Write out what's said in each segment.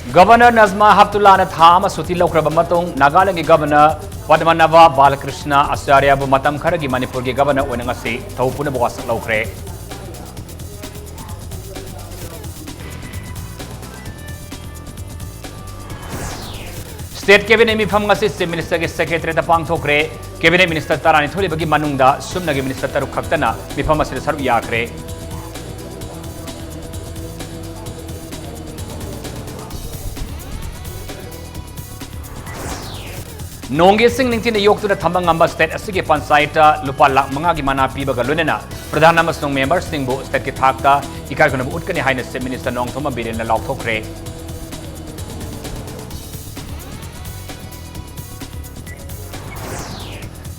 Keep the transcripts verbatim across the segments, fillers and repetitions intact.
Governor Najma ꯍꯞꯇꯨꯜꯂꯥꯅ ꯊꯥ ꯑꯃ ꯁꯨꯇꯤ ꯂꯧꯈ꯭ꯔꯕ ꯃꯇꯨꯡ ꯅꯥꯒꯥꯂꯦꯟꯒꯤ ꯒꯕꯔꯅꯔ ꯄꯗꯃꯅꯥꯚ ꯕꯥꯂꯀ꯭ꯔꯤꯁꯅ ꯑꯆꯥꯔꯌꯥꯕꯨ ꯃꯇꯝ ꯈꯔꯒꯤ ꯃꯅꯤꯄꯨꯔꯒꯤ ꯒꯕꯔꯅꯔ ꯑꯣꯏꯅ ꯉꯁꯤ ꯊꯧ ꯄꯨꯅꯕ ꯋꯥꯁꯛ ꯂꯧꯈ꯭ꯔꯦ꯫ ꯁ꯭ꯇꯦꯠ ꯀꯦꯕꯤꯅꯦꯠ ꯃꯤꯐꯝ ꯉꯁꯤ ꯆꯤꯐ ꯃꯤꯅꯤꯁꯇꯔꯒꯤ ꯁꯦꯀ꯭ꯔꯦꯇꯔꯤꯌꯦꯠꯇ ꯄꯥꯡꯊꯣꯛꯈ꯭ꯔꯦ꯫ ꯀꯦꯕꯤꯅꯦꯠ ꯃꯤꯅꯤꯁꯇꯔ ꯇꯔꯥꯅꯤꯊꯣꯏ ꯂꯩꯕꯒꯤ ꯃꯅꯨꯡꯗ ꯁꯨꯞꯅꯒꯤ ꯃꯤꯅꯤꯁꯇꯔ ꯇꯔꯨꯛ ꯈꯛꯇꯅ ꯃꯤꯐꯝ ꯑꯁꯤꯗ ꯁꯔꯨꯛ ꯌꯥꯈ꯭ꯔꯦ꯫ ꯅꯣꯡꯒꯤ ꯏꯁꯤꯡ ꯅꯤꯡꯊꯤꯅ ꯌꯣꯛꯇꯨꯅ ꯊꯝꯕ ꯉꯝꯕ ꯁ꯭ꯇꯦꯠ ꯑꯁꯤꯒꯤ ꯄꯟꯆꯥꯌꯠꯇ ꯂꯨꯄꯥ ꯂꯥꯈ ꯃꯉꯥꯒꯤ ꯃꯅꯥ ꯄꯤꯕꯒ ꯂꯣꯏꯅꯅ ꯄ꯭ꯔꯙꯥꯟ ꯑꯃꯁꯨꯡ ꯃꯦꯝꯕꯔꯁꯤꯡꯕꯨ ꯁ꯭ꯇꯦꯠꯀꯤ ꯊꯥꯛꯇ ꯏꯀꯥꯏ ꯈꯨꯝꯅꯕ ꯎꯠꯀꯅꯤ ꯍꯥꯏꯅ ꯆꯤꯐ ꯃꯤꯅꯤꯁꯇꯔ ꯅꯣꯡꯊꯣꯝꯕꯝ ꯕꯤꯔꯦꯟꯅ ꯂꯥꯎꯊꯣꯛꯈ꯭ꯔꯦ꯫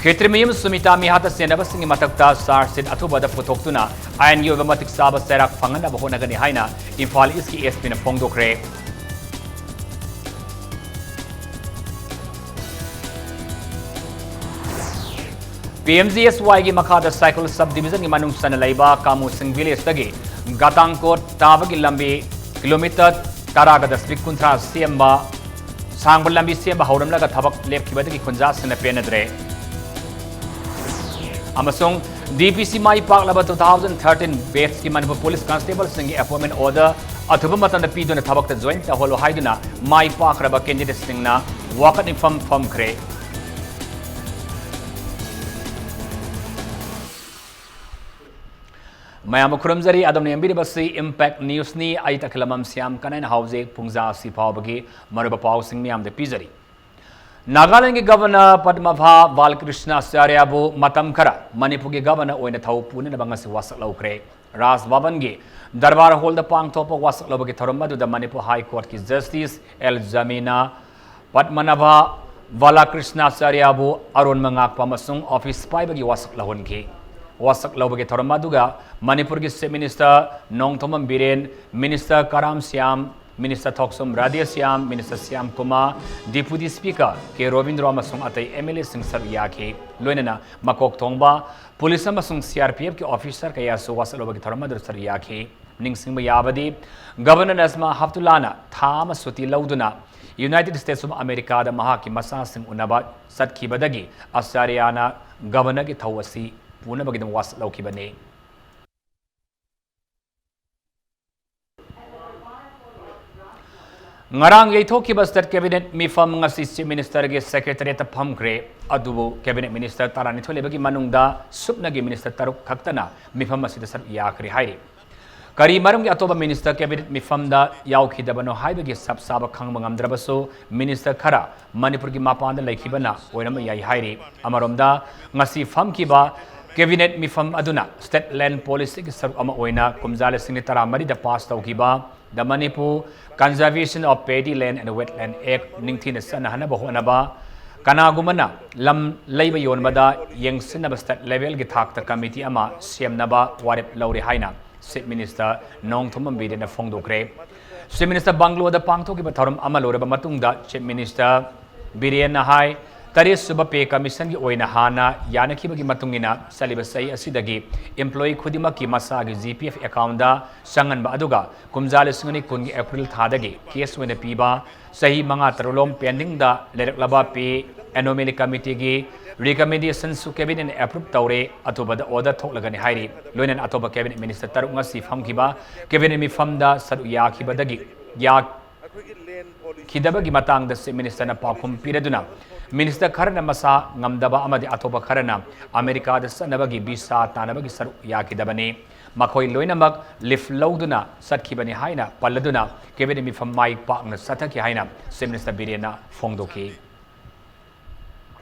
ꯈꯦꯇ꯭ꯔꯤꯃꯌꯨꯝ ꯁꯨꯃꯤꯇꯥ ꯃꯤꯍꯥꯠꯇ ꯆꯦꯟꯅꯕꯁꯤꯡꯒꯤ ꯃꯊꯛꯇ ꯆꯥꯔꯖ ꯁꯤꯠ ꯑꯊꯨꯕꯗ ꯄꯨꯊꯣꯛꯇꯨꯅ ꯑꯥꯏꯟꯒꯤ ꯑꯣꯏꯕ ꯃꯇꯤꯛ ꯆꯥꯕ ꯆꯩꯔꯥꯛ ꯐꯪꯍꯟꯅꯕ ꯍꯣꯠꯅꯒꯅꯤ ꯍꯥꯏꯅ ꯏꯝꯐꯥꯜ ꯏꯁꯀꯤ ꯑꯦꯁ ꯄꯤꯅ ꯐꯣꯡꯗꯣꯛꯈ꯭ꯔꯦ꯫ ꯄꯤ ꯑꯦꯝ ꯖꯤ ꯑꯦꯁ ꯋꯥꯏꯒꯤ ꯃꯈꯥꯗ ꯁꯥꯏꯀꯜ ꯁꯕ ꯗꯤꯕꯤꯖꯟꯒꯤ ꯃꯅꯨꯡ ꯆꯟꯅ ꯂꯩꯕ ꯀꯥꯃꯨꯁꯤꯡ ꯚꯤꯂꯦꯖꯇꯒꯤ ꯒꯇꯥꯡꯀꯣꯠ ꯇꯥꯕꯒꯤ ꯂꯝꯕꯤ ꯀꯤꯂꯣꯃꯤꯇꯔ ꯇꯔꯥꯒ ꯗꯁꯃꯤꯛ ꯀꯨꯟꯊ꯭ꯔꯥ ꯁꯦꯝꯕ, ꯁꯥꯡꯕ ꯂꯝꯕꯤ ꯁꯦꯝꯕ ꯍꯧꯔꯝꯂꯒ ꯊꯕꯛ ꯂꯦꯞꯈꯤꯕꯗꯒꯤ ꯈꯨꯟꯖꯥꯁꯤꯡꯅ ꯄꯦꯟꯅꯗ꯭ꯔꯦ꯫ ꯑꯃꯁꯨꯡ ꯗꯤ ꯄꯤ ꯁꯤ ꯃꯥꯏ ꯄꯥꯛꯂꯕ two thousand thirteen batchꯀꯤ ꯃꯅꯤꯄꯨꯔ ꯄꯨꯂꯤꯁ ꯀꯟꯁꯇꯦꯕꯜꯁꯤꯡꯒꯤ ꯑꯦꯄꯣꯏꯟꯃꯦꯟ ꯑꯣꯔꯗꯔ ꯑꯊꯨꯕ ꯃꯇꯝꯗ ꯄꯤꯗꯨꯅ ꯊꯕꯛꯇ ꯖꯣꯏꯟ ꯇꯧꯍꯜꯂꯨ ꯍꯥꯏꯗꯨꯅ ꯃꯥꯏ ꯄꯥꯛꯈ꯭ꯔꯕ ꯀꯦꯟꯗꯤꯗꯦꯠꯁꯤꯡꯅ ꯋꯥꯀꯠ ꯃꯤꯐꯝ ꯐꯝꯈ꯭ꯔꯦ꯫ ꯃꯌꯥꯝꯕꯨ ꯈꯨꯔꯨꯝꯖꯔꯤ꯫ ꯑꯗꯣꯝꯅ ꯌꯦꯡꯕꯤꯔꯤꯕꯁꯤ ꯏꯝꯄꯦꯛ ꯅ꯭ꯌꯨꯁꯅꯤ꯫ ꯑꯩ ꯇꯈꯦꯂꯝꯕꯝ ꯁ꯭ꯌꯥꯝ ꯀꯅꯥꯏꯅ ꯍꯧꯖꯤꯛ ꯄꯨꯡꯖꯥ ꯑꯁꯤ ꯐꯥꯎꯕꯒꯤ ꯃꯔꯨꯑꯣꯏꯕ ꯄꯥꯎꯁꯤꯡ ꯃꯌꯥꯝꯗ ꯄꯤꯖꯔꯤ꯫ ꯅꯥꯒꯥꯂꯦꯟꯒꯤ ꯒꯕꯔꯅꯔ ꯄꯗꯃꯥꯚꯥ ꯕꯥꯂꯀ꯭ꯔꯤꯁꯅ ꯑꯆꯥꯔꯌꯥꯕꯨ ꯃꯇꯝ ꯈꯔ ꯃꯅꯤꯄꯨꯔꯒꯤ ꯒꯕꯔꯅꯔ ꯑꯣꯏꯅ ꯊꯧ ꯄꯨꯅꯅꯕ ꯉꯁꯤ ꯋꯥꯁꯛ ꯂꯧꯈ꯭ꯔꯦ꯫ ꯔꯥꯖ ꯚꯕꯟꯒꯤ ꯗꯔꯕꯥꯔ ꯍꯣꯜꯗ ꯄꯥꯡꯊꯣꯛꯄ ꯋꯥꯁꯛ ꯂꯧꯕꯒꯤ ꯊꯧꯔꯝ ꯑꯗꯨꯗ ꯃꯅꯤꯄꯨꯔ ꯍꯥꯏ ꯀꯣꯔꯠꯀꯤ ꯖꯁꯇꯤꯁ ꯑꯦꯜ ꯖꯃꯤꯅꯥ ꯄꯗꯃꯅꯥꯚ ꯕꯥꯂꯥꯀ꯭ꯔꯤꯁꯅꯥꯆꯥꯔꯌꯥꯕꯨ ꯑꯔꯣꯟꯕ ꯉꯥꯛꯄ ꯑꯃꯁꯨꯡ ꯑꯣꯐꯤꯁ ꯄꯥꯏꯕꯒꯤ ꯋꯥꯁꯛ ꯂꯧꯍꯟꯈꯤ꯫ ꯋꯥꯁꯛ ꯂꯧꯕꯒꯤ ꯊꯧꯔꯝ ꯑꯗꯨꯒ ꯃꯅꯤꯄꯨꯔꯒꯤ chief minister Nongthombam Biren, minister Karam Shyam, minister Thokchom Radheshyam, minister Shyam Kumar, deputy speaker K Robindro ꯑꯃꯁꯨꯡ ꯑꯇꯩ ꯑꯦꯝ ꯑꯦꯜ ꯑꯦꯁꯤꯡ ꯁꯔꯨꯛ ꯌꯥꯈꯤ꯫ ꯂꯣꯏꯅꯅ ꯃꯀꯣꯛ ꯊꯣꯡꯕ ꯄꯨꯂꯤꯁ ꯑꯃꯁꯨꯡ ꯁꯤ ꯑꯥꯔ ꯄꯤ ꯑꯦꯐꯀꯤ ꯑꯣꯐꯤꯁꯥꯔ ꯀꯌꯥꯁꯨ ꯋꯥꯁꯛ ꯂꯧꯕꯒꯤ ꯊꯧꯔꯝ ꯑꯗꯨꯗ ꯁꯔꯨꯛ ꯌꯥꯈꯤ꯫ ꯅꯤꯡꯁꯤꯡꯕ ꯌꯥꯕꯗꯤ, ꯒꯕꯔꯅꯔ ꯅꯖꯃꯥ ꯍꯦꯞꯇꯨꯜꯂꯥꯅ ꯊꯥ ꯑꯃ ꯁꯨꯇꯤ ꯂꯧꯗꯨꯅ ꯌꯨꯅꯥꯏꯇꯦꯗ ꯁ꯭ꯇꯦꯠꯁ ꯑꯣꯐ ꯑꯃꯦꯔꯤꯀꯥꯗ ꯃꯍꯥꯛꯀꯤ ꯃꯆꯥꯁꯤꯡ ꯎꯅꯕ ꯆꯠꯈꯤꯕꯗꯒꯤ ꯑꯆꯥꯔꯌꯥꯅ ꯒꯕꯔꯅꯔꯒꯤ ꯊꯧ ꯑꯁꯤ ꯄꯨꯅꯕꯒꯤꯗꯃꯛ ꯋꯥꯁꯛ ꯂꯧꯈꯤꯕꯅꯤ꯫ ꯉꯔꯥꯡ ꯌꯩꯊꯣꯛꯈꯤꯕ ꯁ꯭ꯇꯦꯠ ꯀꯦꯕꯤꯅꯦꯠ ꯃꯤꯐꯝ ꯉꯁꯤ ꯆꯤꯐ ꯃꯤꯅꯤꯁꯇꯔꯒꯤ ꯁꯦꯀ꯭ꯔꯦꯇꯔꯤꯌꯦꯠꯇ ꯐꯝꯈ꯭ꯔꯦ꯫ ꯑꯗꯨꯕꯨ ꯀꯦꯕꯤꯅꯦꯠ ꯃꯤꯅꯤꯁꯇꯔ ꯇꯔꯥꯅꯤꯊꯣꯏ ꯂꯩꯕꯒꯤ ꯃꯅꯨꯡꯗ ꯁꯨꯞꯅꯒꯤ ꯃꯤꯅꯤꯁꯇꯔ ꯇꯔꯨꯛ ꯈꯛꯇꯅ ꯃꯤꯐꯝ ꯑꯁꯤꯗ ꯁꯔꯨꯛ ꯌꯥꯈ꯭ꯔꯦ ꯍꯥꯏꯔꯤ꯫ ꯀꯔꯤ ꯃꯔꯝꯒꯤ ꯑꯇꯣꯞꯄ ꯃꯤꯅꯤꯁꯇꯔ ꯀꯦꯕꯤꯅꯦꯠ ꯃꯤꯐꯝꯗ ꯌꯥꯎꯈꯤꯗꯕꯅꯣ ꯍꯥꯏꯕꯒꯤ ꯆꯞ ꯆꯥꯕ ꯈꯪꯕ ꯉꯝꯗ꯭ꯔꯕꯁꯨ, ꯃꯤꯅꯤꯁꯇꯔ ꯈꯔ ꯃꯅꯤꯄꯨꯔꯒꯤ ꯃꯄꯥꯟꯗ ꯂꯩꯈꯤꯕꯅ ꯑꯣꯏꯔꯝꯕ ꯌꯥꯏ ꯍꯥꯏꯔꯤ꯫ ꯑꯃꯔꯣꯝꯗ, ꯉꯁꯤ ꯐꯝꯈꯤꯕ ꯀꯦꯕꯤꯅꯦꯠ ꯃꯤꯐꯝ ꯑꯗꯨꯅ ꯁ꯭ꯇꯦꯠ ꯂꯦꯟ ꯄꯣꯂꯤꯁꯤꯒꯤ ꯁꯔꯨꯛ ꯑꯃ ꯑꯣꯏꯅ ꯀꯨꯝꯖꯥ ꯂꯤꯁꯤꯡ ꯑꯅꯤ ꯇꯔꯥꯃꯔꯤꯗ ꯄꯥꯁ ꯇꯧꯈꯤꯕ The Manipur Conservation of Paddy Land and Wetland Act ꯅꯤꯡꯊꯤꯅ ꯆꯠꯅꯍꯟꯅꯕ ꯍꯣꯠꯅꯕ, ꯀꯅꯥꯒꯨꯝꯕꯅ ꯂꯝ ꯂꯩꯕ ꯌꯣꯟꯕꯗ ꯌꯦꯡꯁꯤꯟꯅꯕ ꯁ꯭ꯇꯦꯠ ꯂꯦꯚꯦꯜꯒꯤ ꯊꯥꯛꯇ ꯀꯃꯤꯇꯤ ꯑꯃ ꯁꯦꯝꯅꯕ ꯋꯥꯔꯦꯞ ꯂꯧꯔꯦ ꯍꯥꯏꯅ ꯆꯤꯐ ꯃꯤꯅꯤꯁꯇꯔ ꯅꯣꯡꯊꯣꯝꯕꯝ ꯕꯤꯔꯦꯟꯅ ꯐꯣꯡꯗꯣꯛꯈ꯭ꯔꯦ꯫ ꯆꯤꯐ ꯃꯤꯅꯤꯁꯇꯔ ꯕꯪꯒ꯭ꯂꯣꯗ ꯄꯥꯡꯊꯣꯛꯈꯤꯕ ꯊꯧꯔꯝ ꯑꯃ ꯂꯣꯏꯔꯕ ꯃꯇꯨꯡꯗ ꯆꯤꯐ ꯃꯤꯅꯤꯁꯇꯔ ꯕꯤꯔꯦꯟꯅ ꯍꯥꯏ, ꯇꯔꯦꯠ ꯁꯨꯕ ꯄꯦ ꯀꯃꯤꯁꯟꯒꯤ ꯑꯣꯏꯅ ꯍꯥꯟꯅ ꯌꯥꯅꯈꯤꯕꯒꯤ ꯃꯇꯨꯡ ꯏꯟꯅ ꯆꯠꯂꯤꯕ ꯆꯍꯤ ꯑꯁꯤꯗꯒꯤ ꯏꯝꯄ꯭ꯂꯣꯌꯤ ꯈꯨꯗꯤꯡꯃꯛꯀꯤ ꯃꯁꯥꯒꯤ ꯖꯤ ꯄꯤ ꯑꯦꯐ ꯑꯦꯀꯥꯎꯟꯗ ꯆꯪꯍꯟꯕ, ꯑꯗꯨꯒ ꯀꯨꯝꯖꯥ ꯂꯤꯁꯤꯡ ꯑꯅꯤ ꯀꯨꯟꯒꯤ ꯑꯦꯄ꯭ꯔꯤꯜ ꯊꯥꯗꯒꯤ ꯀꯦꯁ ꯑꯣꯏꯅ ꯄꯤꯕ, ꯆꯍꯤ ꯃꯉꯥ ꯇꯔꯨꯛꯂꯣꯝ ꯄꯦꯟꯗꯤꯡꯗ ꯂꯩꯔꯛꯂꯕ ꯄꯦ ꯑꯦꯅꯣꯃꯦꯂꯤ ꯀꯃꯤꯇꯤꯒꯤ ꯔꯤꯀꯃꯦꯟꯗꯦꯁꯟꯁꯨ ꯀꯦꯕꯤꯅꯦꯠꯅ ꯑꯦꯄ꯭ꯔꯨꯞ ꯇꯧꯔꯦ, ꯑꯊꯨꯕꯗ ꯑꯣꯔꯗꯔ ꯊꯣꯛꯂꯒꯅꯤ ꯍꯥꯏꯔꯤ꯫ ꯂꯣꯏꯅꯅ ꯑꯇꯣꯞꯄ ꯀꯦꯕꯤꯅꯦꯠ ꯃꯤꯅꯤꯁꯇꯔ ꯇꯔꯨꯛ ꯉꯁꯤ ꯐꯝꯈꯤꯕ ꯀꯦꯕꯤꯅꯦꯠ ꯃꯤꯐꯝꯗ ꯁꯔꯨꯛ ꯌꯥꯈꯤꯕꯗꯒꯤ ꯌꯥꯈꯤꯗꯕꯒꯤ ꯃꯇꯥꯡꯗ ꯆꯤꯐ ꯃꯤꯅꯤꯁꯇꯔꯅ ꯄꯥꯎꯈꯨꯝ ꯄꯤꯔꯗꯨꯅ, ꯃꯤꯅꯤꯁꯇꯔ ꯈꯔꯅ ꯃꯁꯥ ꯉꯝꯗꯕ ꯑꯃꯗꯤ ꯑꯇꯣꯞꯄ ꯈꯔꯅ ꯑꯃꯦꯔꯤꯀꯥꯗ ꯆꯠꯅꯕꯒꯤ ꯚꯤꯁꯥ ꯇꯥꯟꯅꯕꯒꯤ ꯁꯔꯨꯛ ꯌꯥꯈꯤꯗꯕꯅꯤ꯫ ꯃꯈꯣꯏ ꯂꯣꯏꯅꯃꯛ ꯂꯤꯐ ꯂꯧꯗꯨꯅ ꯆꯠꯈꯤꯕꯅꯤ ꯍꯥꯏꯅ ꯄꯜꯂꯗꯨꯅ, ꯀꯦꯕꯤꯅꯦꯠ ꯃꯤꯐꯝ ꯃꯥꯏ ꯄꯥꯛꯅ ꯆꯠꯊꯈꯤ ꯍꯥꯏꯅ ꯆꯤꯐ ꯃꯤꯅꯤꯁꯇꯔ ꯕꯤꯔꯦꯟꯅ ꯐꯣꯡꯗꯣꯛꯈꯤ꯫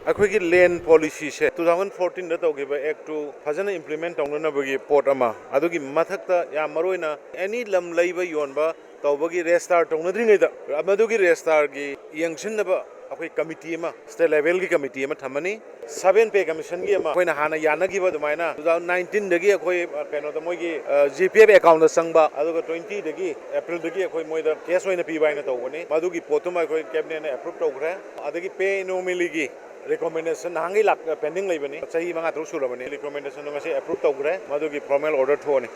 ꯑꯩꯈꯣꯏꯒꯤ ꯂꯦꯟ ꯄꯣꯂꯤꯁꯤꯁꯦ ꯇꯨ ꯊꯥꯎꯖꯟ ꯐꯣꯔꯇꯤꯟꯗ ꯇꯧꯈꯤꯕ ꯑꯦꯛꯇꯨ ꯐꯖꯅ ꯏꯝꯄ꯭ꯂꯤꯃꯦꯟ ꯇꯧꯅꯅꯕꯒꯤ ꯄꯣꯠ ꯑꯃ, ꯑꯗꯨꯒꯤ ꯃꯊꯛꯇ ꯌꯥꯝ ꯃꯔꯨ ꯑꯣꯏꯅ ꯑꯦꯅꯤ ꯂꯝ ꯂꯩꯕ ꯌꯣꯟꯕ ꯇꯧꯕꯒꯤ ꯔꯦꯖꯤꯁꯇꯥꯔ ꯇꯧꯅꯗ꯭ꯔꯤꯉꯩꯗ ꯃꯗꯨꯒꯤ ꯔꯦꯖꯤꯁꯇꯥꯔꯒꯤ ꯌꯦꯡꯁꯤꯟꯅꯕ ꯑꯩꯈꯣꯏ ꯀꯃꯤꯇꯤ ꯑꯃ, ꯁ꯭ꯇꯦꯠ ꯂꯦꯚꯦꯜꯒꯤ ꯀꯃꯤꯇꯤ ꯑꯃ ꯊꯝꯃꯅꯤ꯫ ꯁꯚꯦꯟ ꯄꯦ ꯀꯃꯤꯁꯟꯒꯤ ꯑꯃ ꯑꯩꯈꯣꯏꯅ ꯍꯥꯟꯅ ꯌꯥꯅꯈꯤꯕ ꯑꯗꯨꯃꯥꯏꯅ ꯇꯨ ꯊꯥꯎꯖꯟ ꯅꯥꯏꯟꯇꯤꯟꯗꯒꯤ ꯑꯩꯈꯣꯏ, ꯑ, ꯀꯩꯅꯣꯗ ꯃꯣꯏꯒꯤ, ꯑ, ꯖꯤ ꯄꯤ ꯑꯦꯐ ꯑꯦꯀꯥꯎꯟꯗ ꯆꯪꯕ, ꯑꯗꯨꯒ ꯇ꯭ꯋꯦꯟꯇꯤꯗꯒꯤ ꯑꯦꯄ꯭ꯔꯤꯜꯗꯒꯤ ꯑꯩꯈꯣꯏ ꯃꯣꯏꯗ ꯀꯦꯁ ꯑꯣꯏꯅ ꯄꯤꯕ ꯍꯥꯏꯅ ꯇꯧꯕꯅꯤ꯫ ꯃꯗꯨꯒꯤ ꯄꯣꯠꯇꯨꯃ ꯑꯩꯈꯣꯏ ꯀꯦꯕꯤꯅꯦꯠꯅ ꯑꯦꯄ꯭ꯔꯨꯞ ꯇꯧꯈ꯭ꯔꯦ꯫ ꯑꯗꯒꯤ ꯄꯦ ꯑꯦꯅꯣꯃꯦꯂꯤꯒꯤ ꯔꯤꯀꯣꯃꯦꯟꯗꯦꯁꯟ ꯅꯍꯥꯟꯈꯩ ꯂꯥꯛ ꯄꯦꯟꯗꯤꯡ ꯂꯩꯕꯅꯤ, ꯆꯍꯤ ꯃꯉꯥ ꯇꯔꯨꯛ ꯁꯨꯔꯕꯅꯤ꯫ ꯔꯤꯀꯣꯃꯦꯟꯗꯦꯁꯟꯗꯣ ꯉꯁꯤ ꯑꯦꯄ꯭ꯔꯨꯞ ꯇꯧꯈ꯭ꯔꯦ, ꯃꯗꯨꯒꯤ ꯐꯣꯔꯃꯦꯜ ꯑꯣꯔꯗꯔ ꯊꯣꯛꯑꯅꯤ꯫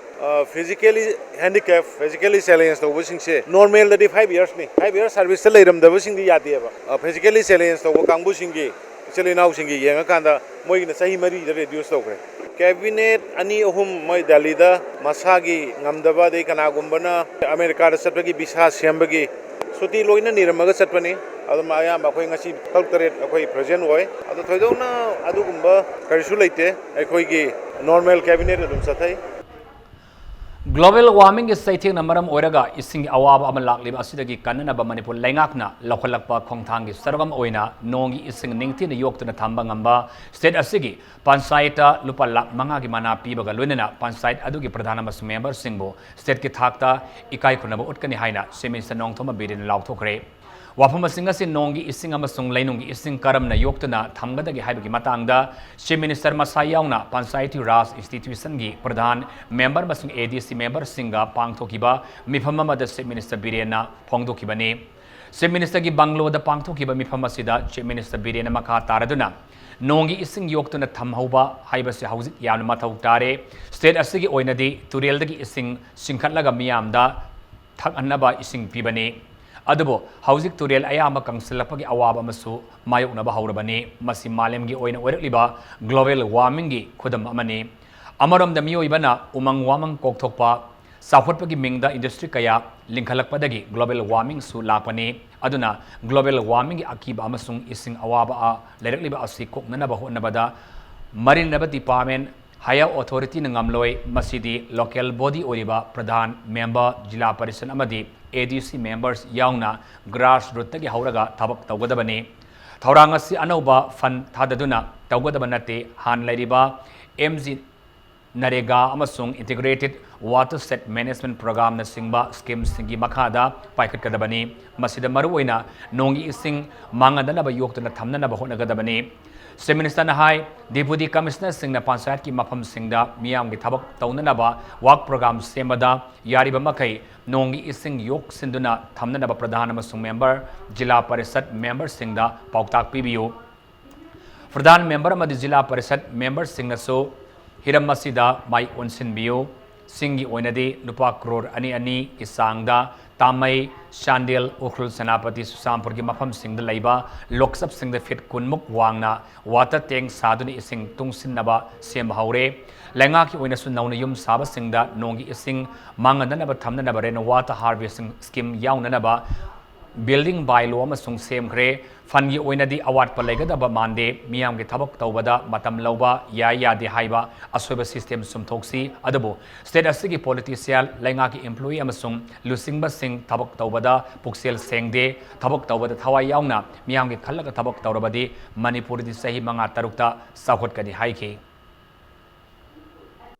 ꯐꯤꯖꯤꯀꯦꯂꯤ ꯍꯦꯟꯗꯤꯀꯦꯞ, ꯐꯤꯖꯤꯀꯦꯂꯤ ꯆꯦꯂꯦꯟꯖ ꯇꯧꯕꯁꯤꯡꯁꯦ ꯅꯣꯔꯃꯦꯜꯗꯗꯤ ꯐꯥꯏꯚ ꯌꯔꯁꯅꯤ꯫ ꯐꯥꯏꯚ ꯌꯔꯁ ꯁꯥꯔꯚꯤꯁꯇ ꯂꯩꯔꯝꯗꯕꯁꯤꯡꯗꯤ ꯌꯥꯗꯦꯕ꯫ ꯐꯤꯖꯤꯀꯦꯂꯤ ꯆꯦꯂꯦꯟꯖ ꯇꯧꯕ ꯀꯥꯡꯕꯨꯁꯤꯡꯒꯤ ꯏꯆꯤꯜ ꯏꯅꯥꯎꯁꯤꯡꯒꯤ ꯌꯦꯡꯉꯀꯥꯟꯗ ꯃꯣꯏꯒꯤꯅ ꯆꯍꯤ ꯃꯔꯤꯗ ꯔꯦꯗ꯭ꯌꯨꯁ ꯇꯧꯈ꯭ꯔꯦ꯫ ꯀꯦꯕꯤꯅꯦꯠ ꯑꯅꯤ ꯑꯍꯨꯝ ꯃꯣꯏ ꯗꯦꯜꯂꯤꯗ ꯃꯁꯥꯒꯤ ꯉꯝꯗꯕ, ꯑꯗꯩ ꯀꯅꯥꯒꯨꯝꯕꯅ ꯑꯃꯦꯔꯤꯀꯥꯗ ꯆꯠꯄꯒꯤ ꯚꯤꯁꯥ ꯁꯦꯝꯕꯒꯤ ꯁꯨꯇꯤ ꯂꯣꯏꯅ ꯅꯤꯔꯝꯃꯒ ꯆꯠꯄꯅꯤ꯫ ꯑꯗꯨꯝ ꯑꯌꯥꯝꯕ ꯑꯩꯈꯣꯏ ꯉꯁꯤ ꯇꯔꯨꯛ ꯇꯔꯦꯠ ꯑꯩꯈꯣꯏ ꯄ꯭ꯔꯦꯖꯦꯟ ꯑꯣꯏ꯫ ꯑꯗꯣ ꯊꯣꯏꯗꯣꯛꯅ ꯑꯗꯨꯒꯨꯝꯕ ꯀꯔꯤꯁꯨ ꯂꯩꯇꯦ꯫ ꯑꯩꯈꯣꯏꯒꯤ ꯅꯣꯔꯃꯦꯜ ꯀꯦꯕꯤꯅꯦꯠ ꯑꯗꯨꯝ ꯆꯠꯊꯩ꯫ ꯒ꯭ꯂꯣꯕꯦꯜ ꯋꯥꯔꯃꯤꯡꯒꯤ ꯆꯩꯊꯦꯡꯅ ꯃꯔꯝ ꯑꯣꯏꯔꯒ ꯏꯁꯤꯡꯒꯤ ꯑꯋꯥꯕ ꯑꯃ ꯂꯥꯛꯂꯤꯕ ꯑꯁꯤꯗꯒꯤ ꯀꯟꯅꯅꯕ ꯃꯅꯤꯄꯨꯔ ꯂꯩꯉꯥꯛꯅ ꯂꯧꯈꯠꯂꯛꯄ ꯈꯣꯡꯊꯥꯡꯒꯤ ꯁꯔꯨꯛ ꯑꯃ ꯑꯣꯏꯅ ꯅꯣꯡꯒꯤ ꯏꯁꯤꯡ ꯅꯤꯡꯊꯤꯅ ꯌꯣꯛꯇꯨꯅ ꯊꯝꯕ ꯉꯝꯕ ꯁ꯭ꯇꯦꯠ ꯑꯁꯤꯒꯤ ꯄꯟꯆꯥꯌꯠꯇ ꯂꯨꯄꯥ ꯂꯥꯈ ꯃꯉꯥꯒꯤ ꯃꯅꯥ ꯄꯤꯕꯒ ꯂꯣꯏꯅꯅ ꯄꯟꯆꯥꯌꯠ ꯑꯗꯨꯒꯤ ꯄ꯭ꯔꯙꯥꯟ ꯑꯃꯁꯨꯡ ꯃꯦꯝꯕꯔꯁꯤꯡꯕꯨ ꯁ꯭ꯇꯦꯠꯀꯤ ꯊꯥꯛꯇ ꯏꯀꯥꯏ ꯈꯨꯝꯅꯕ ꯎꯠꯀꯅꯤ ꯍꯥꯏꯅ ꯆꯤꯐ ꯃꯤꯅꯤꯁꯇꯔ ꯅꯣꯡꯊꯣꯝꯕꯝ ꯕꯤꯔꯦꯟꯅ ꯂꯥꯎꯊꯣꯛꯈ꯭ꯔꯦ꯫ ꯋꯥꯐꯝ ꯑꯁꯤꯡ ꯑꯁꯤ ꯅꯣꯡꯒꯤ ꯏꯁꯤꯡ ꯑꯃꯁꯨꯡ ꯂꯩꯅꯨꯡꯒꯤ ꯏꯁꯤꯡ ꯀꯔꯝꯅ ꯌꯣꯛꯇꯨꯅ ꯊꯝꯒꯗꯒꯦ ꯍꯥꯏꯕꯒꯤ ꯃꯇꯥꯡꯗ ꯆꯤꯐ ꯃꯤꯅꯤꯁꯇꯔ ꯃꯁꯥ ꯌꯥꯎꯅ ꯄꯟꯆꯥꯌꯇꯤ ꯔꯥꯖ ꯏꯟꯁꯇꯤꯇ꯭ꯌꯨꯁꯟꯒꯤ ꯄ꯭ꯔꯙꯥꯟ, ꯃꯦꯝꯕꯔ ꯑꯃꯁꯨꯡ ꯑꯦ ꯗꯤ ꯁꯤ ꯃꯦꯝꯕꯔꯁꯤꯡꯒ ꯄꯥꯡꯊꯣꯛꯈꯤꯕ ꯃꯤꯐꯝ ꯑꯃꯗ ꯆꯤꯐ ꯃꯤꯅꯤꯁꯇꯔ ꯕꯤꯔꯦꯟꯅ ꯐꯣꯡꯗꯣꯛꯈꯤꯕꯅꯤ꯫ ꯆꯤꯐ ꯃꯤꯅꯤꯁꯇꯔꯒꯤ ꯕꯪꯒ꯭ꯂꯣꯗ ꯄꯥꯡꯊꯣꯛꯈꯤꯕ ꯃꯤꯐꯝ ꯑꯁꯤꯗ ꯆꯤꯐ ꯃꯤꯅꯤꯁꯇꯔ ꯕꯤꯔꯦꯟꯅ ꯃꯈꯥ ꯇꯥꯔꯗꯨꯅ ꯅꯣꯡꯒꯤ ꯏꯁꯤꯡ ꯌꯣꯛꯇꯨꯅ ꯊꯝꯍꯧꯕ ꯍꯥꯏꯕꯁꯤ ꯍꯧꯖꯤꯛ ꯌꯥꯝꯅ ꯃꯊꯧ ꯇꯥꯔꯦ꯫ ꯁ꯭ꯇꯦꯠ ꯑꯁꯤꯒꯤ ꯑꯣꯏꯅꯗꯤ ꯇꯨꯔꯦꯜꯗꯒꯤ ꯏꯁꯤꯡ ꯆꯤꯡꯈꯠꯂꯒ ꯃꯤꯌꯥꯝꯗ ꯊꯛꯍꯟꯅꯕ ꯏꯁꯤꯡ ꯄꯤꯕꯅꯤ꯫ ꯑꯗꯨꯕꯨ ꯍꯧꯖꯤꯛ ꯇꯨꯔꯦꯜ ꯑꯌꯥꯝꯕ ꯀꯪꯁꯤꯜꯂꯛꯄꯒꯤ ꯑꯋꯥꯕ ꯑꯃꯁꯨ ꯃꯥꯌꯣꯛꯅꯕ ꯍꯧꯔꯕꯅꯤ꯫ ꯃꯁꯤ ꯃꯥꯂꯦꯝꯒꯤ ꯑꯣꯏꯅ ꯑꯣꯏꯔꯛꯂꯤꯕ ꯒ꯭ꯂꯣꯕꯦꯜ ꯋꯥꯔꯃꯤꯡꯒꯤ ꯈꯨꯗꯝ ꯑꯃꯅꯤ꯫ ꯑꯃꯔꯣꯝꯗ ꯃꯤꯑꯣꯏꯕꯅ ꯎꯃꯪ ꯋꯥꯃꯪ ꯀꯣꯛꯊꯣꯛꯄ, ꯆꯥꯎꯈꯠꯄꯒꯤ ꯃꯤꯡꯗ ꯏꯟꯗꯁꯇ꯭ꯔꯤ ꯀꯌꯥ ꯂꯤꯡꯈꯠꯂꯛꯄꯗꯒꯤ ꯒ꯭ꯂꯣꯕꯦꯜ ꯋꯥꯔꯃꯤꯡꯁꯨ ꯂꯥꯛꯄꯅꯤ꯫ ꯑꯗꯨꯅ ꯒ꯭ꯂꯣꯕꯦꯜ ꯋꯥꯔꯃꯤꯡꯒꯤ ꯑꯀꯤꯕ ꯑꯃꯁꯨꯡ ꯏꯁꯤꯡ ꯑꯋꯥꯕ ꯂꯩꯔꯛꯂꯤꯕ ꯑꯁꯤ ꯀꯣꯛꯅꯅꯕ ꯍꯣꯠꯅꯕꯗ ꯃꯔꯤꯅꯅꯕ ꯗꯤꯄꯥꯔꯠꯃꯦꯟ, ꯍꯥꯌꯔ ꯑꯣꯊꯣꯔꯤꯇꯤꯅ ꯉꯝꯂꯣꯏ꯫ ꯃꯁꯤꯗꯤ ꯂꯣꯀꯦꯜ ꯕꯣꯗꯤ ꯑꯣꯏꯔꯤꯕ ꯄ꯭ꯔꯙꯥꯟ, ꯃꯦꯝꯕꯔ, ꯖꯤꯂꯥ ꯄꯔꯤꯁꯗ ꯑꯃꯗꯤ ꯑꯦ ꯗꯤ ꯁꯤ ꯃꯦꯝꯕꯔꯁ ꯌꯥꯎꯅ ꯒ꯭ꯔꯥꯁ ꯔꯨꯠꯇꯒꯤ ꯍꯧꯔꯒ ꯊꯕꯛ ꯇꯧꯒꯗꯕꯅꯤ꯫ ꯊꯧꯔꯥꯡ ꯑꯁꯤ ꯑꯅꯧꯕ ꯐꯟ ꯊꯥꯗꯗꯨꯅ ꯇꯧꯒꯗꯕ ꯅꯠꯇꯦ꯫ ꯍꯥꯟꯅ ꯂꯩꯔꯤꯕ ꯑꯦꯝ ꯖꯤ ꯅꯔꯦꯒꯥ ꯑꯃꯁꯨꯡ ꯏꯟꯇꯤꯒ꯭ꯔꯦꯇꯦꯗ ꯋꯥꯇꯔ ꯁꯦꯠ ꯃꯦꯅꯦꯖꯃꯦꯟꯠ ꯄ꯭ꯔꯣꯒ꯭ꯔꯥꯝꯅꯆꯤꯡꯕ ꯁ꯭ꯀꯤꯝꯁꯤꯡꯒꯤ ꯃꯈꯥꯗ ꯄꯥꯏꯈꯠꯀꯗꯕꯅꯤ꯫ ꯃꯁꯤꯗ ꯃꯔꯨꯑꯣꯏꯅ ꯅꯣꯡꯒꯤ ꯏꯁꯤꯡ ꯃꯥꯡꯍꯟꯗꯅꯕ ꯌꯣꯛꯇꯨꯅ ꯊꯝꯅꯅꯕ ꯍꯣꯠꯅꯒꯗꯕꯅꯤ꯫ ꯆꯤꯐ ꯃꯤꯅꯤꯁꯇꯔꯅ ꯍꯥꯏ, ꯗꯤꯄꯨꯇꯤ ꯀꯃꯤꯁꯅꯔꯁꯤꯡꯅ ꯄꯟꯆꯥꯌꯠꯀꯤ ꯃꯐꯝꯁꯤꯡꯗ ꯃꯤꯌꯥꯝꯒꯤ ꯊꯕꯛ ꯇꯧꯅꯅꯕ ꯋꯥꯔꯛ ꯄ꯭ꯔꯣꯒ꯭ꯔꯥꯝ ꯁꯦꯝꯕꯗ ꯌꯥꯔꯤꯕ ꯃꯈꯩ ꯅꯣꯡꯒꯤ ꯏꯁꯤꯡ ꯌꯣꯛꯁꯤꯟꯗꯨꯅ ꯊꯝꯅꯅꯕ ꯄ꯭ꯔꯙꯥꯟ ꯑꯃꯁꯨꯡ ꯃꯦꯝꯕꯔ, ꯖꯤꯂꯥ ꯄꯔꯤꯁꯗ ꯃꯦꯝꯕꯔꯁꯤꯡꯗ ꯄꯥꯎꯇꯥꯛ ꯄꯤꯕꯤꯌꯨ꯫ ꯄ꯭ꯔꯙꯥꯟ ꯃꯦꯝꯕꯔ ꯑꯃꯗꯤ ꯖꯤꯂꯥ ꯄꯔꯤꯁꯠ ꯃꯦꯝꯕꯔꯁꯤꯡꯅꯁꯨ ꯍꯤꯔꯝ ꯑꯁꯤꯗ ꯃꯥꯏ ꯑꯣꯟꯁꯤꯟꯕꯤꯌꯨ꯫ ꯁꯤꯡꯒꯤ ꯑꯣꯏꯅꯗꯤ ꯂꯨꯄꯥ ꯀ꯭ꯔꯣꯔ ꯑꯅꯤ ꯑꯅꯤꯒꯤ ꯆꯥꯡꯗ ꯇꯥꯃꯩ, ꯆꯥꯟꯗꯦꯜ, ꯎꯈ꯭ꯔꯨꯜ, ꯁꯦꯅꯥꯄꯇꯤ, ꯆꯨꯔꯆꯥꯟꯄꯨꯔꯒꯤ ꯃꯐꯝꯁꯤꯡꯗ ꯂꯩꯕ ꯂꯣꯛꯆꯞꯁꯤꯡꯗ ꯐꯤꯠ ꯀꯨꯟꯃꯨꯛ ꯋꯥꯡꯅ ꯋꯥꯇꯔ ꯇꯦꯡ ꯁꯥꯗꯨꯅ ꯏꯁꯤꯡ ꯇꯨꯡꯁꯤꯟꯅꯕ ꯁꯦꯝꯕ ꯍꯧꯔꯦ꯫ ꯂꯩꯉꯥꯛꯀꯤ ꯑꯣꯏꯅꯁꯨ ꯅꯧꯅ ꯌꯨꯝ ꯁꯥꯕꯁꯤꯡꯗ ꯅꯣꯡꯒꯤ ꯏꯁꯤꯡ ꯃꯥꯡꯍꯟꯗꯅꯕ ꯊꯝꯅꯅꯕ ꯔꯦꯟ ꯋꯥꯇꯔ ꯍꯥꯔꯚꯦꯁꯇꯤꯡ ꯁ꯭ꯀꯤꯝ ꯌꯥꯎꯅꯅꯕ ꯕꯤꯜꯗꯤꯡ ꯕꯥꯏꯂꯣ ꯑꯃꯁꯨꯡ ꯁꯦꯝꯈ꯭ꯔꯦ꯫ ꯐꯟꯒꯤ ꯑꯣꯏꯅꯗꯤ ꯑꯋꯥꯠꯄ ꯂꯩꯒꯗꯕ ꯃꯥꯟꯗꯦ꯫ ꯃꯤꯌꯥꯝꯒꯤ ꯊꯕꯛ ꯇꯧꯕꯗ ꯃꯇꯝ ꯂꯧꯕ ꯌꯥꯏ ꯌꯥꯗꯦ ꯍꯥꯏꯕ ꯑꯁꯣꯏꯕ ꯁꯤꯁꯇꯦꯝ ꯆꯨꯝꯊꯣꯛꯁꯤ꯫ ꯑꯗꯨꯕꯨ ꯁ꯭ꯇꯦꯠ ꯑꯁꯤꯒꯤ ꯄꯣꯂꯤꯇꯤꯁꯤꯌꯥꯟ, ꯂꯩꯉꯥꯛꯀꯤ ꯏꯝꯄ꯭ꯂꯣꯌꯤ ꯑꯃꯁꯨꯡ ꯂꯨꯆꯤꯡꯕꯁꯤꯡ ꯊꯕꯛ ꯇꯧꯕꯗ ꯄꯨꯛꯆꯦꯜ ꯁꯦꯡꯗꯦ꯫ ꯊꯕꯛ ꯇꯧꯕꯗ ꯊꯋꯥꯏ ꯌꯥꯎꯅ ꯃꯤꯌꯥꯝꯒꯤ ꯈꯜꯂꯒ ꯊꯕꯛ ꯇꯧꯔꯕꯗꯤ ꯃꯅꯤꯄꯨꯔꯗꯤ ꯆꯍꯤ ꯃꯉꯥ ꯇꯔꯨꯛꯇ ꯆꯥꯎꯈꯠꯀꯅꯤ ꯍꯥꯏꯈꯤ꯫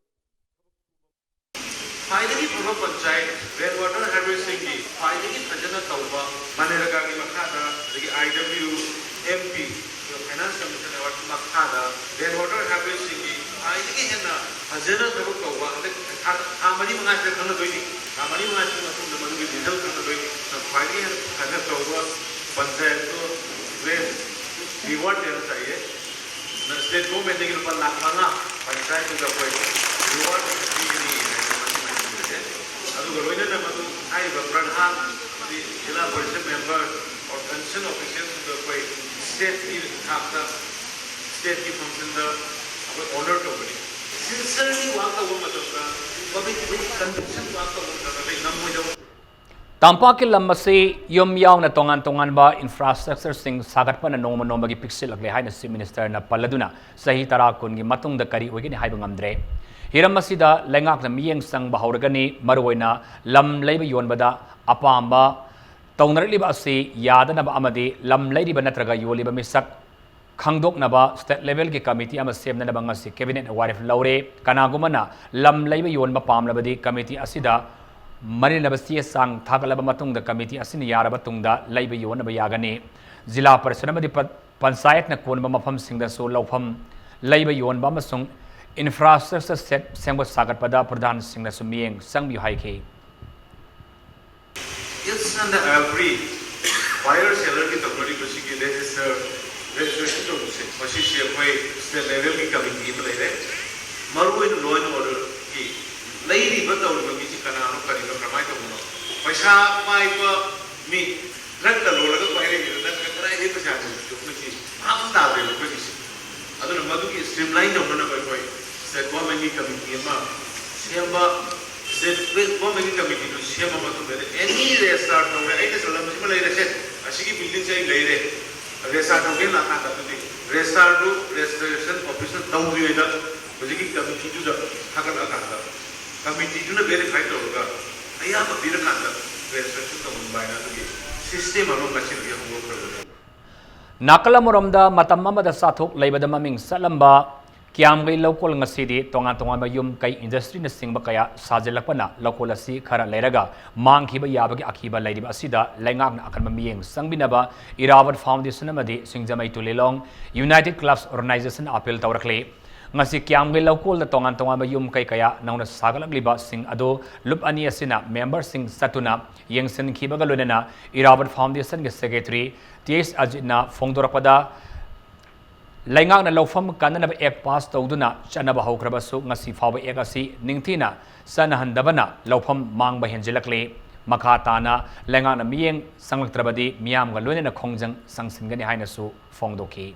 ꯈ꯭ꯋꯥꯏꯗꯒꯤ ꯐꯕ ꯄꯟꯆꯥꯌꯠ ꯔꯦꯟ ꯋꯥꯇꯔ ꯍꯥꯔꯚꯦꯁꯇꯤꯡꯒꯤ ꯈ꯭ꯋꯥꯏꯗꯒꯤ ꯐꯖꯅ ꯇꯧꯕ ꯃꯅꯔꯦꯒꯥꯒꯤ ꯃꯈꯥꯗ, ꯑꯗꯒꯤ I W M P, Finance Commission Award ꯃꯈꯥꯗ ꯔꯦꯟ ꯋꯥꯇꯔ ꯍꯥꯔꯚꯦꯁꯇꯤꯡꯒꯤ ꯈ꯭ꯋꯥꯏꯗꯒꯤ ꯍꯦꯟꯅ ꯐꯖꯅ ꯊꯕꯛ ꯇꯧꯕ, ꯍꯟꯗꯛ ꯊꯥ, ꯊꯥ ꯃꯔꯤ ꯃꯉꯥꯁꯤꯗ ꯈꯪꯒꯗꯣꯏꯅꯤ꯫ ꯊꯥ ꯃꯔꯤ ꯃꯉꯥꯁꯤꯒꯤ ꯃꯇꯨꯡꯗ ꯃꯗꯨꯒꯤ ꯔꯤꯖꯜ ꯈꯪꯒꯗꯣꯏꯅꯤ꯫ ꯑꯗꯨꯅ ꯈ꯭ꯋꯥꯏꯗꯒꯤ ꯍꯦꯟꯅ ꯐꯖꯅ ꯇꯧꯕ ꯄꯟꯆꯥꯌꯠꯇꯣ ꯔꯦꯟ ꯔꯤꯋꯥꯔꯗ ꯗꯦꯅ ꯆꯥꯏꯌꯦ꯫ ꯁ꯭ꯇꯦꯠ ꯒꯣꯔꯃꯦꯟꯗꯒꯤ ꯂꯨꯄꯥ ꯂꯥꯈ ꯃꯉꯥ ꯄꯟꯆꯥꯌꯠꯇꯨꯗ ꯑꯩꯈꯣꯏ ꯔꯤꯋꯥꯔꯗ ꯄꯤꯒꯅꯤ ꯍꯥꯏꯅ ꯃꯁꯤ ꯃꯌꯥꯝꯁꯤꯡ ꯑꯁꯦ꯫ ꯑꯗꯨꯒ ꯂꯣꯏꯅꯅ ꯃꯗꯨ ꯍꯥꯏꯔꯤꯕ ꯄ꯭ꯔꯙꯥꯟ, ꯑꯃꯗꯤ ꯖꯤꯂꯥ ꯄꯔꯤꯁꯗ ꯃꯦꯝꯕꯔ, ꯑꯣꯔ ꯀꯟꯁꯔꯟ ꯑꯣꯐꯤꯁꯤꯌꯦꯜꯁꯤꯡꯗꯨ ꯑꯩꯈꯣꯏ ꯁ꯭ꯇꯦꯠꯀꯤ ꯊꯥꯛꯇ, ꯁ꯭ꯇꯦꯠꯀꯤ ꯐꯪꯁꯟꯗ ꯑꯩꯈꯣꯏ ꯑꯣꯅꯔ ꯇꯧꯒꯅꯤ꯫ ꯁꯤꯟꯁꯤꯌꯔꯂꯤ ꯋꯥꯔꯛ ꯇꯧꯕ ꯃꯇꯝꯗ, ꯄꯕ꯭ꯂꯤꯛ ꯋꯤꯠ ꯀꯟꯚꯤꯛꯁꯟ ꯋꯥꯔꯛ ꯇꯧꯕ ꯃꯇꯝꯗ ꯑꯩꯈꯣꯏ ꯉꯝꯃꯣꯏꯗꯕ ꯇꯝꯄꯥꯛꯀꯤ ꯂꯝ ꯑꯁꯤ ꯌꯨꯝ ꯌꯥꯎꯅ ꯇꯣꯉꯥꯟ ꯇꯣꯉꯥꯟꯕ ꯏꯟꯐ꯭ꯔꯥꯁ꯭ꯇ꯭ꯔꯛꯆꯔꯁꯤꯡ ꯁꯥꯒꯠꯄꯅ ꯅꯣꯡꯃ ꯅꯣꯡꯃꯒꯤ ꯄꯤꯛꯁꯤꯜꯂꯛꯂꯦ ꯍꯥꯏꯅ ꯆꯤꯐ ꯃꯤꯅꯤꯁꯇꯔꯅ ꯄꯜꯂꯗꯨꯅ ꯆꯍꯤ ꯇꯔꯥ ꯀꯨꯟꯒꯤ ꯃꯇꯨꯡꯗ ꯀꯔꯤ ꯑꯣꯏꯒꯅꯤ ꯍꯥꯏꯕ ꯉꯝꯗ꯭ꯔꯦ꯫ ꯍꯤꯔꯝ ꯑꯁꯤꯗ ꯂꯩꯉꯥꯛꯅ ꯃꯤꯠꯌꯦꯡ ꯆꯪꯕ ꯍꯧꯔꯒꯅꯤ꯫ ꯃꯔꯨꯑꯣꯏꯅ ꯂꯝ ꯂꯩꯕ ꯌꯣꯟꯕꯗ ꯑꯄꯥꯝꯕ ꯇꯧꯅꯔꯛꯂꯤꯕ ꯑꯁꯤ ꯌꯥꯗꯅꯕ ꯑꯃꯗꯤ ꯂꯝ ꯂꯩꯔꯤꯕ ꯅꯠꯇ꯭ꯔꯒ ꯌꯣꯜꯂꯤꯕ ꯃꯤꯁꯛ ꯈꯪꯗꯣꯛꯅꯕ ꯁ꯭ꯇꯦꯠ ꯂꯦꯚꯦꯜꯒꯤ ꯀꯃꯤꯇꯤ ꯑꯃ ꯁꯦꯝꯅꯅꯕ ꯉꯁꯤ ꯀꯦꯕꯤꯅꯦꯠꯅ ꯋꯥꯔꯦꯞ ꯂꯧꯔꯦ꯫ ꯀꯅꯥꯒꯨꯝꯕꯅ ꯂꯝ ꯂꯩꯕ ꯌꯣꯟꯕ ꯄꯥꯝꯂꯕꯗꯤ ꯀꯃꯤꯇꯤ ꯑꯁꯤꯗ ꯃꯔꯤꯅꯕ ꯆꯦ ꯆꯥꯡ ꯊꯥꯒꯠꯂꯕ ꯃꯇꯨꯡꯗ ꯀꯃꯤꯇꯤ ꯑꯁꯤꯅ ꯌꯥꯔꯕ ꯇꯨꯡꯗ ꯂꯩꯕ ꯌꯣꯟꯅꯕ ꯌꯥꯒꯅꯤ꯫ ꯖꯤꯂꯥ ꯄꯔꯤꯁꯗ ꯑꯃꯗꯤ ꯄ-, ꯄꯟꯆꯥꯌꯠꯅ ꯀꯣꯟꯕ ꯃꯐꯝꯁꯤꯡꯗꯁꯨ ꯂꯧꯐꯝ ꯂꯩꯕ ꯌꯣꯟꯕ ꯑꯃꯁꯨꯡ ꯏꯟꯐ꯭ꯔꯥꯁ꯭ꯇ꯭ꯔꯛꯆꯔ ꯁꯦꯠ ꯁꯦꯝꯒꯠ ꯁꯥꯒꯠꯄꯗ ꯄ꯭ꯔꯙꯥꯟꯁꯤꯡꯅꯁꯨ ꯃꯤꯠꯌꯦꯡ ꯆꯪꯕꯤꯌꯨ ꯍꯥꯏꯈꯤ꯫ Each and every buyer sellerꯒꯤ ꯇꯧꯅꯔꯤꯕꯁꯤꯒꯤ register registration ꯇꯧꯕꯁꯦ, ꯃꯁꯤꯁꯦ ꯑꯩꯈꯣꯏ ꯁ꯭ꯇꯦꯠ ꯂꯦꯚꯦꯜꯒꯤ ꯀꯃꯤꯇꯤ ꯑꯃ ꯂꯩꯔꯦ꯫ ꯃꯔꯨꯑꯣꯏꯅ ꯂꯣ ꯑꯦꯟ ꯑꯣꯔꯗꯔꯒꯤ ꯂꯩꯔꯤꯕ ꯇꯧꯔꯤꯕ ꯃꯤꯁꯤ ꯀꯅꯥꯅꯣ, ꯀꯔꯤꯅꯣ, ꯀꯃꯥꯏꯅ ꯇꯧꯕꯅꯣ, ꯄꯩꯁꯥ ꯄꯥꯏꯕ ꯃꯤ, ꯗ꯭ꯔꯒꯇ ꯂꯣꯜꯂꯒ ꯄꯥꯏꯔꯛꯏꯕ ꯅꯠꯇ꯭ꯔꯒ ꯀꯗꯥꯏꯗꯒꯤ ꯄꯩꯁꯥ ꯇꯧꯕꯁꯨ ꯑꯩꯈꯣꯏꯒꯤ ꯚꯥꯞ ꯇꯥꯗꯦꯕ ꯑꯩꯈꯣꯏꯒꯤꯁꯦ꯫ ꯑꯗꯨꯅ ꯃꯗꯨꯒꯤ ꯁ꯭ꯇ꯭ꯔꯤꯝꯂꯥꯏꯟ ꯇꯧꯅꯅꯕ ꯑꯩꯈꯣꯏ ꯁ꯭ꯇꯦꯠ ꯒꯣꯔꯃꯦꯟꯒꯤ ꯀꯃꯤꯇꯤ ꯑꯃ ꯁꯦꯝꯕ, ꯁ꯭ꯇꯦꯠ ꯒꯣꯔꯃꯦꯟꯒꯤ ꯀꯃꯤꯇꯤꯗꯨ ꯁꯦꯝꯃ ꯃꯇꯨꯡꯗ ꯑꯦꯅꯤ ꯔꯦꯖꯤꯁꯇꯥꯔ ꯇꯧꯔꯦ, ꯑꯩꯅ ꯂꯝꯁꯤꯃ ꯂꯩꯔꯦꯁꯦ, ꯑꯁꯤꯒꯤ ꯕꯤꯜꯗꯤꯡꯁꯦ ꯑꯩ ꯂꯩꯔꯦ, ꯔꯦꯖꯤꯁꯇꯥꯔ ꯇꯧꯒꯦ ꯂꯥꯛꯀꯥꯟꯗꯗꯤ ꯔꯦꯖꯤꯁꯇꯥꯔꯗꯨ ꯔꯦꯖꯤꯁꯇ꯭ꯔꯦꯁꯟ ꯑꯣꯐꯤꯁꯔ ꯇꯧꯗ꯭ꯔꯤꯉꯩꯗ ꯍꯧꯖꯤꯛꯀꯤ ꯀꯃꯤꯇꯤꯗꯨꯗ ꯊꯥꯒꯠꯂꯛꯑꯀꯥꯟꯗ ꯀꯃꯤꯇꯤꯗꯨꯅ ꯚꯦꯔꯤꯐꯥꯏ ꯇꯧꯔꯒ ꯑꯌꯥꯕ ꯄꯤꯔꯀꯥꯟꯗ ꯔꯦꯖꯤꯁꯇ꯭ꯔꯦꯁꯟ ꯇꯧꯍꯟꯕ ꯍꯥꯏꯅ ꯑꯗꯨꯒꯤ ꯁꯤꯁꯇꯦꯝ ꯑꯃ ꯉꯁꯤꯗꯒꯤ ꯍꯧꯗꯣꯛꯈ꯭ꯔꯕꯅꯤ꯫ ꯅꯥꯀꯜ ꯑꯃꯔꯣꯝꯗ ꯃꯇꯝ ꯑꯃꯗ ꯆꯥꯊꯣꯛ ꯂꯩꯕꯗ ꯃꯃꯤꯡ ꯆꯠꯂꯝꯕ ꯀꯤꯌꯥꯝꯒꯩ ꯂꯧꯀꯣꯜ ꯉꯁꯤꯗꯤ ꯇꯣꯉꯥꯟ ꯇꯣꯉꯥꯟꯕ ꯌꯨꯝ ꯀꯩ ꯏꯟꯗꯁꯇ꯭ꯔꯤꯅꯆꯤꯡꯕ ꯀꯌꯥ ꯁꯥꯖꯤꯜꯂꯛꯄꯅ ꯂꯧꯀꯣꯜ ꯑꯁꯤ ꯈꯔ ꯂꯩꯔꯒ ꯃꯥꯡꯈꯤꯕ ꯌꯥꯕꯒꯤ ꯑꯀꯤꯕ ꯂꯩꯔꯤꯕ ꯑꯁꯤꯗ ꯂꯩꯉꯥꯛꯅ ꯑꯀꯟꯕ ꯃꯤꯠꯌꯦꯡ ꯆꯪꯕꯤꯅꯕ ꯏꯔꯥꯕꯠ ꯐꯥꯎꯟꯗꯦꯁꯟ ꯑꯃꯗꯤ ꯁꯤꯡꯖꯃꯩ ꯇꯨꯂꯤꯂꯣꯡ ꯌꯨꯅꯥꯏꯇꯦꯗ ꯀ꯭ꯂꯕꯁ ꯑꯣꯔꯒꯅꯥꯏꯖꯦꯁꯟ ꯑꯄꯤꯜ ꯇꯧꯔꯛꯂꯤ꯫ ꯉꯁꯤ ꯀꯤꯌꯥꯝꯒꯩ ꯂꯧꯀꯣꯜꯗ ꯇꯣꯉꯥꯟ ꯇꯣꯉꯥꯟꯕ ꯌꯨꯝ ꯀꯩ ꯀꯌꯥ ꯅꯧꯅ ꯁꯥꯒꯠꯂꯛꯂꯤꯕꯁꯤꯡ ꯑꯗꯨ ꯂꯨꯞ ꯑꯅꯤ ꯑꯁꯤꯅ ꯃꯦꯝꯕꯔꯁꯤꯡ ꯆꯠꯇꯨꯅ ꯌꯦꯡꯁꯤꯟꯈꯤꯕꯒ ꯂꯣꯏꯅꯅ ꯏꯔꯥꯕꯠ ꯐꯥꯎꯟꯗꯦꯁꯟꯒꯤ ꯁꯦꯀ꯭ꯔꯦꯇꯔꯤ ꯇꯤ ꯑꯩꯆ ꯑꯖꯤꯠꯅ ꯐꯣꯡꯗꯣꯔꯛꯄꯗ, ꯂꯩꯉꯥꯛꯅ ꯂꯧꯐꯝ ꯀꯟꯅꯅꯕ ꯑꯦꯛ ꯄꯥꯁ ꯇꯧꯗꯨꯅ ꯆꯠꯅꯕ ꯍꯧꯈ꯭ꯔꯕꯁꯨ ꯉꯁꯤ ꯐꯥꯎꯕ ꯑꯦꯛ ꯑꯁꯤ ꯅꯤꯡꯊꯤꯅ ꯆꯠꯅꯍꯟꯗꯕꯅ ꯂꯧꯐꯝ ꯃꯥꯡꯕ ꯍꯦꯟꯖꯤꯜꯂꯛꯂꯤ꯫ ꯃꯈꯥ ꯇꯥꯅ ꯂꯩꯉꯥꯛꯅ ꯃꯤꯠꯌꯦꯡ ꯆꯪꯂꯛꯇ꯭ꯔꯕꯗꯤ ꯃꯤꯌꯥꯝꯒ ꯂꯣꯏꯅꯅ ꯈꯣꯡꯖꯪ ꯆꯪꯁꯤꯟꯒꯅꯤ ꯍꯥꯏꯅꯁꯨ ꯐꯣꯡꯗꯣꯛꯈꯤ꯫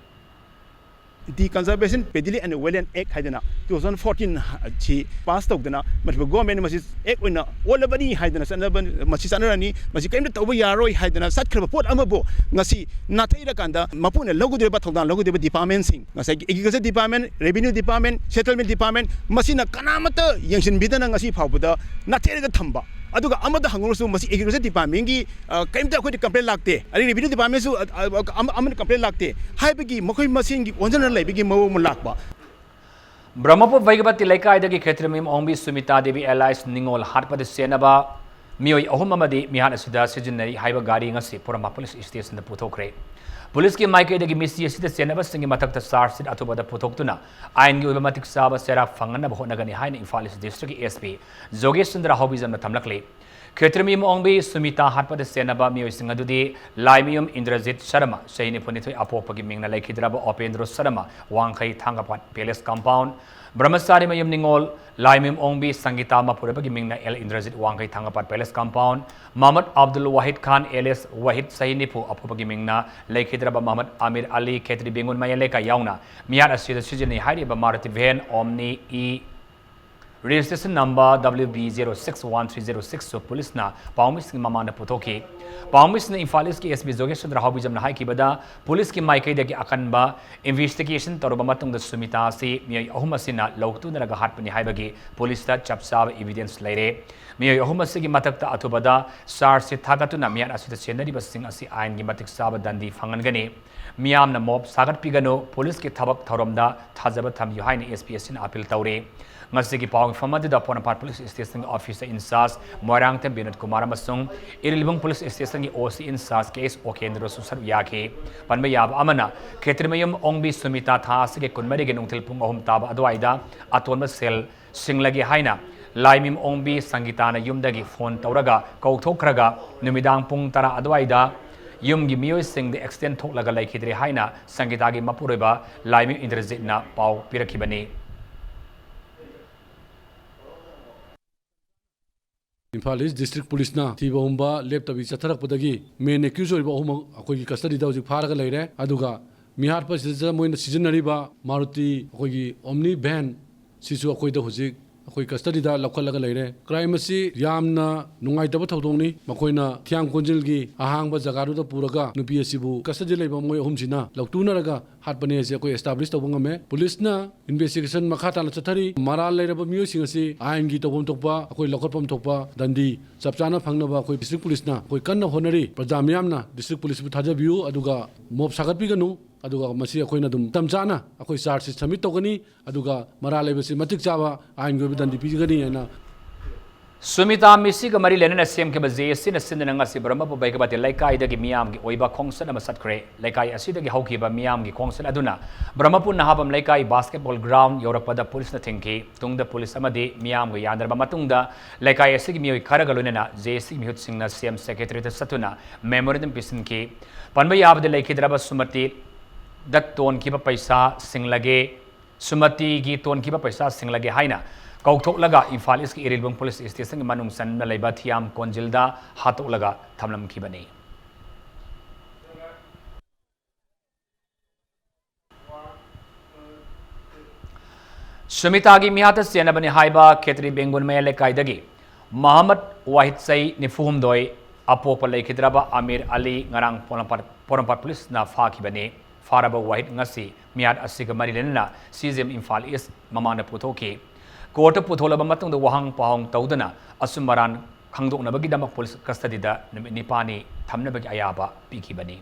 Deconservation Paddy Land and Wetland Act ꯍꯥꯏꯗꯅ two thousand fourteen ꯁꯤ ꯄꯥꯁ ꯇꯧꯗꯅ ꯃꯅꯤꯄꯨꯔ ꯒꯣꯔꯃꯦꯟꯅ ꯃꯁꯤ ꯑꯦꯛ ꯑꯣꯏꯅ ꯑꯣꯜꯂꯕꯅꯤ ꯍꯥꯏꯗꯅ ꯆꯠꯅꯕ, ꯃꯁꯤ ꯆꯠꯅꯔꯅꯤ, ꯃꯁꯤ ꯀꯔꯤꯝꯇ ꯇꯧꯕ ꯌꯥꯔꯣꯏ ꯍꯥꯏꯗꯅ ꯆꯠꯈ꯭ꯔꯕ ꯄꯣꯠ ꯑꯃꯕꯨ ꯉꯁꯤ ꯅꯥꯊꯩꯔꯀꯥꯟꯗ ꯃꯄꯨꯅ ꯂꯧꯒꯗꯧꯔꯤꯕ ꯊꯧꯗꯥꯡ ꯂꯧꯒꯗꯧꯔꯤꯕ ꯗꯤꯄꯥꯔꯠꯃꯦꯟꯁꯤꯡ, ꯉꯁꯥꯏꯒꯤ agriculture department, revenue department, settlement department, ꯃꯁꯤꯅ ꯀꯅꯥꯃꯠꯇ ꯌꯦꯡꯁꯤꯟꯕꯤꯗꯅ ꯉꯁꯤ ꯐꯥꯎꯕꯗ ꯅꯥꯊꯩꯔꯒ ꯊꯝꯕ꯫ ꯑꯗꯨꯒ ꯑꯃꯗ ꯍꯪꯉꯨꯔꯁꯨ ꯃꯁꯤ ꯑꯦꯒ꯭ꯔꯤꯀꯜꯆꯔ ꯗꯤꯄꯥꯔꯠꯃꯦꯟꯒꯤ ꯑ, ꯀꯔꯤꯝꯇ ꯑꯩꯈꯣꯏꯗ ꯀꯝꯄ꯭ꯂꯦꯟ ꯂꯥꯛꯇꯦ, ꯑꯗꯩ ꯔꯦꯚꯤꯅ꯭ꯌꯨ ꯗꯤꯄꯥꯔꯠꯃꯦꯟꯁꯨ, ꯑ, ꯑ, ꯑꯃ-, ꯑꯃꯅ ꯀꯝꯄ꯭ꯂꯦꯟ ꯂꯥꯛꯇꯦ ꯍꯥꯏꯕꯒꯤ ꯃꯈꯣꯏ ꯃꯁꯦꯟꯒꯤ ꯑꯣꯟꯖꯟꯅ ꯂꯩꯕꯒꯤ ꯃꯑꯣꯡ ꯑꯃ ꯂꯥꯛꯄ꯫ ꯕ꯭ꯔꯍꯃꯄꯨꯔ ꯕꯩꯒꯄꯇꯤ ꯂꯩꯀꯥꯏꯗꯒꯤ ꯈꯦꯇ꯭ꯔꯤꯃꯌꯨꯝ ꯑꯣꯡꯕꯤ ꯁꯨꯃꯤꯇꯥ ꯗꯦꯕꯤ ꯑꯦꯂꯥꯏꯁ ꯅꯤꯉꯣꯜ ꯍꯥꯠꯄꯗ ꯆꯦꯟꯅꯕ ꯃꯤꯑꯣꯏ ꯑꯍꯨꯝ ꯑꯃꯗꯤ ꯃꯤꯍꯥꯠ ꯑꯁꯤꯗ ꯁꯤꯖꯤꯟꯅꯔꯤ ꯍꯥꯏꯕ ꯒꯥꯔꯤ ꯉꯁꯤ ꯄꯣꯔꯣꯝꯄꯥꯠ ꯄꯨꯂꯤꯁ ꯁ꯭ꯇꯦꯁꯟꯗ ꯄꯨꯊꯣꯛꯈ꯭ꯔꯦ꯫ ꯄꯨꯂꯤꯁꯀꯤ ꯃꯥꯏꯀꯩꯗꯒꯤ ꯃꯤꯁꯤ ꯑꯁꯤꯗ ꯆꯦꯟꯅꯕꯁꯤꯡꯒꯤ ꯃꯊꯛꯇ ꯆꯥꯔꯖ ꯁꯤꯠ ꯑꯊꯨꯕꯗ ꯄꯨꯊꯣꯛꯇꯨꯅ ꯑꯥꯏꯟꯒꯤ ꯑꯣꯏꯕ ꯃꯇꯤꯛ ꯆꯥꯕ ꯆꯩꯔꯥꯛ ꯐꯪꯍꯟꯅꯕ ꯍꯣꯠꯅꯒꯅꯤ ꯍꯥꯏꯅ ꯏꯝꯐꯥꯜ ꯏꯁ ꯗꯤꯁꯇ꯭ꯔꯤꯛꯀꯤ ꯑꯦꯁ ꯄꯤ ꯖꯣꯒꯦꯁ ꯆꯟꯗ꯭ꯔ ꯍꯥꯎꯕꯤꯖꯝꯅ ꯊꯝꯂꯛꯂꯤ꯫ ꯈꯦꯇ꯭ꯔꯤꯃꯌꯨꯝ ꯑꯣꯡꯕꯤ ꯁꯨꯃꯤꯇꯥ ꯍꯥꯠꯄꯗ ꯆꯦꯟꯅꯕ ꯃꯤꯑꯣꯏꯁꯤꯡ ꯑꯗꯨꯗꯤ ꯂꯥꯏꯃꯌꯨꯝ ꯏꯟꯗ꯭ꯔꯖꯤꯠ ꯁꯔꯃ, ꯆꯍꯤ ꯅꯤꯐꯨꯅꯤꯊꯣꯏ ꯑꯄꯣꯛꯄꯒꯤ ꯃꯤꯡꯅ ꯂꯩꯈꯤꯗ꯭ꯔꯕ ꯑꯣꯄꯦꯟꯗ꯭ꯔꯣ ꯁꯔꯃ, ꯋꯥꯡꯈꯩ ꯊꯥꯡꯒꯄꯥꯠ ꯄꯦꯂꯦꯁ ꯀꯝꯄꯥꯎꯟ, ꯕ꯭ꯔꯍ꯭ꯃꯆꯥꯔꯤꯃꯌꯨꯝ ꯅꯤꯉꯣꯜ ꯂꯥꯏꯃꯌꯨꯝ ꯑꯣꯡꯕꯤ ꯁꯪꯒꯤꯇꯥ ꯃꯄꯨꯔꯣꯏꯕꯒꯤ ꯃꯤꯡꯅ ꯑꯦꯜ ꯏꯟꯗ꯭ꯔꯖꯤꯠ, ꯋꯥꯡꯈꯩ ꯊꯥꯡꯒꯄꯥꯠ ꯄꯦꯂꯦꯁ ꯀꯝꯄꯥꯎꯟ, ꯃꯍꯃꯗ ꯑꯕꯗꯨꯜ ꯋꯥꯍꯤꯗ ꯈꯥꯟ ꯑꯦꯂꯤꯌꯥꯁ ꯋꯥꯍꯤꯗ, ꯆꯍꯤ ꯅꯤꯐꯨ ꯑꯄꯣꯛꯄꯒꯤ ꯃꯤꯡꯅ ꯂꯩꯈꯤꯗ꯭ꯔꯕ ꯃꯍꯃꯗ ꯑꯃꯤꯔ ꯑꯂꯤ, ꯈꯦꯇ꯭ꯔꯤ ꯕꯦꯡꯒꯨꯟ ꯃꯌꯥꯏ ꯂꯩꯀꯥꯏ ꯌꯥꯎꯅ ꯃꯤꯍꯥꯠ ꯑꯁꯤꯗ ꯁꯤꯖꯤꯟꯅꯩ ꯍꯥꯏꯔꯤꯕ Maruti van ꯑꯣꯝꯅꯤ E registration number W B zero six one three zero six ꯁꯨ ꯄꯨꯂꯤꯁꯅ ꯄꯥꯎꯃꯤꯁꯤꯡꯒꯤ ꯃꯃꯥꯡꯗ ꯄꯨꯊꯣꯛꯈꯤ꯫ ꯄꯥꯎꯃꯤꯁꯤꯡꯅ ꯏꯝꯐꯥꯜ ꯏꯁꯀꯤ ꯑꯦꯁ ꯄꯤ ꯖꯣꯒꯦꯁ ꯆꯟꯗ꯭ꯔ ꯍꯥꯎꯕꯤꯖꯝꯅ ꯍꯥꯏꯈꯤꯕꯗ, ꯄꯨꯂꯤꯁꯀꯤ ꯃꯥꯏꯀꯩꯗꯒꯤ ꯑꯀꯟꯕ ꯏꯟꯚꯦꯁꯇꯤꯒꯦꯁꯟ ꯇꯧꯔꯕ ꯃꯇꯨꯡꯗ ꯁꯨꯃꯤꯇꯥ ꯑꯁꯤ ꯃꯤꯑꯣꯏ ꯑꯍꯨꯝ ꯑꯁꯤꯅ ꯂꯧꯇꯨꯅꯔꯒ ꯍꯥꯠꯄꯅꯤ ꯍꯥꯏꯕꯒꯤ ꯄꯨꯂꯤꯁꯇ ꯆꯞ ꯆꯥꯕ ꯏꯚꯤꯗꯦꯟꯁ ꯂꯩꯔꯦ꯫ ꯃꯤꯑꯣꯏ ꯑꯍꯨꯝ ꯑꯁꯤꯒꯤ ꯃꯊꯛꯇ ꯑꯊꯨꯕꯗ ꯆꯥꯔꯖ ꯁꯤꯠ ꯊꯥꯒꯠꯇꯨꯅ ꯃꯤꯍꯥꯠ ꯑꯁꯤꯗ ꯆꯦꯟꯅꯔꯤꯕꯁꯤꯡ ꯑꯁꯤ ꯑꯥꯏꯟꯒꯤ ꯃꯇꯤꯛ ꯆꯥꯕ ꯗꯟꯗꯤ ꯐꯪꯍꯟꯒꯅꯤ꯫ ꯃꯤꯌꯥꯝꯅ ꯃꯣꯞ ꯁꯥꯒꯠꯄꯤꯒꯅꯨ, ꯄꯨꯂꯤꯁꯀꯤ ꯊꯕꯛ ꯊꯧꯔꯝꯗ ꯊꯥꯖꯕ ꯊꯝꯕꯤꯌꯨ ꯍꯥꯏꯅ ꯑꯦꯁ ꯄꯤ ꯑꯁꯤꯅ ꯑꯄꯤꯜ ꯇꯧꯔꯤ꯫ ꯉꯁꯤꯒꯤ ꯄꯥꯎ ꯃꯤꯐꯝ ꯑꯗꯨꯗ ꯄꯣꯔꯣꯝꯄꯥꯠ ꯄꯨꯂꯤꯁ ꯁ꯭ꯇꯦꯁꯟꯒꯤ ꯑꯣꯐꯤꯁꯔ ꯏꯟꯆꯥꯔꯖ ꯃꯣꯏꯔꯥꯡꯊꯦꯝ ꯕꯤꯅꯣꯗ ꯀꯨꯃꯥꯔ ꯑꯃꯁꯨꯡ ꯏꯔꯤꯜꯕꯨꯡ ꯄꯨꯂꯤꯁ ꯁ꯭ꯇꯦꯁꯟꯒꯤ ꯑꯣ ꯁꯤ ꯏꯟꯆꯥꯔꯖ ꯀꯦ ꯑꯦꯁ ꯑꯣꯀꯦꯟꯗ꯭ꯔꯁꯨ ꯁꯔꯨꯛ ꯌꯥꯈꯤ꯫ ꯄꯟꯕ ꯌꯥꯕ ꯑꯃꯅ, ꯈꯦꯇ꯭ꯔꯤꯃꯌꯨꯝ ꯑꯣꯡꯕꯤ ꯁꯨꯃꯤꯇꯥ ꯊꯥ ꯑꯁꯤꯒꯤ ꯀꯨꯟꯃꯔꯤꯒꯤ ꯅꯨꯡꯊꯤꯜ ꯄꯨꯡ ꯑꯍꯨꯝ ꯇꯥꯕ ꯑꯗꯨꯋꯥꯏꯗ ꯑꯇꯣꯟꯕ ꯁꯦꯜ ꯁꯤꯡꯂꯒꯦ ꯍꯥꯏꯅ ꯂꯥꯏꯃꯌꯨꯝ ꯑꯣꯡꯕꯤ ꯁꯪꯒꯤꯇꯥꯅ ꯌꯨꯝꯗꯒꯤ ꯐꯣꯟ ꯇꯧꯔꯒ ꯀꯧꯊꯣꯛꯈ꯭ꯔꯒ, ꯅꯨꯃꯤꯗꯥꯡ ꯄꯨꯡ ꯇꯔꯥ ꯑꯗꯨꯋꯥꯏꯗ ꯌꯨꯝꯒꯤ ꯃꯤꯑꯣꯏꯁꯤꯡꯗ ꯑꯦꯛꯁꯤꯗꯦꯟ ꯊꯣꯛꯂꯒ ꯂꯩꯈꯤꯗ꯭ꯔꯦ ꯍꯥꯏꯅ ꯁꯪꯒꯤꯇꯥꯒꯤ ꯃꯄꯨꯔꯣꯏꯕ ꯂꯥꯏꯃꯌꯨꯝ ꯏꯟꯗ꯭ꯔꯖꯤꯠꯅ ꯄꯥꯎ ꯄꯤꯔꯛꯈꯤꯕꯅꯤ꯫ ꯏꯝꯐꯥꯜ ꯏꯁ ꯗꯤꯁꯇ꯭ꯔꯤꯛ ꯄꯨꯂꯤꯁꯅ ꯊꯤꯕ ꯍꯨꯝꯕ ꯂꯦꯞꯇꯕꯤ ꯆꯠꯊꯔꯛꯄꯗꯒꯤ ꯃꯦꯟ ꯑꯦꯀ꯭ꯌꯨꯁ ꯑꯣꯏꯔꯤꯕ ꯑꯍꯨꯝꯃꯛ ꯑꯩꯈꯣꯏꯒꯤ ꯀꯁꯇꯗꯤꯗ ꯍꯧꯖꯤꯛ ꯐꯥꯔꯒ ꯂꯩꯔꯦ꯫ ꯑꯗꯨꯒ ꯃꯤꯍꯥꯠꯄ ꯑꯁꯤꯗ ꯃꯣꯏꯅ ꯁꯤꯖꯤꯟꯅꯔꯤꯕ ꯃꯥꯔꯨꯇꯤ ꯑꯩꯈꯣꯏꯒꯤ ꯑꯣꯝꯅꯤ ꯚꯦꯟ ꯁꯤꯁꯨ ꯑꯩꯈꯣꯏꯗ ꯍꯧꯖꯤꯛ ꯑꯩꯈꯣꯏ ꯀꯁꯇꯗꯤꯗ ꯂꯧꯈꯠꯂꯒ ꯂꯩꯔꯦ꯫ ꯀ꯭ꯔꯥꯏꯝ ꯑꯁꯤ ꯌꯥꯝꯅ ꯅꯨꯡꯉꯥꯏꯇꯕ ꯊꯧꯗꯣꯛꯅꯤ꯫ ꯃꯈꯣꯏꯅ ꯊꯤꯌꯥꯝ ꯀꯣꯟꯖꯤꯜꯒꯤ ꯑꯍꯥꯡꯕ ꯖꯒꯥꯗꯨꯗ ꯄꯨꯔꯒ ꯅꯨꯄꯤ ꯑꯁꯤꯕꯨ ꯀꯁꯇꯗꯤ ꯂꯩꯕ ꯃꯣꯏ ꯑꯍꯨꯝꯁꯤꯅ ꯂꯧꯇꯨꯅꯔꯒ ꯍꯥꯠꯄꯅꯦ ꯍꯥꯏꯁꯦ ꯑꯩꯈꯣꯏ ꯑꯦꯁꯇꯥꯕ꯭ꯂꯤꯁ ꯇꯧꯕ ꯉꯝꯃꯦ꯫ ꯄꯨꯂꯤꯁꯅ ꯏꯟꯚꯦꯁꯇꯤꯒꯦꯁꯟ ꯃꯈꯥ ꯇꯥꯅ ꯆꯠꯊꯔꯤ꯫ ꯃꯔꯥꯜ ꯂꯩꯔꯕ ꯃꯤꯑꯣꯏꯁꯤꯡ ꯑꯁꯤ ꯑꯥꯏꯟꯒꯤ ꯇꯧꯐꯝ ꯊꯣꯛꯄ, ꯑꯩꯈꯣꯏ ꯂꯧꯈꯠꯐꯝ ꯊꯣꯛꯄ ꯗꯟꯗꯤ ꯆꯞ ꯆꯥꯅ ꯐꯪꯅꯕ ꯑꯩꯈꯣꯏ ꯗꯤꯁꯇ꯭ꯔꯤꯛ ꯄꯨꯂꯤꯁꯅ ꯑꯩꯈꯣꯏ ꯀꯟꯅ ꯍꯣꯠꯅꯔꯤ꯫ ꯄ꯭ꯔꯖꯥ ꯃꯤꯌꯥꯝꯅ ꯗꯤꯁꯇ꯭ꯔꯤꯛ ꯄꯨꯂꯤꯁꯄꯨ ꯊꯥꯖꯕꯤꯌꯨ, ꯑꯗꯨꯒ ꯃꯣꯞ ꯁꯥꯒꯠꯄꯤꯒꯅꯨ, ꯑꯗꯨꯒ ꯃꯁꯤ ꯑꯩꯈꯣꯏꯅ ꯑꯗꯨꯝ ꯃꯇꯝ ꯆꯥꯅ ꯑꯩꯈꯣꯏ ꯆꯥꯔꯖꯁꯤ ꯁꯕꯃꯤꯠ ꯇꯧꯒꯅꯤ, ꯑꯗꯨꯒ ꯃꯔꯥꯜ ꯂꯩꯕꯁꯤ ꯃꯇꯤꯛ ꯆꯥꯕ ꯑꯥꯏꯟꯒꯤ ꯑꯣꯏꯕ ꯗꯟꯗꯤ ꯄꯤꯒꯅꯤ ꯍꯥꯏꯅ ꯁꯨꯃꯤꯇꯥ ꯃꯤꯁꯤꯒ ꯃꯔꯤ ꯂꯩꯅꯅ ꯁꯦꯝꯈꯤꯕ ꯖꯦ ꯑꯦꯁ ꯁꯤꯅ ꯁꯤꯟꯗꯨꯅ ꯉꯁꯤ ꯕ꯭ꯔꯍꯃꯄꯨꯔ ꯕꯩꯀꯕꯥꯇꯤ ꯂꯩꯀꯥꯏꯗꯒꯤ ꯃꯤꯌꯥꯝꯒꯤ ꯑꯣꯏꯕ ꯈꯣꯡꯆꯠ ꯑꯃ ꯆꯠꯈ꯭ꯔꯦ꯫ ꯂꯩꯀꯥꯏ ꯑꯁꯤꯗꯒꯤ ꯍꯧꯈꯤꯕ ꯃꯤꯌꯥꯝꯒꯤ ꯈꯣꯡꯆꯠ ꯑꯗꯨꯅ ꯕ꯭ꯔꯍꯃꯄꯨꯔ ꯅꯍꯥꯕꯝ ꯂꯩꯀꯥꯏ ꯕꯥꯁꯀꯦꯠꯕꯣꯜ ꯒ꯭ꯔꯥꯎꯟ ꯌꯧꯔꯛꯄꯗ ꯄꯨꯂꯤꯁꯅ ꯊꯤꯡꯈꯤ꯫ ꯇꯨꯡꯗ ꯄꯨꯂꯤꯁ ꯑꯃꯗꯤ ꯃꯤꯌꯥꯝꯒ ꯌꯥꯅꯔꯕ ꯃꯇꯨꯡꯗ ꯂꯩꯀꯥꯏ ꯑꯁꯤꯒꯤ ꯃꯤꯑꯣꯏ ꯈꯔꯒ ꯂꯣꯏꯅꯅ ꯖꯦ ꯑꯦꯁ ꯁꯤꯒꯤ ꯃꯤꯍꯨꯠꯁꯤꯡꯅ ꯁꯤ ꯑꯦꯝ ꯁꯦꯀ꯭ꯔꯦꯇꯔꯤꯗ ꯆꯠꯇꯨꯅ ꯃꯦꯃꯣꯔꯦꯟꯗꯝ ꯄꯤꯁꯤꯟꯈꯤ꯫ ꯄꯟꯕ ꯌꯥꯕꯗꯤ ꯂꯩꯈꯤꯗ꯭ꯔꯕ ꯁꯨꯃꯇꯤꯗ ꯇꯣꯟꯈꯤꯕ ꯄꯩꯁꯥ ꯁꯤꯡꯂꯒꯦ, ꯁꯨꯃꯇꯤꯒꯤ ꯇꯣꯟꯈꯤꯕ ꯄꯩꯁꯥ ꯁꯤꯡꯂꯒꯦ ꯍꯥꯏꯅ ꯀꯧꯊꯣꯛꯂꯒ ꯏꯝꯐꯥꯜ ꯏꯁꯀꯤ ꯏꯔꯤꯜꯕꯨꯡ ꯄꯨꯂꯤꯁ ꯁ꯭ꯇꯦꯁꯟꯒꯤ ꯃꯅꯨꯡ ꯆꯟꯅ ꯂꯩꯕ ꯊꯤꯌꯥꯝ ꯀꯣꯟꯖꯤꯜꯗ ꯍꯥꯠꯇꯣꯛꯂꯒ ꯊꯝꯂꯝꯈꯤꯕꯅꯤ꯫ ꯁꯨꯃꯤꯇꯥꯒꯤ ꯃꯤꯍꯥꯠꯇ ꯆꯦꯟꯅꯕꯅꯤ ꯍꯥꯏꯕ ꯈꯦꯇ꯭ꯔꯤ ꯕꯦꯡꯒꯨꯟ ꯃꯌꯥꯏ ꯂꯩꯀꯥꯏꯗꯒꯤ ꯃꯍꯃꯗ ꯋꯥꯍꯤꯗ, ꯆꯍꯤ ꯅꯤꯐꯨ ꯍꯨꯝꯗꯣꯏ, ꯑꯄꯣꯛꯄ ꯂꯩꯈꯤꯗ꯭ꯔꯕ ꯑꯃꯤꯔ ꯑꯂꯤ ꯉꯔꯥꯡ ꯄꯣꯔꯣꯝꯄꯥꯠ, ꯄꯣꯔꯣꯝꯄꯥꯠ ꯄꯨꯂꯤꯁꯅ ꯐꯥꯈꯤꯕꯅꯤ꯫ ꯐꯥꯔꯕ ꯋꯥꯍꯤꯗ ꯉꯁꯤ ꯃꯤꯍꯥꯠ ꯑꯁꯤꯒ ꯃꯔꯤ ꯂꯩꯅꯅ ꯁꯤ ꯖꯤ ꯑꯦꯝ ꯏꯝꯐꯥꯜ ꯏꯁ ꯃꯃꯥꯡꯗ ꯄꯨꯊꯣꯛꯈꯤ꯫ ꯀꯣꯔꯠꯇ ꯄꯨꯊꯣꯛꯂꯕ ꯃꯇꯨꯡꯗ ꯋꯥꯍꯪ ꯄꯥꯎꯍꯪ ꯇꯧꯗꯨꯅ ꯑꯆꯨꯝ ꯑꯔꯥꯟ ꯈꯪꯗꯣꯛꯅꯕꯒꯤꯗꯃꯛ ꯄꯨꯂꯤꯁ ꯀꯁꯇꯗꯤꯗ ꯅꯨꯃꯤꯠ ꯅꯤꯄꯥꯜꯅꯤ ꯊꯝꯅꯕꯒꯤ ꯑꯌꯥꯕ ꯄꯤꯈꯤꯕꯅꯤ꯫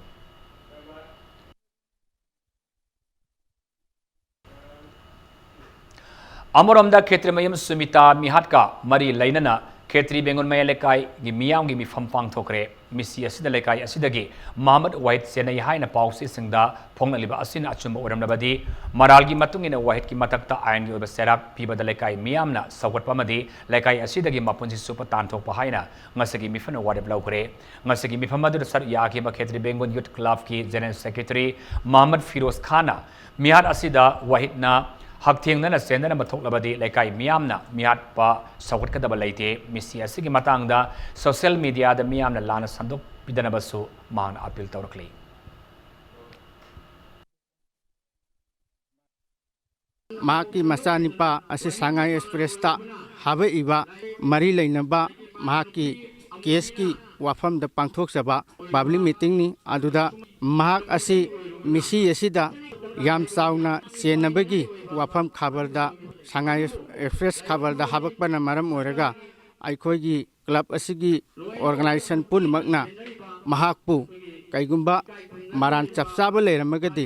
ꯑꯃꯔꯣꯝꯗ ꯈꯦꯇ꯭ꯔꯤꯃꯌꯨꯝ ꯁꯨꯃꯤꯇꯥ ꯃꯤꯍꯥꯠꯀ ꯃꯔꯤ ꯂꯩꯅꯅ ꯈꯦꯇ꯭ꯔꯤ ꯕꯦꯡꯒꯨꯟ ꯃꯌꯥꯏ ꯂꯩꯀꯥꯏꯒꯤ ꯃꯤꯌꯥꯝꯒꯤ ꯃꯤꯐꯝ ꯄꯥꯡꯊꯣꯛꯈ꯭ꯔꯦ꯫ ꯃꯤꯁꯤ ꯑꯁꯤꯗ ꯂꯩꯀꯥꯏ ꯑꯁꯤꯗꯒꯤ ꯃꯍꯃꯗ ꯋꯥꯍꯤꯗ ꯆꯦꯟꯅꯩ ꯍꯥꯏꯅ ꯄꯥꯎꯆꯦꯁꯤꯡꯗ ꯐꯣꯡꯂꯛꯂꯤꯕ ꯑꯁꯤꯅ ꯑꯆꯨꯝꯕ ꯑꯣꯏꯔꯝꯂꯕꯗꯤ, ꯃꯔꯥꯜꯒꯤ ꯃꯇꯨꯡ ꯏꯟꯅ ꯋꯥꯍꯤꯗꯀꯤ ꯃꯊꯛꯇ ꯑꯥꯏꯟꯒꯤ ꯑꯣꯏꯕ ꯆꯩꯔꯥꯛ ꯄꯤꯕꯗ ꯂꯩꯀꯥꯏ ꯃꯤꯌꯥꯝꯅ ꯁꯧꯒꯠꯄ ꯑꯃꯗꯤ ꯂꯩꯀꯥꯏ ꯑꯁꯤꯗꯒꯤ ꯃꯄꯨꯟꯁꯤ ꯆꯨꯞꯄ ꯇꯥꯟꯊꯣꯛꯄ ꯍꯥꯏꯅ ꯉꯁꯤꯒꯤ ꯃꯤꯐꯝꯅ ꯋꯥꯔꯦꯞ ꯂꯧꯈ꯭ꯔꯦ꯫ ꯉꯁꯤꯒꯤ ꯃꯤꯐꯝ ꯑꯗꯨꯗ ꯁꯔꯨꯛ ꯌꯥꯈꯤꯕ ꯈꯦꯇ꯭ꯔꯤ ꯕꯦꯡꯒꯨꯟ ꯌꯨꯠ ꯀ꯭ꯂꯕꯀꯤ ꯖꯦꯅꯔꯦꯜ ꯁꯦꯀ꯭ꯔꯦꯇꯔꯤ ꯃꯍꯃꯗ ꯐꯤꯔꯣꯖ ꯈꯥꯟꯅ ꯃꯤꯍꯥꯠ ꯑꯁꯤꯗ ꯋꯥꯍꯤꯗꯅ ꯍꯛꯊꯦꯡꯅꯅ ꯆꯦꯟꯅꯅꯕ ꯊꯣꯛꯂꯕꯗꯤ ꯂꯩꯀꯥꯏ ꯃꯤꯌꯥꯝꯅ ꯃꯤꯍꯥꯠꯄ ꯁꯧꯒꯠꯀꯗꯕ ꯂꯩꯇꯦ꯫ ꯃꯤꯁꯤ ꯑꯁꯤꯒꯤ ꯃꯇꯥꯡꯗ ꯁꯣꯁꯤꯌꯦꯜ ꯃꯤꯗꯤꯌꯥꯗ ꯃꯤꯌꯥꯝꯅ ꯂꯥꯟꯅ ꯁꯟꯗꯣꯛꯄꯤꯗꯅꯕꯁꯨ ꯃꯍꯥꯛꯅ ꯑꯥꯄꯤꯜ ꯇꯧꯔꯛꯂꯤ꯫ ꯃꯍꯥꯛꯀꯤ ꯃꯆꯥꯅꯤꯄꯥ ꯑꯁꯤ ꯁꯉꯥꯏ ꯑꯦꯛꯁꯄ꯭ꯔꯦꯁꯇ ꯍꯥꯞꯄꯛꯏꯕ ꯃꯔꯤ ꯂꯩꯅꯕ ꯃꯍꯥꯛꯀꯤ ꯀꯦꯁꯀꯤ ꯋꯥꯐꯝꯗ ꯄꯥꯡꯊꯣꯛꯆꯕ ꯄꯕ꯭ꯂꯤꯛ ꯃꯤꯇꯤꯡꯅꯤ꯫ ꯑꯗꯨꯗ ꯃꯍꯥꯛ ꯑꯁꯤ ꯃꯤꯁꯤ ꯑꯁꯤꯗ ꯌꯥꯝ ꯆꯥꯎꯅ ꯆꯦꯟꯅꯕꯒꯤ ꯋꯥꯐꯝ ꯈꯕꯔꯗ, ꯁꯉꯥꯏ ꯑꯦꯛꯁꯄ꯭ꯔꯦꯁ ꯈꯕꯔꯗ ꯍꯥꯞꯄꯛꯄꯅ ꯃꯔꯝ ꯑꯣꯏꯔꯒ ꯑꯩꯈꯣꯏꯒꯤ ꯀ꯭ꯂꯕ ꯑꯁꯤꯒꯤ ꯑꯣꯔꯒꯅꯥꯏꯖꯦꯁꯟ ꯄꯨꯝꯅꯃꯛꯅ ꯃꯍꯥꯛꯄꯨ ꯀꯩꯒꯨꯝꯕ ꯃꯔꯥꯟ ꯆꯞ ꯆꯥꯕ ꯂꯩꯔꯝꯃꯒꯗꯤ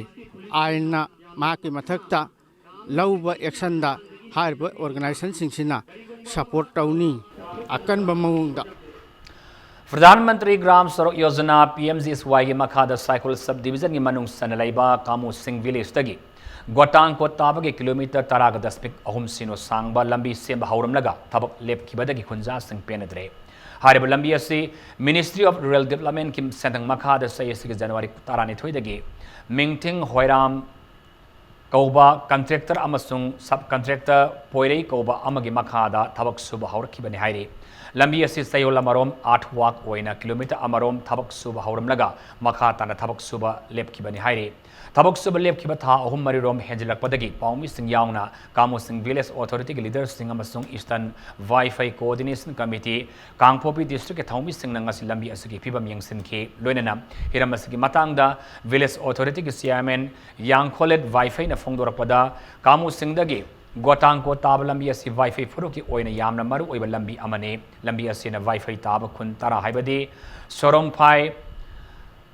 ꯑꯥꯏꯟꯅ ꯃꯍꯥꯛꯀꯤ ꯃꯊꯛꯇ ꯂꯧꯕ ꯑꯦꯛꯁꯟꯗ ꯍꯥꯏꯔꯤꯕ ꯑꯣꯔꯒꯅꯥꯏꯖꯦꯁꯟꯁꯤꯡꯁꯤꯅ ꯁꯄꯣꯔꯠ ꯇꯧꯅꯤ꯫ ꯑꯀꯟꯕ ꯃꯑꯣꯡꯗ Pradhan Mantri Gram Sadak Yojana, P M G S ꯋꯥꯏꯒꯤ ꯃꯈꯥꯗ ꯁꯥꯏꯈꯣꯜ ꯁꯕ ꯗꯤꯕꯤꯖꯟꯒꯤ ꯃꯅꯨꯡ ꯆꯟꯅ ꯂꯩꯕ ꯀꯥꯃꯨ ꯁꯤꯡ ꯚꯤꯂꯦꯖꯇꯒꯤ ꯒꯣꯇꯥꯡꯀꯣꯠ ꯇꯥꯕꯒꯤ ꯀꯤꯂꯣꯃꯤꯇꯔ ꯇꯔꯥꯒ ꯗꯁꯃꯤꯛ ꯑꯍꯨꯝ ꯁꯤꯅꯣ ꯁꯥꯡꯕ ꯂꯝꯕꯤ ꯁꯦꯝꯕ ꯍꯧꯔꯝꯂꯒ ꯊꯕꯛ ꯂꯦꯞꯈꯤꯕꯗꯒꯤ ꯈꯨꯟꯖꯥꯁꯤꯡ ꯄꯦꯟꯅꯗ꯭ꯔꯦ꯫ ꯍꯥꯏꯔꯤꯕ ꯂꯝꯕꯤ ꯑꯁꯤ Ministry of Rural Developmentꯀꯤ ꯁꯦꯟꯊꯪ ꯃꯈꯥꯗ ꯆꯍꯤ ꯑꯁꯤꯒꯤ ꯖꯅꯋꯥꯔꯤ ꯇꯔꯥꯅꯤꯊꯣꯏꯗꯒꯤ ꯃꯤꯡꯊꯤꯡ ꯍꯣꯏꯔꯥꯝ ꯀꯧꯕ ꯀꯟꯇ꯭ꯔꯦꯛꯇꯔ ꯑꯃꯁꯨꯡ ꯁꯕ ꯀꯟꯇ꯭ꯔꯦꯛꯇꯔ ꯄꯣꯏꯔꯩ ꯀꯧꯕ ꯑꯃꯒꯤ ꯃꯈꯥꯗ ꯊꯕꯛ ꯁꯨꯕ ꯍꯧꯔꯛꯈꯤꯕꯅꯤ ꯍꯥꯏꯔꯤ꯫ ꯂꯝꯕꯤ ꯑꯁꯤ ꯆꯌꯣꯜ ꯑꯃꯔꯣꯝ ꯑꯥꯔꯠ ꯋꯥꯛ ꯑꯣꯏꯅ ꯀꯤꯂꯣꯃꯤꯇꯔ ꯑꯃꯔꯣꯝ ꯊꯕꯛ ꯁꯨꯕ ꯍꯧꯔꯝꯂꯒ ꯃꯈꯥ ꯇꯥꯅ ꯊꯕꯛ ꯁꯨꯕ ꯂꯦꯞꯈꯤꯕꯅꯤ ꯍꯥꯏꯔꯤ꯫ ꯊꯕꯛ ꯁꯨꯕ ꯂꯦꯞꯈꯤꯕ ꯊꯥ ꯑꯍꯨꯝ ꯃꯔꯤꯔꯣꯝ ꯍꯦꯟꯖꯤꯜꯂꯛꯄꯗꯒꯤ ꯄꯥꯎꯃꯤꯁꯤꯡ ꯌꯥꯎꯅ ꯀꯥꯃꯨꯁꯤꯡ ꯚꯤꯂꯦꯖ ꯑꯣꯊꯣꯔꯤꯇꯤꯒꯤ ꯂꯤꯗꯔꯁꯤꯡ ꯑꯃꯁꯨꯡ ꯏꯁꯇꯔꯟ ꯋꯥꯏꯐꯩ ꯀꯣꯑꯣꯔꯗꯤꯅꯦꯁꯟ ꯀꯃꯤꯇꯤ ꯀꯥꯡꯄꯣꯛꯄꯤ ꯗꯤꯁꯇ꯭ꯔꯤꯛꯀꯤ ꯊꯧꯃꯤꯁꯤꯡꯅ ꯉꯁꯤ ꯂꯝꯕꯤ ꯑꯁꯤꯒꯤ ꯐꯤꯕꯝ ꯌꯦꯡꯁꯤꯟꯈꯤ꯫ ꯂꯣꯏꯅꯅ ꯍꯤꯔꯝ ꯑꯁꯤꯒꯤ ꯃꯇꯥꯡꯗ ꯚꯤꯂꯦꯖ ꯑꯣꯊꯣꯔꯤꯇꯤꯒꯤ ꯆꯤꯌꯥꯔꯃꯦꯟ ꯌꯥꯡꯈꯣꯂꯦꯠ ꯋꯥꯏꯐꯩꯅ ꯐꯣꯡꯗꯣꯔꯛꯄꯗ, ꯀꯥꯃꯨꯁꯤꯡꯗꯒꯤ ꯒꯣꯇꯥꯡꯀꯣ ꯇꯥꯕ ꯂꯝꯕꯤ ꯑꯁꯤ ꯋꯥꯏꯐꯩ ꯐꯨꯔꯨꯞꯀꯤ ꯑꯣꯏꯅ ꯌꯥꯝꯅ ꯃꯔꯨ ꯑꯣꯏꯕ ꯂꯝꯕꯤ ꯑꯃꯅꯤ꯫ ꯂꯝꯕꯤ ꯑꯁꯤꯅ ꯋꯥꯏꯐꯩ ꯇꯥꯕ ꯈꯨꯟ ꯇꯔꯥ ꯍꯥꯏꯕꯗꯤ ꯁꯣꯔꯣꯝꯐꯥꯏ,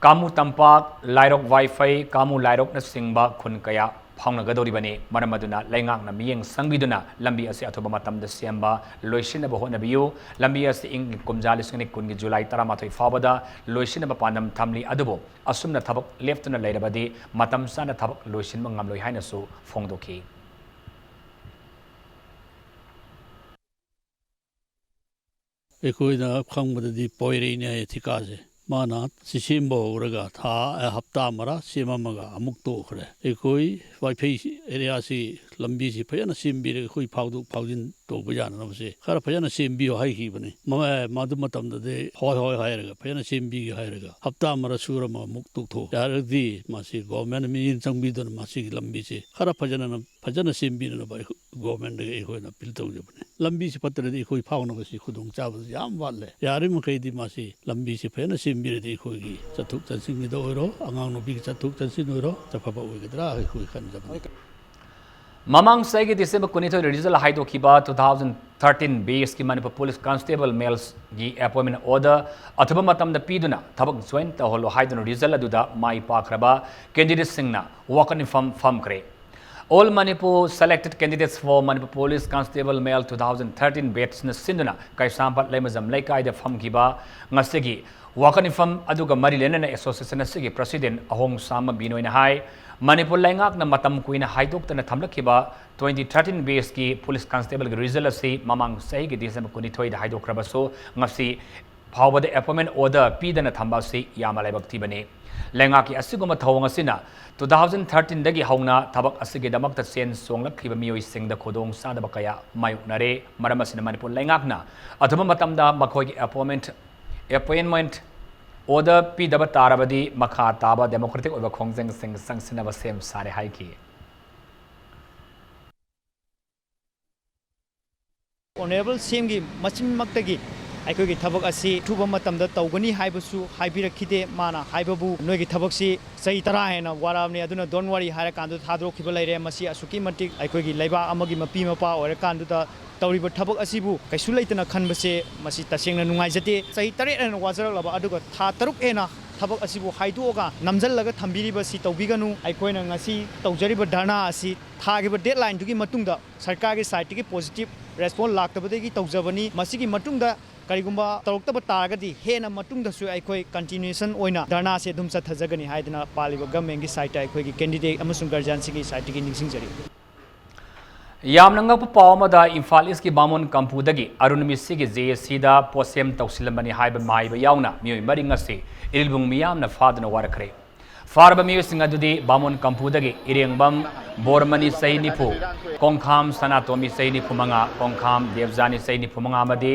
ꯀꯥꯃꯨ ꯇꯝꯄꯥꯛ, ꯂꯥꯏꯔꯣꯛ ꯋꯥꯏꯐꯩ, ꯀꯥꯃꯨ ꯂꯥꯏꯔꯣꯛꯅꯆꯤꯡꯕ ꯈꯨꯟ ꯀꯌꯥ ꯐꯥꯎꯅꯒꯗꯧꯔꯤꯕꯅꯤ꯫ ꯃꯔꯝ ꯑꯗꯨꯅ ꯂꯩꯉꯥꯛꯅ ꯃꯤꯠꯌꯦꯡ ꯆꯪꯕꯤꯗꯨꯅ ꯂꯝꯕꯤ ꯑꯁꯤ ꯑꯊꯨꯕ ꯃꯇꯝꯗ ꯁꯦꯝꯕ ꯂꯣꯏꯁꯤꯟꯅꯕ ꯍꯣꯠꯅꯕꯤꯌꯨ꯫ ꯂꯝꯕꯤ ꯑꯁꯤ ꯏꯪ ꯀꯨꯝꯖꯥ ꯂꯤꯁꯤꯡ ꯑꯅꯤ ꯀꯨꯟꯒꯤ ꯖꯨꯂꯥꯏ ꯇꯔꯥꯃꯥꯊꯣꯏ ꯐꯥꯎꯕꯗ ꯂꯣꯏꯁꯤꯟꯅꯕ ꯄꯥꯟꯗꯝ ꯊꯝꯂꯤ꯫ ꯑꯗꯨꯕꯨ ꯑꯁꯨꯝꯅ ꯊꯕꯛ ꯂꯦꯞꯇꯨꯅ ꯂꯩꯔꯕꯗꯤ ꯃꯇꯝ ꯆꯥꯅ ꯊꯕꯛ ꯂꯣꯏꯁꯤꯟꯕ ꯉꯝꯂꯣꯏ ꯍꯥꯏꯅꯁꯨ ꯐꯣꯡꯗꯣꯛꯈꯤ꯫ ꯑꯩꯈꯣꯏꯅ ꯈꯪꯕꯗꯗꯤ ꯄꯣꯏꯔꯩꯅꯦ ꯍꯥꯏꯌꯦ ꯊꯤꯀꯥꯁꯦ꯫ ꯃꯥꯅ ꯁꯤ ꯁꯦꯝꯕ ꯍꯧꯔꯒ ꯊꯥ, ꯑ, ꯍꯞꯇꯥ ꯑꯃꯔ ꯁꯦꯝꯃꯝꯃꯒ ꯑꯃꯨꯛ ꯇꯣꯛꯈ꯭ꯔꯦ꯫ ꯑꯩꯈꯣꯏ ꯋꯥꯏꯐꯩ ꯑꯦꯔꯤꯌꯥꯁꯤ ꯂꯝꯕꯤꯁꯤ ꯐꯖꯅ ꯁꯦꯝꯕꯤꯔꯒ ꯑꯩꯈꯣꯏ ꯐꯥꯎꯗꯣꯛ ꯐꯥꯎꯖꯤꯟ ꯇꯧꯕ ꯌꯥꯅꯅꯕꯁꯦ ꯈꯔ ꯐꯖꯅ ꯁꯦꯝꯕꯤꯌꯨ ꯍꯥꯏꯈꯤꯕꯅꯤ꯫ ꯃꯃ-, ꯃꯗꯨ ꯃꯇꯝꯗꯗꯤ ꯍꯣꯏ ꯍꯣꯏ ꯍꯥꯏꯔꯒ ꯐꯖꯅ ꯁꯦꯝꯕꯤꯒꯦ ꯍꯥꯏꯔꯒ ꯍꯞꯇꯥ ꯑꯃꯔ ꯁꯨꯔꯝꯃꯒ ꯑꯃꯨꯛ ꯇꯣꯛꯊꯣꯛ꯫ ꯌꯥꯔꯒꯗꯤ ꯃꯁꯤ ꯒꯣꯔꯃꯦꯟꯅ ꯃꯤꯠꯌꯦꯡ ꯆꯪꯕꯤꯗꯨꯅ ꯃꯁꯤꯒꯤ ꯂꯝꯕꯤꯁꯦ ꯈꯔ ꯐꯖꯅ, ꯐꯖꯅ ꯁꯦꯝꯕꯤꯅꯅꯕ ꯑꯩꯈꯣꯏ ꯒꯣꯔꯃꯦꯟꯗꯒꯤ ꯑꯩꯈꯣꯏꯅ ꯑꯄꯤꯜ ꯇꯧꯖꯕꯅꯤ꯫ ꯂꯝꯕꯤꯁꯤ ꯐꯠꯇ꯭ꯔꯗꯤ ꯑꯩꯈꯣꯏ ꯐꯥꯎꯅꯕꯁꯤ ꯈꯨꯗꯣꯡꯆꯥꯕꯁꯤ ꯌꯥꯝ ꯋꯥꯠꯂꯦ꯫ ꯌꯥꯔꯤꯕ ꯃꯈꯩꯗꯤ ꯃꯁꯤ ꯂꯝꯕꯤꯁꯤ ꯐꯖꯅ ꯁꯦꯝꯕꯤꯔꯗꯤ ꯑꯩꯈꯣꯏꯒꯤ ꯆꯠꯊꯣꯛ ꯆꯠꯁꯤꯟꯒꯤꯗ ꯑꯣꯏꯔꯣ, ꯑꯉꯥꯡ ꯅꯨꯄꯤꯒꯤ ꯆꯠꯊꯣꯛ ꯆꯠꯁꯤꯟ ꯑꯣꯏꯔꯣ, ꯆꯠꯐꯕ ꯑꯣꯏꯒꯗ꯭ꯔꯥ ꯑꯩꯈꯣꯏ ꯈꯟꯖꯕꯅꯤ꯫ ꯃꯃꯥꯡ ꯆꯍꯤꯒꯤ ꯗꯤꯁꯦꯝꯕꯔ ꯀꯨꯟꯅꯤꯊꯣꯏꯗ ꯔꯤꯖꯜ ꯍꯥꯏꯗꯣꯛꯈꯤꯕ two thousand thirteen batchꯀꯤ ꯃꯅꯤꯄꯨꯔ ꯄꯨꯂꯤꯁ ꯀꯟꯁꯇꯦꯕꯜ ꯃꯦꯜꯁꯒꯤ ꯑꯦꯄꯣꯏꯟꯃꯦꯟ ꯑꯣꯔꯗꯔ ꯑꯊꯨꯕ ꯃꯇꯝꯗ ꯄꯤꯗꯨꯅ ꯊꯕꯛ ꯖꯣꯏꯟ ꯇꯧꯍꯜꯂꯣ ꯍꯥꯏꯗꯨꯅ ꯔꯤꯖꯜ ꯑꯗꯨꯗ ꯃꯥꯏ ꯄꯥꯛꯈ꯭ꯔꯕ ꯀꯦꯟꯗꯤꯗꯦꯠꯁꯤꯡꯅ ꯋꯥꯀꯠ ꯃꯤꯐꯝ ꯐꯝꯈ꯭ꯔꯦ꯫ All Manipur selected candidates for Manipur Police Constable Male two thousand thirteen batchꯅ ꯁꯤꯟꯗꯨꯅ ꯀꯩꯁꯥꯝꯄꯥꯠ ꯂꯩꯃꯖꯝ ꯂꯩꯀꯥꯏꯗ ꯐꯝꯈꯤꯕ ꯉꯁꯤꯒꯤ ꯋꯥꯀꯠ ꯃꯤꯐꯝ ꯑꯗꯨꯒ ꯃꯔꯤ ꯂꯩꯅꯅ association ꯑꯁꯤꯒꯤ president ꯑꯍꯣꯡ ꯁꯥꯃ ꯕꯤꯅꯣꯏꯅ ꯍꯥꯏ, ꯃꯅꯤꯄꯨꯔ ꯂꯩꯉꯥꯛꯅ ꯃꯇꯝ ꯀꯨꯏꯅ ꯍꯥꯏꯗꯣꯛꯇꯅ ꯊꯝꯂꯛꯈꯤꯕ twenty thirteen batchꯀꯤ police constableꯒꯤ result ꯑꯁꯤ ꯃꯃꯥꯡ ꯆꯍꯤꯒꯤ December ꯀꯨꯟꯅꯤꯊꯣꯏꯗ ꯍꯥꯏꯗꯣꯛꯈ꯭ꯔꯕꯁꯨ ꯉꯁꯤ ꯐꯥꯎꯕꯗ appointment order ꯄꯤꯗꯅ ꯊꯝꯕ ꯑꯁꯤ ꯌꯥꯝꯅ ꯂꯥꯏꯕꯛ ꯊꯤꯕꯅꯤ꯫ ꯂꯩꯉꯥꯛꯀꯤ ꯑꯁꯤꯒꯨꯝꯕ ꯊꯧꯑꯣꯡ ꯑꯁꯤꯅ two thousand thirteenꯗꯒꯤ ꯍꯧꯅ ꯊꯕꯛ ꯑꯁꯤꯒꯤꯗꯃꯛꯇ ꯆꯦꯟ ꯆꯣꯡꯂꯛꯈꯤꯕ ꯃꯤꯑꯣꯏꯁꯤꯡꯗ ꯈꯨꯗꯣꯡ ꯆꯥꯗꯕ ꯀꯌꯥ ꯃꯥꯌꯣꯛꯅꯔꯦ꯫ ꯃꯔꯝ ꯑꯁꯤꯅ ꯃꯅꯤꯄꯨꯔ ꯂꯩꯉꯥꯛꯅ ꯑꯊꯨꯕ ꯃꯇꯝꯗ ꯃꯈꯣꯏꯒꯤ appointment, appointment order ꯄꯤꯗꯕ ꯇꯥꯔꯕꯗꯤ ꯃꯈꯥ ꯇꯥꯕ democratic ꯑꯣꯏꯕ ꯈꯣꯡꯖꯪꯁꯤꯡ ꯆꯪꯁꯤꯟꯅꯕ ꯁꯦꯝ ꯁꯥꯔꯦ ꯍꯥꯏꯈꯤ꯫ Honourable CMꯒꯤ ꯃꯆꯤꯟꯃꯛꯇꯒꯤ ꯑꯩꯈꯣꯏꯒꯤ ꯊꯕꯛ ꯑꯁꯤ ꯑꯊꯨꯕ ꯃꯇꯝꯗ ꯇꯧꯒꯅꯤ ꯍꯥꯏꯕꯁꯨ ꯍꯥꯏꯕꯤꯔꯛꯈꯤꯗꯦ꯫ ꯃꯥꯅ ꯍꯥꯏꯕꯕꯨ ꯅꯣꯏꯒꯤ ꯊꯕꯛꯁꯤ ꯆꯍꯤ ꯇꯔꯥ ꯍꯦꯟꯅ ꯋꯥꯔꯛꯑꯕꯅꯤ, ꯑꯗꯨꯅ don't worry ꯍꯥꯏꯔꯀꯥꯟꯗ ꯊꯥꯗꯣꯔꯛꯈꯤꯕ ꯂꯩꯔꯦ꯫ ꯃꯁꯤ ꯑꯁꯨꯛꯀꯤ ꯃꯇꯤꯛ ꯑꯩꯈꯣꯏꯒꯤ ꯂꯩꯕꯥꯛ ꯑꯃꯒꯤ ꯃꯄꯤ ꯃꯄꯥ ꯑꯣꯏꯔꯀꯥꯟꯗꯨꯗ ꯇꯧꯔꯤꯕ ꯊꯕꯛ ꯑꯁꯤꯕꯨ ꯀꯩꯁꯨ ꯂꯩꯇꯅ ꯈꯟꯕꯁꯦ ꯃꯁꯤ ꯇꯁꯦꯡꯅ ꯅꯨꯡꯉꯥꯏꯖꯗꯦ꯫ ꯆꯍꯤ ꯇꯔꯦꯠ ꯍꯦꯟꯅ ꯋꯥꯖꯔꯛꯂꯕ ꯑꯗꯨꯒ ꯊꯥ ꯇꯔꯨꯛ ꯍꯦꯟꯅ ꯊꯕꯛ ꯑꯁꯤꯕꯨ ꯍꯥꯏꯗꯣꯛꯑꯒ ꯅꯝꯁꯤꯜꯂꯒ ꯊꯝꯕꯤꯔꯤꯕ ꯑꯁꯤ ꯇꯧꯕꯤꯒꯅꯨ꯫ ꯑꯩꯈꯣꯏꯅ ꯉꯁꯤ ꯇꯧꯖꯔꯤꯕ ꯙꯔꯅꯥ ꯑꯁꯤ ꯊꯥꯈꯤꯕ deadlineꯗꯨꯒꯤ ꯃꯇꯨꯡꯗ ꯁꯔꯀꯥꯔꯒꯤ sideꯇꯒꯤ positive response ꯂꯥꯛꯇꯕꯗꯒꯤ ꯇꯧꯖꯕꯅꯤ꯫ ꯃꯁꯤꯒꯤ ꯃꯇꯨꯡꯗ ꯀꯔꯤꯒꯨꯝꯕ ꯇꯧꯔꯛꯇꯕ ꯇꯥꯔꯒꯗꯤ ꯍꯦꯟꯅ ꯃꯇꯨꯡꯗꯁꯨ ꯑꯩꯈꯣꯏ continuation ꯑꯣꯏꯅ ꯙꯔꯅꯥꯁꯦ ꯑꯗꯨꯝ ꯆꯠꯊꯖꯒꯅꯤ ꯍꯥꯏꯗꯅ ꯄꯥꯜꯂꯤꯕ governmentꯀꯤ sideꯇ ꯑꯩꯈꯣꯏꯒꯤ candidate ꯑꯃꯁꯨꯡ guardianꯁꯤꯡꯒꯤ sideꯇꯒꯤ ꯅꯤꯡꯁꯤꯡꯖꯔꯤ꯫ ꯌꯥꯝꯅ ꯉꯛꯄ ꯄꯥꯎ ꯑꯃꯗ ꯏꯝꯐꯥꯜ ꯏꯁꯀꯤ ꯕꯥꯃꯣꯟ ꯀꯝꯄꯨꯗꯒꯤ ꯑꯔꯨꯟ ꯃꯤꯁꯤꯒꯤ ꯖꯦ ꯑꯦꯁ ꯁꯤꯗ ꯄꯣꯠꯁꯦꯝ ꯇꯧꯁꯤꯜꯂꯝꯕꯅꯤ ꯍꯥꯏꯕ ꯃꯥꯏꯕ ꯌꯥꯎꯅ ꯃꯤꯑꯣꯏ ꯃꯔꯤ ꯉꯁꯤ ꯏꯔꯤꯜꯕꯨꯡ ꯃꯤꯌꯥꯝꯅ ꯐꯥꯗꯨꯅ ꯋꯥꯔꯛꯈ꯭ꯔꯦ꯫ ꯐꯥꯔꯕ ꯃꯤꯑꯣꯏꯁꯤꯡ ꯑꯗꯨꯗꯤ ꯕꯥꯃꯣꯟ ꯀꯝꯄꯨꯗꯒꯤ ꯏꯔꯦꯡꯕꯝ ꯕꯣꯔꯃꯅꯤ ꯆꯍꯤ ꯅꯤꯐꯨ, ꯀꯣꯡꯈꯥꯝ ꯁꯅꯥꯇꯣꯝꯕꯤ ꯆꯍꯤ ꯅꯤꯐꯨ ꯃꯉꯥ, ꯀꯣꯡꯈꯥꯝ ꯗꯦꯕꯖꯥꯅꯤ ꯆꯍꯤ ꯅꯤꯐꯨ ꯃꯉꯥ ꯑꯃꯗꯤ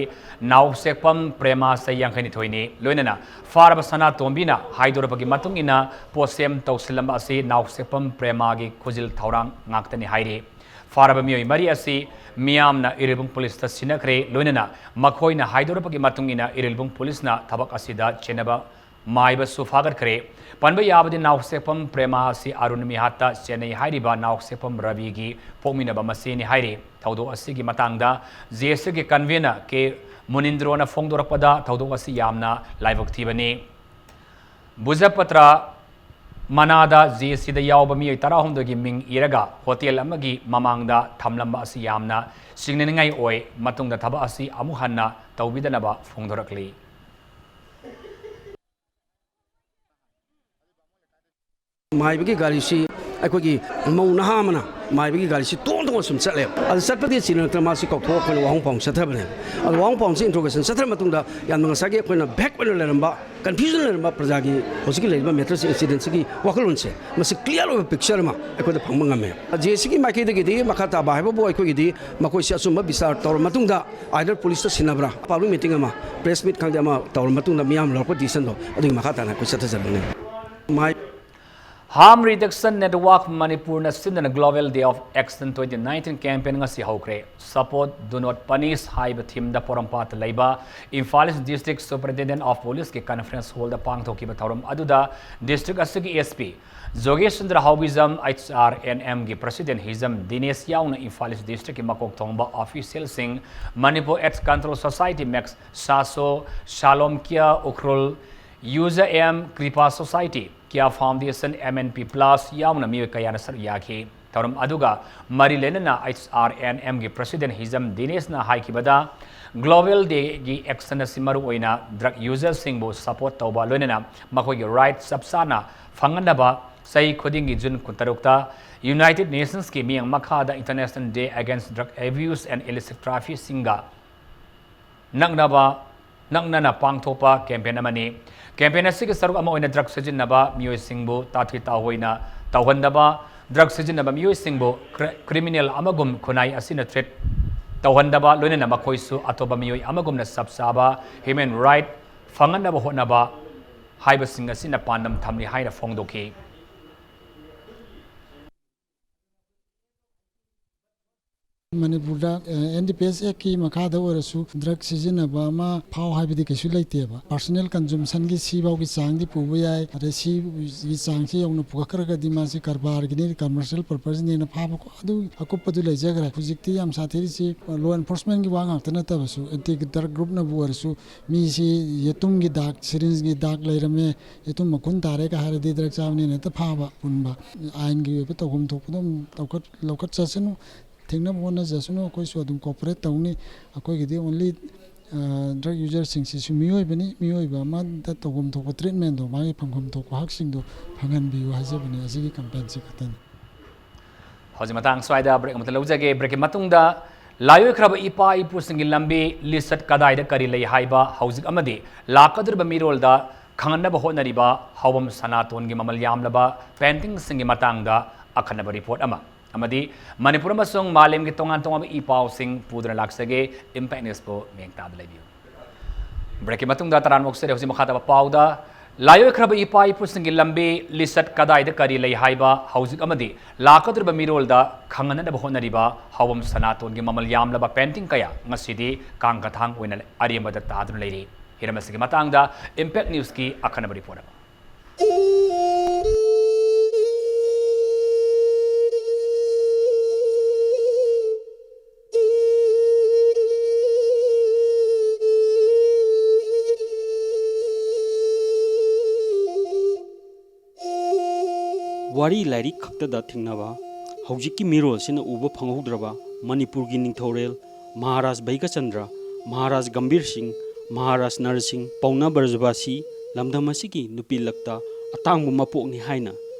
ꯅꯥꯎꯁꯦꯛꯄꯝ ꯄ꯭ꯔꯦꯃ ꯆꯍꯤ ꯌꯥꯡꯈꯩ ꯅꯤꯊꯣꯏꯅꯤ꯫ ꯂꯣꯏꯅꯅ ꯐꯥꯔꯕ ꯁꯅꯥꯇꯣꯝꯕꯤꯅ ꯍꯥꯏꯗꯣꯔꯛꯄꯒꯤ ꯃꯇꯨꯡ ꯏꯟꯅ ꯄꯣꯠꯁꯦꯝ ꯇꯧꯁꯤꯜꯂꯝꯕ ꯑꯁꯤ ꯅꯥꯎꯁꯦꯛꯄꯝ ꯄ꯭ꯔꯦꯃꯒꯤ ꯈꯨꯖꯤꯜ ꯊꯧꯔꯥꯡ ꯉꯥꯛꯇꯅꯤ ꯍꯥꯏꯔꯤ꯫ ꯐꯥꯔꯕ ꯃꯤꯑꯣꯏ ꯃꯔꯤ ꯑꯁꯤ ꯃꯤꯌꯥꯝꯅ ꯏꯔꯤꯜꯕꯨꯡ ꯄꯨꯂꯤꯁꯇ ꯁꯤꯟꯅꯈ꯭ꯔꯦ꯫ ꯂꯣꯏꯅꯅ ꯃꯈꯣꯏꯅ ꯍꯥꯏꯗꯣꯔꯛꯄꯒꯤ ꯃꯇꯨꯡ ꯏꯟꯅ ꯏꯔꯤꯜꯕꯨꯡ ꯄꯨꯂꯤꯁꯅ ꯊꯕꯛ ꯑꯁꯤꯗ ꯆꯦꯟꯅꯕ ꯃꯥꯏꯕꯁꯨ ꯐꯥꯒꯠꯈ꯭ꯔꯦ꯫ ꯄꯟꯕ ꯌꯥꯕꯗꯤ ꯅꯥꯎꯁꯦꯛꯄꯝ ꯄ꯭ꯔꯦꯃ ꯑꯁꯤ ꯑꯔꯨꯟ ꯃꯤꯍꯥꯠꯇ ꯆꯦꯟꯅꯩ ꯍꯥꯏꯔꯤꯕ ꯅꯥꯎꯁꯦꯛꯄꯝ ꯔꯕꯤꯒꯤ ꯄꯣꯛꯃꯤꯟꯅꯕ ꯃꯆꯦꯅꯤ ꯍꯥꯏꯔꯤ꯫ ꯊꯧꯗꯣꯛ ꯑꯁꯤꯒꯤ ꯃꯇꯥꯡꯗ ꯖꯦ ꯑꯦꯁ ꯁꯤꯒꯤ convener ꯀꯦ ꯃꯨꯅꯤꯟꯗ꯭ꯔꯣꯅ ꯐꯣꯡꯗꯣꯔꯛꯄꯗ ꯊꯧꯗꯣꯛ ꯑꯁꯤ ꯌꯥꯝꯅ ꯂꯥꯏꯕꯛ ꯊꯤꯕꯅꯤ꯫ ꯕꯨꯖꯄꯇ꯭ꯔ ꯃꯅꯥꯗ ꯖꯦ ꯁꯤꯗ ꯌꯥꯎꯕ ꯃꯤꯑꯣꯏ ꯇꯔꯥꯍꯨꯝꯗꯣꯏꯒꯤ ꯃꯤꯡ ꯏꯔꯒ ꯍꯣꯇꯦꯜ ꯑꯃꯒꯤ ꯃꯃꯥꯡꯗ ꯊꯝꯂꯝꯕ ꯑꯁꯤ ꯌꯥꯝꯅ ꯁꯤꯡꯅꯅꯤꯡꯉꯥꯏ ꯑꯣꯏ꯫ ꯃꯇꯨꯡꯗ ꯊꯕꯛ ꯑꯁꯤ ꯑꯃꯨꯛ ꯍꯟꯅ ꯇꯧꯕꯤꯗꯅꯕ ꯐꯣꯡꯗꯣꯔꯛꯂꯤ꯫ ꯃꯥꯏꯕꯒꯤ ꯒꯥꯔꯤꯁꯤ ꯑꯩꯈꯣꯏꯒꯤ ꯃꯧ ꯅꯍꯥ ꯑꯃꯅ ꯃꯥꯏꯕꯒꯤ ꯒꯥꯔꯤꯁꯤ ꯇꯣꯡ ꯇꯣꯡꯅ ꯁꯨꯝ ꯆꯠꯂꯦ꯫ ꯑꯗꯨ ꯆꯠꯄꯗꯤ ꯆꯤꯟꯅꯛꯇꯅ ꯃꯥꯁꯤ ꯀꯧꯊꯣꯛꯑ ꯑꯩꯈꯣꯏꯅ ꯋꯥꯍꯪ ꯄꯥꯎꯍꯪ ꯆꯠꯊꯕꯅꯦ꯫ ꯑꯗꯨ ꯋꯥꯍꯪ ꯄꯥꯎꯍꯪꯁꯤ interrogation ꯆꯠꯊꯔ ꯃꯇꯨꯡꯗ ꯌꯥꯝꯅ ꯉꯁꯥꯏꯒꯤ ꯑꯩꯈꯣꯏꯅ vague ꯑꯣꯏꯅ ꯂꯩꯔꯝꯕ, confusion ꯂꯩꯔꯝꯕ ꯄ꯭ꯔꯖꯥꯒꯤ ꯍꯧꯖꯤꯛꯀꯤ ꯂꯩꯔꯤꯕ matter incidentꯁꯤꯒꯤ ꯋꯥꯈꯜꯂꯣꯟꯁꯦ, ꯃꯁꯤ clear ꯑꯣꯏꯕ picture ꯑꯃ ꯑꯩꯈꯣꯏꯗ ꯐꯪꯕ ꯉꯝꯃꯦ꯫ ꯖꯦ ꯁꯤꯒꯤ ꯃꯥꯏꯀꯩꯗꯒꯤꯗꯤ ꯃꯈꯥ ꯇꯥꯕ ꯍꯥꯏꯕꯕꯨ ꯑꯩꯈꯣꯏꯒꯤꯗꯤ ꯃꯈꯣꯏꯁꯤ ꯑꯆꯨꯝꯕ ꯕꯤꯆꯥꯔ ꯇꯧꯔꯕ ꯃꯇꯨꯡꯗ either policeꯇ ꯁꯤꯟꯅꯕ꯭ꯔꯥ, public meeting ꯑꯃ, press meet ꯈꯪꯗꯦ ꯑꯃ ꯇꯧꯔꯕ ꯃꯇꯨꯡꯗ ꯃꯤꯌꯥꯝ ꯂꯧꯔꯛꯄ decisionꯗꯣ ꯑꯗꯨꯒꯤ ꯃꯈꯥ ꯇꯥꯅ ꯑꯩꯈꯣꯏ ꯆꯠꯊꯖꯔꯛꯀꯅꯤ꯫ ꯃꯥꯏ Harm Reduction Network ꯃꯅꯤꯄꯨꯔꯅ ꯁꯤꯟꯗꯨꯅ Global Day of Action twenty nineteen campaign ꯉꯁꯤ ꯍꯧꯈ꯭ꯔꯦ꯫ Support, Do Not Punish ꯍꯥꯏꯕ themeꯗ ꯄꯣꯔꯣꯝꯄꯥꯠꯇ ꯂꯩꯕ Imphal East District Superintendent of Policeꯀꯤ conference hallꯗ ꯄꯥꯡꯊꯣꯛꯈꯤꯕ ꯊꯧꯔꯝ ꯑꯗꯨꯗ district ꯑꯁꯤꯒꯤ SP ꯖꯣꯒꯦꯁ ꯆꯟꯗ꯭ꯔ ꯍꯥꯎꯕꯤꯖꯝ, HRNMꯒꯤ president ꯍꯤꯖꯝ ꯗꯤꯅꯦꯁ ꯌꯥꯎꯅ Imphal East Districtꯀꯤ ꯃꯀꯣꯛ ꯊꯣꯡꯕ officialꯁꯤꯡ, Manipur AIDS Control Society Max ꯁꯥꯁꯣ, ꯁꯥꯂꯣꯝ ꯀꯤꯌꯥ ꯎꯈ꯭ꯔꯨꯜ, ꯌꯨꯖ ꯑꯦꯝ ꯀ꯭ꯔꯤꯄꯥ ꯁꯣꯁꯥꯏꯇꯤ, ꯀꯤꯌꯥ ꯐꯥꯎꯟꯗꯦꯁꯟ, MNP Plus ꯌꯥꯎꯅ ꯃꯤꯑꯣꯏ ꯀꯌꯥꯅ ꯁꯔꯨꯛ ꯌꯥꯈꯤ꯫ ꯊꯧꯔꯝ ꯑꯗꯨꯒ ꯃꯔꯤ ꯂꯩꯅꯅ HRNMꯒꯤ president ꯍꯤꯖꯝ ꯗꯤꯅꯦꯁꯅ ꯍꯥꯏꯈꯤꯕꯗ, Global Dayꯒꯤ action ꯑꯁꯤ ꯃꯔꯨꯑꯣꯏꯅ drug userꯁꯤꯡꯕꯨ support ꯇꯧꯕ, ꯂꯣꯏꯅꯅ ꯃꯈꯣꯏꯒꯤ right ꯆꯞ ꯆꯥꯅ ꯐꯪꯍꯟꯅꯕ ꯆꯍꯤ ꯈꯨꯗꯤꯡꯒꯤ June ꯀꯨꯟꯇꯔꯨꯛꯇ United Nationsꯀꯤ ꯃꯤꯠꯌꯦꯡ ꯃꯈꯥꯗ International Day Against Drug Abuse and Illicit Traffickingꯒ ꯅꯛꯅꯕ, ꯅꯛꯅꯅ ꯄꯥꯡꯊꯣꯛꯄ campaign ꯑꯃꯅꯤ꯫ Campaign ꯑꯁꯤꯒꯤ ꯁꯔꯨꯛ ꯑꯃ ꯑꯣꯏꯅ drug ꯁꯤꯖꯤꯟꯅꯕ ꯃꯤꯑꯣꯏꯁꯤꯡꯕꯨ ꯇꯥꯊꯤ ꯇꯥꯑꯣꯏꯅ ꯇꯧꯍꯟꯗꯕ, drug ꯁꯤꯖꯤꯟꯅꯕ ꯃꯤꯑꯣꯏꯁꯤꯡꯕꯨ cri-, criminal ꯑꯃꯒꯨꯝ ꯈꯨꯟꯅꯥꯏ ꯑꯁꯤꯅ treat ꯇꯧꯍꯟꯗꯕ, ꯂꯣꯏꯅꯅ ꯃꯈꯣꯏꯁꯨ ꯑꯇꯣꯞꯄ ꯃꯤꯑꯣꯏ ꯑꯃꯒꯨꯝꯅ ꯆꯞ ꯆꯥꯕ human right ꯐꯪꯍꯟꯅꯕ ꯍꯣꯠꯅꯕ ꯍꯥꯏꯕꯁꯤꯡ ꯑꯁꯤꯅ ꯄꯥꯟꯗꯝ ꯊꯝꯂꯤ ꯍꯥꯏꯅ ꯐꯣꯡꯗꯣꯛꯈꯤ꯫ ꯃꯅꯤꯄꯨꯔꯗ ꯑꯦꯟ ꯗꯤ ꯄꯤ ꯑꯦꯁ ꯑꯦꯛꯀꯤ ꯃꯈꯥꯗ ꯑꯣꯏꯔꯁꯨ ꯗ꯭ꯔꯒ ꯁꯤꯖꯤꯟꯅꯕ ꯑꯃ ꯐꯥꯎ ꯍꯥꯏꯕꯗꯤ ꯀꯩꯁꯨ ꯂꯩꯇꯦꯕ꯫ ꯄꯥꯔꯁꯣꯅꯦꯜ ꯀꯟꯖꯨꯝꯁꯟꯒꯤ ꯁꯤ ꯐꯥꯎꯒꯤ ꯆꯥꯡꯗꯤ ꯄꯨꯕ ꯌꯥꯏ꯫ ꯑꯗꯩ ꯁꯤꯒꯤ ꯆꯥꯡꯁꯤ ꯌꯧꯅ ꯄꯨꯈꯠꯈ꯭ꯔꯒꯗꯤ ꯃꯥꯁꯤ ꯀꯔꯕꯥꯔꯒꯤꯅꯤ, ꯀꯃꯔꯁꯤꯌꯦꯜ ꯄꯔꯄꯁꯅꯦꯅ ꯐꯥꯕ ꯈꯣ-, ꯑꯗꯨ ꯑꯀꯨꯞꯄꯗꯨ ꯂꯩꯖꯈ꯭ꯔꯦ꯫ ꯍꯧꯖꯤꯛꯇꯤ ꯌꯥꯝ ꯁꯥꯊꯤꯔꯤꯁꯤ ꯂꯣ ꯑꯦꯟꯐꯣꯔꯁꯃꯦꯟꯒꯤ ꯋꯥ ꯉꯥꯛꯇ ꯅꯠꯇꯕꯁꯨ, ꯑꯦꯟꯇꯤ ꯗ꯭ꯔꯒ ꯒ꯭ꯔꯨꯞꯅꯕꯨ ꯑꯣꯏꯔꯁꯨ ꯃꯤꯁꯤ ꯌꯦꯇꯨꯝꯒꯤ ꯗꯥꯛ, ꯁꯤꯔꯤꯟꯖꯒꯤ ꯗꯥꯛ ꯂꯩꯔꯝꯃꯦ, ꯌꯦꯇꯨꯝ ꯃꯈꯨꯟ ꯇꯥꯔꯦꯒ ꯍꯥꯏꯔꯗꯤ ꯗ꯭ꯔꯒ ꯆꯥꯕꯅꯦꯅ ꯍꯦꯛꯇ ꯐꯥꯕ ꯄꯨꯟꯕ꯫ ꯑꯥꯏꯟꯒꯤ ꯑꯣꯏꯕ ꯇꯧꯐꯝ ꯊꯣꯛꯄꯗꯣ ꯑꯗꯨꯝ ꯂꯧꯈꯠ-, ꯂꯧꯈꯠꯆꯁꯅꯨ꯫ ꯊꯤꯡꯅꯕ ꯍꯣꯠꯅꯖꯁꯅꯨ, ꯑꯩꯈꯣꯏꯁꯨ ꯑꯗꯨꯝ ꯀꯣꯑꯣꯄꯔꯦꯠ ꯇꯧꯅꯤ꯫ ꯑꯩꯈꯣꯏꯒꯤꯗꯤ ꯑꯣꯟꯂꯤ ꯗ꯭ꯔꯒ ꯌꯨꯖꯔꯁꯤꯡꯁꯤꯁꯨ ꯃꯤꯑꯣꯏꯕꯅꯤ, ꯃꯤꯑꯣꯏꯕ ꯑꯃꯗ ꯇꯧꯐꯝ ꯊꯣꯛꯄ ꯇ꯭ꯔꯤꯠꯃꯦꯟꯗꯣ, ꯃꯥꯒꯤ ꯐꯪꯐꯝ ꯊꯣꯛꯄ ꯍꯛꯁꯤꯡꯗꯣ ꯐꯪꯍꯟꯕꯤꯌꯨ ꯍꯥꯏꯖꯕꯅꯤ ꯑꯁꯤꯒꯤ ꯀꯦꯝꯄꯦꯟꯁꯤ ꯈꯛꯇꯅꯤ꯫ ꯍꯧꯖꯤꯛ ꯃꯇꯥꯡ ꯁ꯭ꯋꯥꯏꯗ ꯕ꯭ꯔꯦꯛ ꯑꯃꯇ ꯂꯧꯖꯒꯦ꯫ ꯕ꯭ꯔꯦꯛꯀꯤ ꯃꯇꯨꯡꯗ ꯂꯥꯏꯑꯣꯏꯈ꯭ꯔꯕ ꯏꯄꯥ ꯏꯄꯨꯁꯤꯡꯒꯤ ꯂꯝꯕꯤ, ꯂꯤꯆꯠ ꯀꯗꯥꯏꯗ ꯀꯔꯤ ꯂꯩ ꯍꯥꯏꯕ ꯍꯧꯖꯤꯛ ꯑꯃꯗꯤ ꯂꯥꯛꯀꯗꯧꯔꯤꯕ ꯃꯤꯔꯣꯜꯗ ꯈꯪꯍꯟꯅꯕ ꯍꯣꯠꯅꯔꯤꯕ ꯍꯥꯎꯕꯝ ꯁꯅꯥꯇꯣꯟꯒꯤ ꯃꯃꯜ ꯌꯥꯝꯂꯕ ꯄꯦꯟꯇꯤꯡꯁꯤꯡꯒꯤ ꯃꯇꯥꯡꯗ ꯑꯈꯟꯅꯕ ꯔꯤꯄꯣꯔꯠ ꯑꯃ ꯑꯃꯗꯤ ꯃꯅꯤꯄꯨꯔ ꯑꯃꯁꯨꯡ ꯃꯥꯂꯦꯝꯒꯤ ꯇꯣꯉꯥꯟ ꯇꯣꯉꯥꯟꯕ ꯏ ꯄꯥꯎꯁꯤꯡ ꯄꯨꯗꯨꯅ ꯂꯥꯛꯆꯒꯦ꯫ ꯏꯝꯄꯦꯛ ꯅ꯭ꯌꯨꯁꯄꯨ ꯃꯤꯠꯌꯦꯡ ꯇꯥꯗꯨꯅ ꯂꯩꯕꯤꯌꯨ꯫ ꯕ꯭ꯔꯦꯛꯀꯤ ꯃꯇꯨꯡꯗ ꯇꯔꯥꯝꯅ ꯑꯣꯛꯆꯔꯤ꯫ ꯍꯧꯖꯤꯛ ꯃꯈꯥ ꯇꯥꯕ ꯄꯥꯎꯗ ꯂꯥꯏꯑꯣꯏꯈ꯭ꯔꯕ ꯏꯄꯥ ꯏꯄꯨꯁꯤꯡꯒꯤ ꯂꯝꯕꯤ, ꯂꯤꯆꯠ ꯀꯗꯥꯏꯗ ꯀꯔꯤ ꯂꯩ ꯍꯥꯏꯕ ꯍꯧꯖꯤꯛ ꯑꯃꯗꯤ ꯂꯥꯛꯀꯗꯧꯔꯤꯕ ꯃꯤꯔꯣꯜꯗ ꯈꯪꯍꯟꯅꯕ ꯍꯣꯠꯅꯔꯤꯕ ꯍꯥꯎꯕꯝ ꯁꯅꯥꯇꯣꯟꯒꯤ ꯃꯃꯜ ꯌꯥꯝꯂꯕ ꯄꯦꯟꯇꯤꯡ ꯀꯌꯥ ꯉꯁꯤꯗꯤ ꯀꯥꯡꯒꯊꯥꯡ ꯑꯣꯏꯅ ꯑꯔꯦꯝꯕꯗ ꯇꯥꯗꯨꯅ ꯂꯩꯔꯤ꯫ ꯍꯤꯔꯝ ꯑꯁꯤꯒꯤ ꯃꯇꯥꯡꯗ ꯏꯝꯄꯦꯛ ꯅ꯭ꯌꯨꯁꯀꯤ ꯑꯈꯟꯅꯕ ꯔꯤꯄꯣꯔꯠ ꯑꯃ꯫ ꯋꯥꯔꯤ ꯂꯥꯏꯔꯤꯛ ꯈꯛꯇꯗ ꯊꯦꯡꯅꯕ, ꯍꯧꯖꯤꯛꯀꯤ ꯃꯤꯔꯣꯜꯁꯤꯅ ꯎꯕ ꯐꯪꯍꯧꯗ꯭ꯔꯕ ꯃꯅꯤꯄꯨꯔꯒꯤ ꯅꯤꯡꯊꯧꯔꯦꯜ ꯃꯍꯥꯔꯥꯖ ꯚꯩꯒꯆꯟꯗ꯭ꯔ, ꯃꯍꯥꯔꯥꯖ ꯒꯝꯚꯤꯔ ꯁꯤꯡ, ꯃꯍꯥꯔꯥꯖ ꯅꯔꯁꯤꯡ, ꯄꯥꯎꯅꯥ ꯕ꯭ꯔꯖꯕꯥꯁꯤ, ꯂꯝꯗꯝ ꯑꯁꯤꯒꯤ ꯅꯨꯄꯤ ꯂꯛꯇ ꯑꯇꯥꯡꯕ ꯃꯄꯣꯛꯅꯤ ꯍꯥꯏꯅ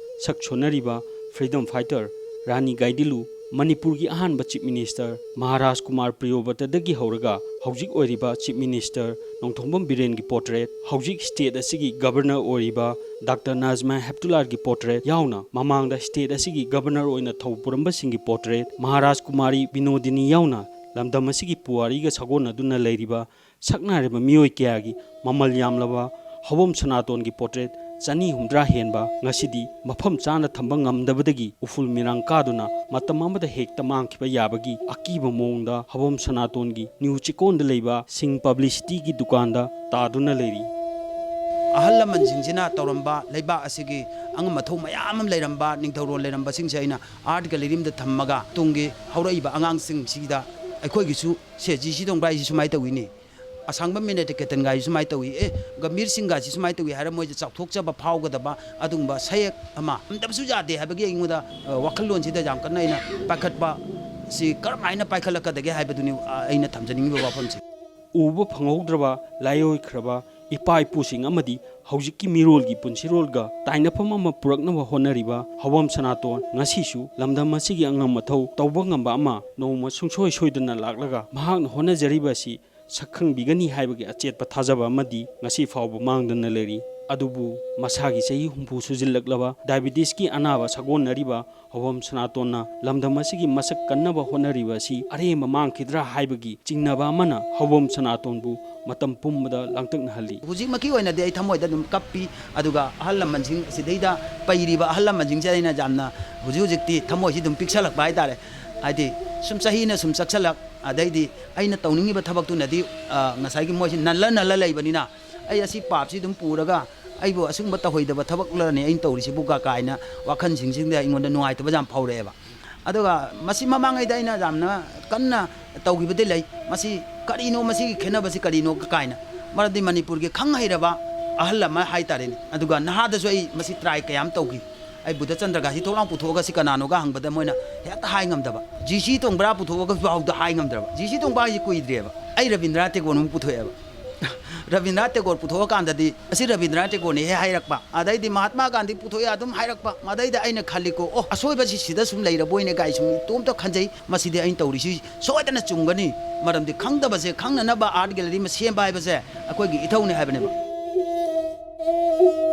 ꯁꯛ ꯁꯣꯟꯅꯔꯤꯕ ꯐ꯭ꯔꯤꯗꯝ ꯐꯥꯏꯇꯔ ꯔꯥꯅꯤ ꯒꯥꯏꯗꯤꯟꯂꯨ, ꯃꯅꯤꯄꯨꯔꯒꯤ ꯑꯍꯥꯟꯕ ꯆꯤꯐ ꯃꯤꯅꯤꯁꯇꯔ ꯃꯍꯥꯔꯥꯖ ꯀꯨꯃꯥꯔ ꯄ꯭ꯔꯤꯌꯣꯕ꯭ꯔꯇꯗꯒꯤ ꯍꯧꯔꯒ ꯍꯧꯖꯤꯛ ꯑꯣꯏꯔꯤꯕ ꯆꯤꯐ ꯃꯤꯅꯤꯁꯇꯔ ꯅꯣꯡꯊꯣꯝꯕꯝ ꯕꯤꯔꯦꯟꯒꯤ ꯄꯣꯔꯇ꯭ꯔꯦꯠ, ꯍꯧꯖꯤꯛ ꯁ꯭ꯇꯦꯠ ꯑꯁꯤꯒꯤ ꯒꯕꯔꯅꯔ ꯑꯣꯏꯔꯤꯕ ꯗꯥꯛꯇꯔ ꯅꯥꯖꯃꯥ ꯍꯦꯞꯇꯨꯂꯥꯔꯒꯤ ꯄꯣꯔꯇ꯭ꯔꯦꯠ ꯌꯥꯎꯅ ꯃꯃꯥꯡꯗ ꯁ꯭ꯇꯦꯠ ꯑꯁꯤꯒꯤ ꯒꯕꯔꯅꯔ ꯑꯣꯏꯅ ꯊꯧ ꯄꯨꯔꯝꯕꯁꯤꯡꯒꯤ ꯄꯣꯔꯇ꯭ꯔꯦꯠ, ꯃꯍꯥꯔꯥꯖ ꯀꯨꯃꯥꯔꯤ ꯕꯤꯅꯣꯗꯤꯅꯤ ꯌꯥꯎꯅ ꯂꯝꯗꯝ ꯑꯁꯤꯒꯤ ꯄꯨꯋꯥꯔꯤꯒ ꯁꯥꯒꯣꯟꯅꯗꯨꯅ ꯂꯩꯔꯤꯕ ꯁꯛꯅꯥꯏꯔꯕ ꯃꯤꯑꯣꯏ ꯀꯌꯥꯒꯤ ꯃꯃꯜ ꯌꯥꯝꯂꯕ ꯍꯧꯕꯝ ꯁꯅꯥꯇꯣꯟꯒꯤ ꯄꯣꯔꯇ꯭ꯔꯦꯠ ꯆꯅꯤ ꯍꯨꯝꯗ꯭ꯔꯥ ꯍꯦꯟꯕ ꯉꯁꯤꯗꯤ ꯃꯐꯝ ꯆꯥꯅ ꯊꯝꯕ ꯉꯝꯗꯕꯗꯒꯤ ꯎꯐꯨꯜ ꯃꯤꯔꯥꯡ ꯀꯥꯗꯨꯅ ꯃꯇꯝ ꯑꯃꯗ ꯍꯦꯛꯇ ꯃꯥꯡꯈꯤꯕ ꯌꯥꯕꯒꯤ ꯑꯀꯤꯕ ꯃꯑꯣꯡꯗ ꯍꯋꯝ ꯁꯅꯥꯇꯣꯟꯒꯤ ꯅ꯭ꯌꯨ ꯆꯦꯛꯀꯣꯟꯗ ꯂꯩꯕ ꯁꯤꯡ ꯄꯕ꯭ꯂꯤꯁꯤꯇꯤꯒꯤ ꯗꯨꯀꯥꯟꯗ ꯇꯥꯗꯨꯅ ꯂꯩꯔꯤ꯫ ꯑꯍꯜ ꯂꯃꯟꯁꯤꯡꯁꯤꯅ ꯇꯧꯔꯝꯕ, ꯂꯩꯕꯥꯛ ꯑꯁꯤꯒꯤ ꯑꯉꯝ ꯑꯊꯧ ꯃꯌꯥꯝ ꯑꯃ ꯂꯩꯔꯝꯕ, ꯅꯤꯡꯊꯧꯔꯣꯜ ꯂꯩꯔꯝꯕꯁꯤꯡꯁꯦ ꯑꯩꯅ ꯑꯥꯔꯠ ꯒꯦꯂꯔꯤ ꯑꯃꯗ ꯊꯝꯃꯒ ꯇꯨꯡꯒꯤ ꯍꯧꯔꯛꯏꯕ ꯑꯉꯥꯡꯁꯤꯡꯁꯤꯗ ꯑꯩꯈꯣꯏꯒꯤꯁꯨ ꯁꯦ ꯖꯤ ꯁꯤ ꯇꯣꯡꯕ꯭ꯔꯥ ꯍꯥꯏꯁꯤ ꯁꯨꯃꯥꯏꯅ ꯇꯧꯋꯤꯅꯦ, ꯑꯁꯥꯡꯕꯝ ꯃꯦꯅꯦꯇꯀꯦꯇꯟꯒꯥꯏꯁꯤ ꯁꯨꯃꯥꯏꯅ ꯇꯧꯏ, ꯑꯦ, ꯒꯝꯚꯤꯔ ꯁꯤꯡꯒꯥꯏꯁꯤ ꯁꯨꯃꯥꯏꯅ ꯇꯧꯏ ꯍꯥꯏꯔ ꯃꯣꯏꯁꯦ ꯆꯥꯎꯊꯣꯛꯆꯕ ꯐꯥꯎꯒꯗꯕ ꯑꯗꯨꯒꯨꯝꯕ ꯁꯌꯦꯛ ꯑꯃ ꯊꯝꯗꯕꯁꯨ ꯌꯥꯗꯦ ꯍꯥꯏꯕꯒꯤ ꯑꯩꯉꯣꯟꯗ, ꯑ, ꯋꯥꯈꯜꯂꯣꯟꯁꯤꯗ ꯌꯥꯝ ꯀꯟꯅ ꯑꯩꯅ ꯄꯥꯏꯈꯠꯄ ꯁꯤ ꯀꯔꯝꯍꯥꯏꯅ ꯄꯥꯏꯈꯠꯂꯛꯀꯗꯒꯦ ꯍꯥꯏꯕꯗꯨꯅꯤ, ꯑ, ꯑꯩꯅ ꯊꯝꯖꯅꯤꯡꯉꯤꯕ ꯋꯥꯐꯝꯁꯦ꯫ ꯎꯕ ꯐꯪꯍꯧꯗ꯭ꯔꯕ, ꯂꯥꯏꯑꯣꯏꯈ꯭ꯔꯕ ꯏꯄꯥ ꯏꯄꯨꯁꯤꯡ ꯑꯃꯗꯤ ꯍꯧꯖꯤꯛꯀꯤ ꯃꯤꯔꯣꯜꯒꯤ ꯄꯨꯟꯁꯤꯔꯣꯜꯒ ꯇꯥꯏꯅꯐꯝ ꯑꯃ ꯄꯨꯔꯛꯅꯕ ꯍꯣꯠꯅꯔꯤꯕ ꯍꯋꯝ ꯁꯅꯥꯇꯣꯟ ꯉꯁꯤꯁꯨ ꯂꯝꯗꯝ ꯑꯁꯤꯒꯤ ꯑꯉꯝ ꯑꯊꯧ ꯇꯧꯕ ꯉꯝꯕ ꯑꯃ ꯅꯣꯡꯃ ꯁꯨꯡꯁꯣꯏ ꯁꯣꯏꯗꯅ ꯂꯥꯛꯂꯒ ꯃꯍꯥꯛꯅ ꯍꯣꯠꯅꯖꯔꯤꯕ ꯑꯁꯤ ꯁꯛꯈꯪꯕꯤꯒꯅꯤ ꯍꯥꯏꯕꯒꯤ ꯑꯆꯦꯠꯄ ꯊꯥꯖꯕ ꯑꯃꯗꯤ ꯉꯁꯤ ꯐꯥꯎꯕ ꯃꯥꯡꯗꯅ ꯂꯩꯔꯤ꯫ ꯑꯗꯨꯕꯨ ꯃꯁꯥꯒꯤ ꯆꯍꯤ ꯍꯨꯝꯐꯨ ꯁꯨꯖꯤꯜꯂꯛꯂꯕ ꯗꯥꯏꯕꯤꯇꯤꯁꯀꯤ ꯑꯅꯥꯕ ꯁꯥꯒꯣꯟꯅꯔꯤꯕ ꯍꯧꯕꯝ ꯁꯅꯥꯇꯣꯟꯅ ꯂꯝꯗꯝ ꯑꯁꯤꯒꯤ ꯃꯁꯛ ꯀꯟꯅꯕ ꯍꯣꯠꯅꯔꯤꯕ ꯑꯁꯤ ꯑꯔꯦꯝꯕ ꯃꯥꯡꯈꯤꯗ꯭ꯔꯥ ꯍꯥꯏꯕꯒꯤ ꯆꯤꯡꯅꯕ ꯑꯃꯅ ꯍꯧꯕꯝ ꯁꯅꯥꯇꯣꯟꯕꯨ ꯃꯇꯝ ꯄꯨꯝꯕꯗ ꯂꯥꯡꯇꯛꯅꯍꯜꯂꯤ꯫ ꯍꯧꯖꯤꯛꯃꯛꯀꯤ ꯑꯣꯏꯅꯗꯤ ꯑꯩ ꯊꯃꯣꯏꯗ ꯑꯗꯨꯝ ꯀꯞꯄꯤ, ꯑꯗꯨꯒ ꯑꯍꯜ ꯂꯃꯟꯁꯤꯡ, ꯁꯤꯗꯩꯗ ꯄꯩꯔꯤꯕ ꯑꯍꯜ ꯂꯃꯟꯁꯤꯡꯁꯦ ꯑꯩꯅ ꯌꯥꯝꯅ ꯍꯧꯖꯤꯛ ꯍꯧꯖꯤꯛꯇꯤ ꯊꯃꯣꯏꯁꯤ ꯑꯗꯨꯝ ꯄꯤꯛꯁꯜꯂꯛꯄ ꯍꯥꯏꯇꯥꯔꯦ꯫ ꯍꯥꯏꯗꯤ ꯁꯨꯝ ꯆꯍꯤꯅ ꯁꯨꯝ ꯆꯛꯁꯜꯂꯛ, ꯑꯗꯩꯗꯤ ꯑꯩꯅ ꯇꯧꯅꯤꯡꯉꯤꯕ ꯊꯕꯛꯇꯨꯅꯗꯤ, ꯑ, ꯉꯁꯥꯏꯒꯤ ꯃꯣꯏꯁꯤ ꯅꯜꯂ ꯅꯜꯂ ꯂꯩꯕꯅꯤꯅ, ꯑꯩ ꯑꯁꯤ ꯄꯥꯞꯁꯤ ꯑꯗꯨꯝ ꯄꯨꯔꯒ ꯑꯩꯕꯨ ꯑꯁꯤꯒꯨꯝꯕ ꯇꯧꯍꯩꯗꯕ ꯊꯕꯛꯂꯅꯦ ꯑꯩꯅ ꯇꯧꯔꯤꯁꯤꯕꯨ ꯀ-, ꯀꯥꯏꯅ ꯋꯥꯈꯜꯁꯤꯡꯁꯤꯗ ꯑꯩꯉꯣꯟꯗ ꯅꯨꯡꯉꯥꯏꯇꯕ ꯌꯥꯝ ꯐꯥꯎꯔꯛꯑꯦꯕ꯫ ꯑꯗꯨꯒ ꯃꯁꯤ ꯃꯃꯥꯡꯉꯩꯗ ꯑꯩꯅ ꯌꯥꯝꯅ ꯀꯟꯅ ꯇꯧꯈꯤꯕꯗꯤ ꯂꯩ꯫ ꯃꯁꯤ ꯀꯔꯤꯅꯣ, ꯃꯁꯤꯒꯤ ꯈꯦꯠꯅꯕꯁꯤ ꯀꯔꯤꯅꯣ ꯀꯥꯏꯅ, ꯃꯔꯝꯗꯤ ꯃꯅꯤꯄꯨꯔꯒꯤ ꯈꯪ ꯍꯩꯔꯕ ꯑꯍꯜ ꯑꯃ ꯍꯥꯏꯇꯥꯔꯦꯅꯦ, ꯑꯗꯨꯒ ꯅꯍꯥꯗꯁꯨ ꯑꯩ ꯃꯁꯤ ꯇ꯭ꯔꯥꯏ ꯀꯌꯥ ꯑꯃ ꯇꯧꯈꯤ꯫ ꯑꯩ ꯕꯨꯙ ꯆꯟꯗ꯭ꯔꯒꯥꯁꯤ ꯊꯣꯛꯂꯥꯎ ꯄꯨꯊꯣꯛꯑꯒ ꯁꯤ ꯀꯅꯥꯅꯣꯒ ꯍꯪꯕꯗ ꯃꯣꯏꯅ ꯍꯦꯛꯇ ꯍꯥꯏ ꯉꯝꯗꯕ꯫ ꯖꯤ ꯁꯤ ꯇꯣꯡꯕ꯭ꯔꯥ ꯄꯨꯊꯣꯛꯑꯒ ꯐꯥꯎꯗ ꯍꯥꯏ ꯉꯝꯗ꯭ꯔꯕ꯫ ꯖꯤ ꯁꯤ ꯇꯣꯡꯕ꯭ꯔꯥ ꯍꯥꯏꯁꯤ ꯀꯨꯏꯗ꯭ꯔꯤꯑꯕ꯫ ꯑꯩ ꯔꯕꯤꯟꯗ꯭ꯔꯅꯥꯊ ꯇꯦꯒꯣꯔ ꯑꯃꯨꯛ ꯄꯨꯊꯣꯛꯑꯦꯕ꯫ ꯔꯕꯤꯟꯗ꯭ꯔꯅꯥꯊ ꯇꯦꯒꯣꯔ ꯄꯨꯊꯣꯛꯑꯀꯥꯟꯗꯗꯤ ꯑꯁꯤ ꯔꯕꯤꯟꯗ꯭ꯔꯅꯥꯊ ꯇꯦꯒꯣꯔꯅꯦ ꯍꯦꯛ ꯍꯥꯏꯔꯛꯄ꯫ ꯑꯗꯩꯗꯤ ꯃꯍꯥꯠꯃꯥ ꯒꯥꯟꯙꯤ ꯄꯨꯊꯣꯛꯑꯦ ꯑꯗꯨꯝ ꯍꯥꯏꯔꯛꯄ꯫ ꯃꯗꯩꯗ ꯑꯩꯅ ꯈꯜꯂꯤꯀꯣ, ꯑꯣ, ꯑꯁꯣꯏꯕꯁꯤ ꯁꯤꯗ ꯁꯨꯝ ꯂꯩꯔꯕꯣꯏꯅꯦ ꯀꯥꯏ ꯁꯨꯝ ꯏꯇꯣꯝꯇ ꯈꯟꯖꯩ꯫ ꯃꯁꯤꯗꯤ ꯑꯩꯅ ꯇꯧꯔꯤꯁꯤ ꯁꯣꯏꯗꯅ ꯆꯨꯝꯒꯅꯤ꯫ ꯃꯔꯝꯗꯤ ꯈꯪꯗꯕꯁꯦ ꯈꯪꯅꯅꯕ ꯑꯥꯔꯠ ꯒꯦꯂꯔꯤ ꯑꯃ ꯁꯦꯝꯕ ꯍꯥꯏꯕꯁꯦ ꯑꯩꯈꯣꯏꯒꯤ ꯏꯊꯧꯅꯦ ꯍꯥꯏꯕꯅꯦꯕ꯫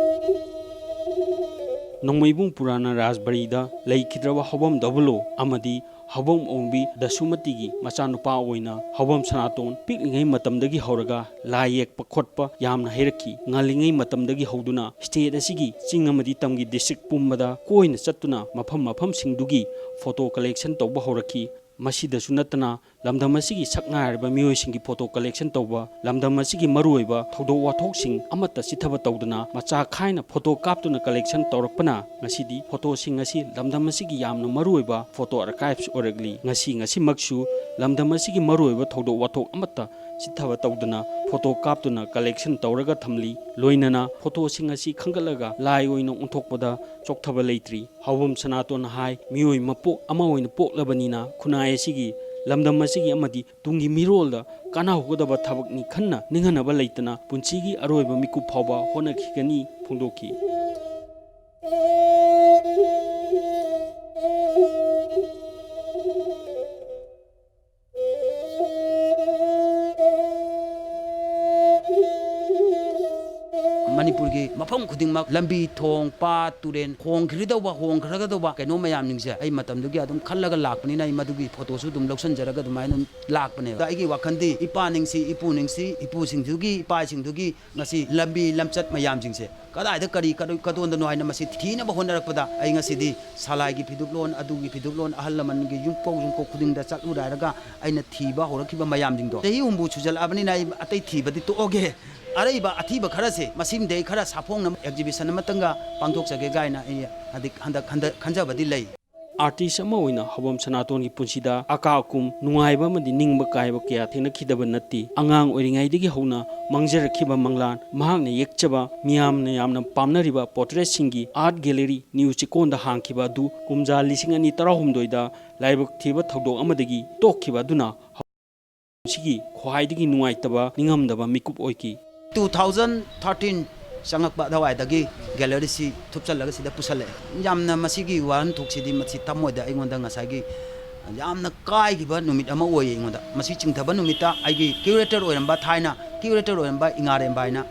ꯅꯣꯡꯃꯩꯕꯨꯡ ꯄꯨꯔꯥꯅ ꯔꯥꯖꯕꯥꯔꯤꯗ ꯂꯩꯈꯤꯗ꯭ꯔꯕ ꯍꯧꯕꯝ ꯗꯕꯜ ꯑꯣ ꯑꯃꯗꯤ ꯍꯧꯕꯝ ꯑꯣꯡꯕꯤ ꯗꯁꯨꯃꯇꯤꯒꯤ ꯃꯆꯥꯅꯨꯄꯥ ꯑꯣꯏꯅ ꯍꯧꯕꯝ ꯁꯅꯥꯇꯣꯟ ꯄꯤꯛꯂꯤꯉꯩ ꯃꯇꯝꯗꯒꯤ ꯍꯧꯔꯒ ꯂꯥꯏ ꯌꯦꯛꯄ ꯈꯣꯠꯄ ꯌꯥꯝꯅ ꯍꯩꯔꯛꯈꯤ꯫ ꯉꯜꯂꯤꯉꯩ ꯃꯇꯝꯗꯒꯤ ꯍꯧꯗꯨꯅ state ꯑꯁꯤꯒꯤ ꯆꯤꯡ ꯑꯃꯗꯤ ꯇꯝꯒꯤ district ꯄꯨꯝꯕꯗ ꯀꯣꯏꯅ ꯆꯠꯇꯨꯅ ꯃꯐꯝ ꯃꯐꯝꯁꯤꯡꯗꯨꯒꯤ photo collection ꯇꯧꯕ ꯍꯧꯔꯛꯈꯤ꯫ ꯃꯁꯤꯗꯁꯨ ꯅꯠꯇꯅ ꯂꯝꯗꯝ ꯑꯁꯤꯒꯤ ꯁꯛ ꯉꯥꯏꯔꯕ ꯃꯤꯑꯣꯏꯁꯤꯡꯒꯤ photo collection ꯇꯧꯕ, ꯂꯝꯗꯝ ꯑꯁꯤꯒꯤ ꯃꯔꯨꯑꯣꯏꯕ ꯊꯧꯗꯣꯛ ꯋꯥꯊꯣꯛꯁꯤꯡ ꯑꯃꯠꯇ ꯆꯤꯠꯊꯕ ꯇꯧꯗꯅ ꯃꯆꯥ ꯈꯥꯏꯅ photo ꯀꯥꯞꯇꯨꯅ collection ꯇꯧꯔꯛꯄꯅ ꯉꯁꯤꯗꯤ photoꯁꯤꯡ ꯑꯁꯤ ꯂꯝꯗꯝ ꯑꯁꯤꯒꯤ ꯌꯥꯝꯅ ꯃꯔꯨꯑꯣꯏꯕ photo archives ꯑꯣꯏꯔꯛꯂꯤ꯫ ꯉꯁꯤ ꯉꯁꯤꯃꯛꯁꯨ ꯂꯝꯗꯝ ꯑꯁꯤꯒꯤ ꯃꯔꯨꯑꯣꯏꯕ ꯊꯧꯗꯣꯛ ꯋꯥꯊꯣꯛ ꯑꯃꯠꯇ ꯆꯤꯠꯊꯕ ꯇꯧꯗꯅ photo ꯀꯥꯞꯇꯨꯅ collection ꯇꯧꯔꯒ ꯊꯝꯂꯤ꯫ ꯂꯣꯏꯅꯅ photoꯁꯤꯡ ꯑꯁꯤ ꯈꯟꯒꯠꯂꯒ ꯂꯥꯏ ꯑꯣꯏꯅ ꯑꯣꯟꯊꯣꯛꯄꯗ ꯆꯣꯛꯊꯕ ꯂꯩꯇ꯭ꯔꯤ꯫ ꯍꯧꯕꯝ ꯁꯅꯥꯇꯣꯟꯅ ꯍꯥꯏ, ꯃꯤꯑꯣꯏ ꯃꯄꯣꯛ ꯑꯃ ꯑꯣꯏꯅ ꯄꯣꯛꯂꯕꯅꯤꯅ ꯈꯨꯟꯅꯥꯏ ꯑꯁꯤꯒꯤ, ꯂꯝꯗꯝ ꯑꯁꯤꯒꯤ ꯑꯃꯗꯤ ꯇꯨꯡꯒꯤ ꯃꯤꯔꯣꯜꯗ ꯀꯥꯟꯅꯍꯧꯒꯗꯕ ꯊꯕꯛꯅꯤ ꯈꯟꯅ ꯅꯤꯡꯍꯟꯅꯕ ꯂꯩꯇꯅ ꯄꯨꯟꯁꯤꯒꯤ ꯑꯔꯣꯏꯕ ꯃꯤꯀꯨꯞ ꯐꯥꯎꯕ ꯍꯣꯠꯅꯈꯤꯒꯅꯤ ꯐꯣꯡꯗꯣꯛꯈꯤ꯫ ꯃꯅꯤꯄꯨꯔꯒꯤ ꯃꯐꯝ ꯈꯨꯗꯤꯡꯃꯛ ꯂꯝꯕꯤ, ꯊꯣꯡ, ꯄꯥꯠ, ꯇꯨꯔꯦꯟ ꯍꯣꯡꯈꯤꯒꯗꯧꯕ, ꯍꯣꯡꯈ꯭ꯔꯒꯗꯧꯕ ꯀꯩꯅꯣ ꯃꯌꯥꯝꯁꯤꯡꯁꯦ ꯑꯩ ꯃꯇꯝꯗꯨꯒꯤ ꯑꯗꯨꯝ ꯈꯜꯂꯒ ꯂꯥꯛꯄꯅꯤꯅ ꯑꯩ ꯃꯗꯨꯒꯤ photoꯁꯨ ꯑꯗꯨꯝ ꯂꯧꯁꯤꯟꯖꯔꯒ ꯑꯗꯨꯃꯥꯏꯅ ꯑꯗꯨꯝ ꯂꯥꯛꯄꯅꯦꯕ꯫ ꯑꯗ ꯑꯩꯒꯤ ꯋꯥꯈꯜꯗꯤ ꯏꯄꯥ ꯅꯤꯡꯁꯤ, ꯏꯄꯨ ꯅꯤꯡꯁꯤ, ꯏꯄꯨꯁꯤꯡꯗꯨꯒꯤ, ꯏꯄꯥꯁꯤꯡꯗꯨꯒꯤ ꯉꯁꯤ ꯂꯝꯕꯤ ꯂꯝꯆꯠ ꯃꯌꯥꯝꯁꯤꯡꯁꯦ ꯀꯗꯥꯏꯗ ꯀꯔꯤ ꯀꯗꯣ-, ꯀꯗꯣꯟꯗꯅꯣ ꯍꯥꯏꯅ ꯃꯁꯤ ꯊꯤꯅꯕ ꯍꯣꯠꯅꯔꯛꯄꯗ ꯑꯩ ꯉꯁꯤꯗꯤ ꯁꯂꯥꯏꯒꯤ ꯐꯤꯗꯨꯞꯂꯣꯟ, ꯑꯗꯨꯒꯤ ꯐꯤꯗꯨꯞꯂꯣꯟ, ꯑꯍꯜ ꯂꯃꯟꯒꯤ ꯌꯨꯝꯀꯧ ꯌꯨꯝꯀꯧ ꯈꯨꯗꯤꯡꯗ ꯆꯠꯂꯨꯔꯦ ꯍꯥꯏꯔꯒ ꯑꯩꯅ ꯊꯤꯕ ꯍꯧꯔꯛꯈꯤꯕ ꯃꯌꯥꯝꯁꯤꯡꯗꯣ ꯆꯍꯤ ꯍꯨꯝꯐꯨ ꯁꯨꯖꯜꯂꯛꯑꯕꯅꯤꯅ ꯑꯩ ꯑꯇꯩ ꯊꯤꯕꯗꯤ ꯇꯣꯛꯑꯒꯦ꯫ ꯑꯔꯩꯕ ꯑꯊꯤꯕ ꯈꯔꯁꯦ ꯃꯁꯤꯃꯗꯤ ꯑꯩ ꯈꯔ ꯁꯥꯐꯣꯡꯅ exhibition ꯑꯃꯇꯪꯒ ꯄꯥꯡꯊꯣꯛꯆꯒꯦ ꯀꯥꯏꯅ ꯑꯩ ꯍꯟꯗꯛ, ꯍꯟꯗꯛ, ꯍꯟꯗꯛ ꯈꯟꯖꯕꯗꯤ ꯂꯩ꯫ Artist ꯑꯃ ꯑꯣꯏꯅ ꯍꯧꯕꯝ ꯁꯅꯥꯇꯣꯟꯒꯤ ꯄꯨꯟꯁꯤꯗ ꯑꯀꯥ ꯑꯀꯨꯝ, ꯅꯨꯡꯉꯥꯏꯕ ꯑꯃꯗꯤ ꯅꯤꯡꯕ ꯀꯥꯏꯕ ꯀꯌꯥ ꯊꯦꯡꯅꯈꯤꯗꯕ ꯅꯠꯇꯦ꯫ ꯑꯉꯥꯡ ꯑꯣꯏꯔꯤꯉꯩꯗꯒꯤ ꯍꯧꯅ ꯃꯥꯡꯖꯔꯛꯈꯤꯕ ꯃꯪꯂꯥꯟ, ꯃꯍꯥꯛꯅ ꯌꯦꯛꯆꯕ ꯃꯤꯌꯥꯝꯅ ꯌꯥꯝꯅ ꯄꯥꯝꯅꯔꯤꯕ portraitꯁꯤꯡꯒꯤ art gallery ꯅ꯭ꯌꯨ ꯆꯤꯀꯣꯟꯗ ꯍꯥꯡꯈꯤꯕ ꯑꯗꯨ ꯀꯨꯝꯖꯥ ꯂꯤꯁꯤꯡ ꯑꯅꯤ ꯇꯔꯥꯍꯨꯝꯗꯣꯏꯗ ꯂꯥꯏꯕꯛ ꯊꯤꯕ ꯊꯧꯗꯣꯛ ꯑꯃꯗꯒꯤ ꯇꯣꯛꯈꯤꯕ ꯑꯗꯨꯅ ꯁꯤꯒꯤ ꯈ꯭ꯋꯥꯏꯗꯒꯤ ꯅꯨꯡꯉꯥꯏꯇꯕ, ꯅꯤꯡꯉꯝꯗꯕ ꯃꯤꯀꯨꯞ ꯑꯣꯏꯈꯤ꯫ Two thousand thirteen ꯆꯪꯉꯛꯄ ꯑꯗꯨꯋꯥꯏꯗꯒꯤ galleryꯁꯤ ꯊꯨꯞꯆꯜꯂꯒ ꯁꯤꯗ ꯄꯨꯁꯜꯂꯛꯑꯦ꯫ ꯌꯥꯝꯅ ꯃꯁꯤꯒꯤ ꯋꯥꯍꯟꯊꯣꯛꯁꯤꯗꯤ ꯃꯁꯤ ꯊꯃꯣꯏꯗ ꯑꯩꯉꯣꯟꯗ ꯉꯁꯥꯏꯒꯤ ꯌꯥꯝꯅ ꯀꯥꯏꯈꯤꯕ ꯅꯨꯃꯤꯠ ꯑꯃ ꯑꯣꯏꯌꯦ ꯑꯩꯉꯣꯟꯗ꯫ ꯃꯁꯤ ꯆꯤꯡꯊꯕ ꯅꯨꯃꯤꯠꯇ ꯑꯩꯒꯤ curator ꯑꯣꯏꯔꯝꯕ, ꯊꯥꯏꯅ curator ꯑꯣꯏꯔꯝꯕ ꯏꯉꯥꯔꯦꯝꯕ ꯍꯥꯏꯅ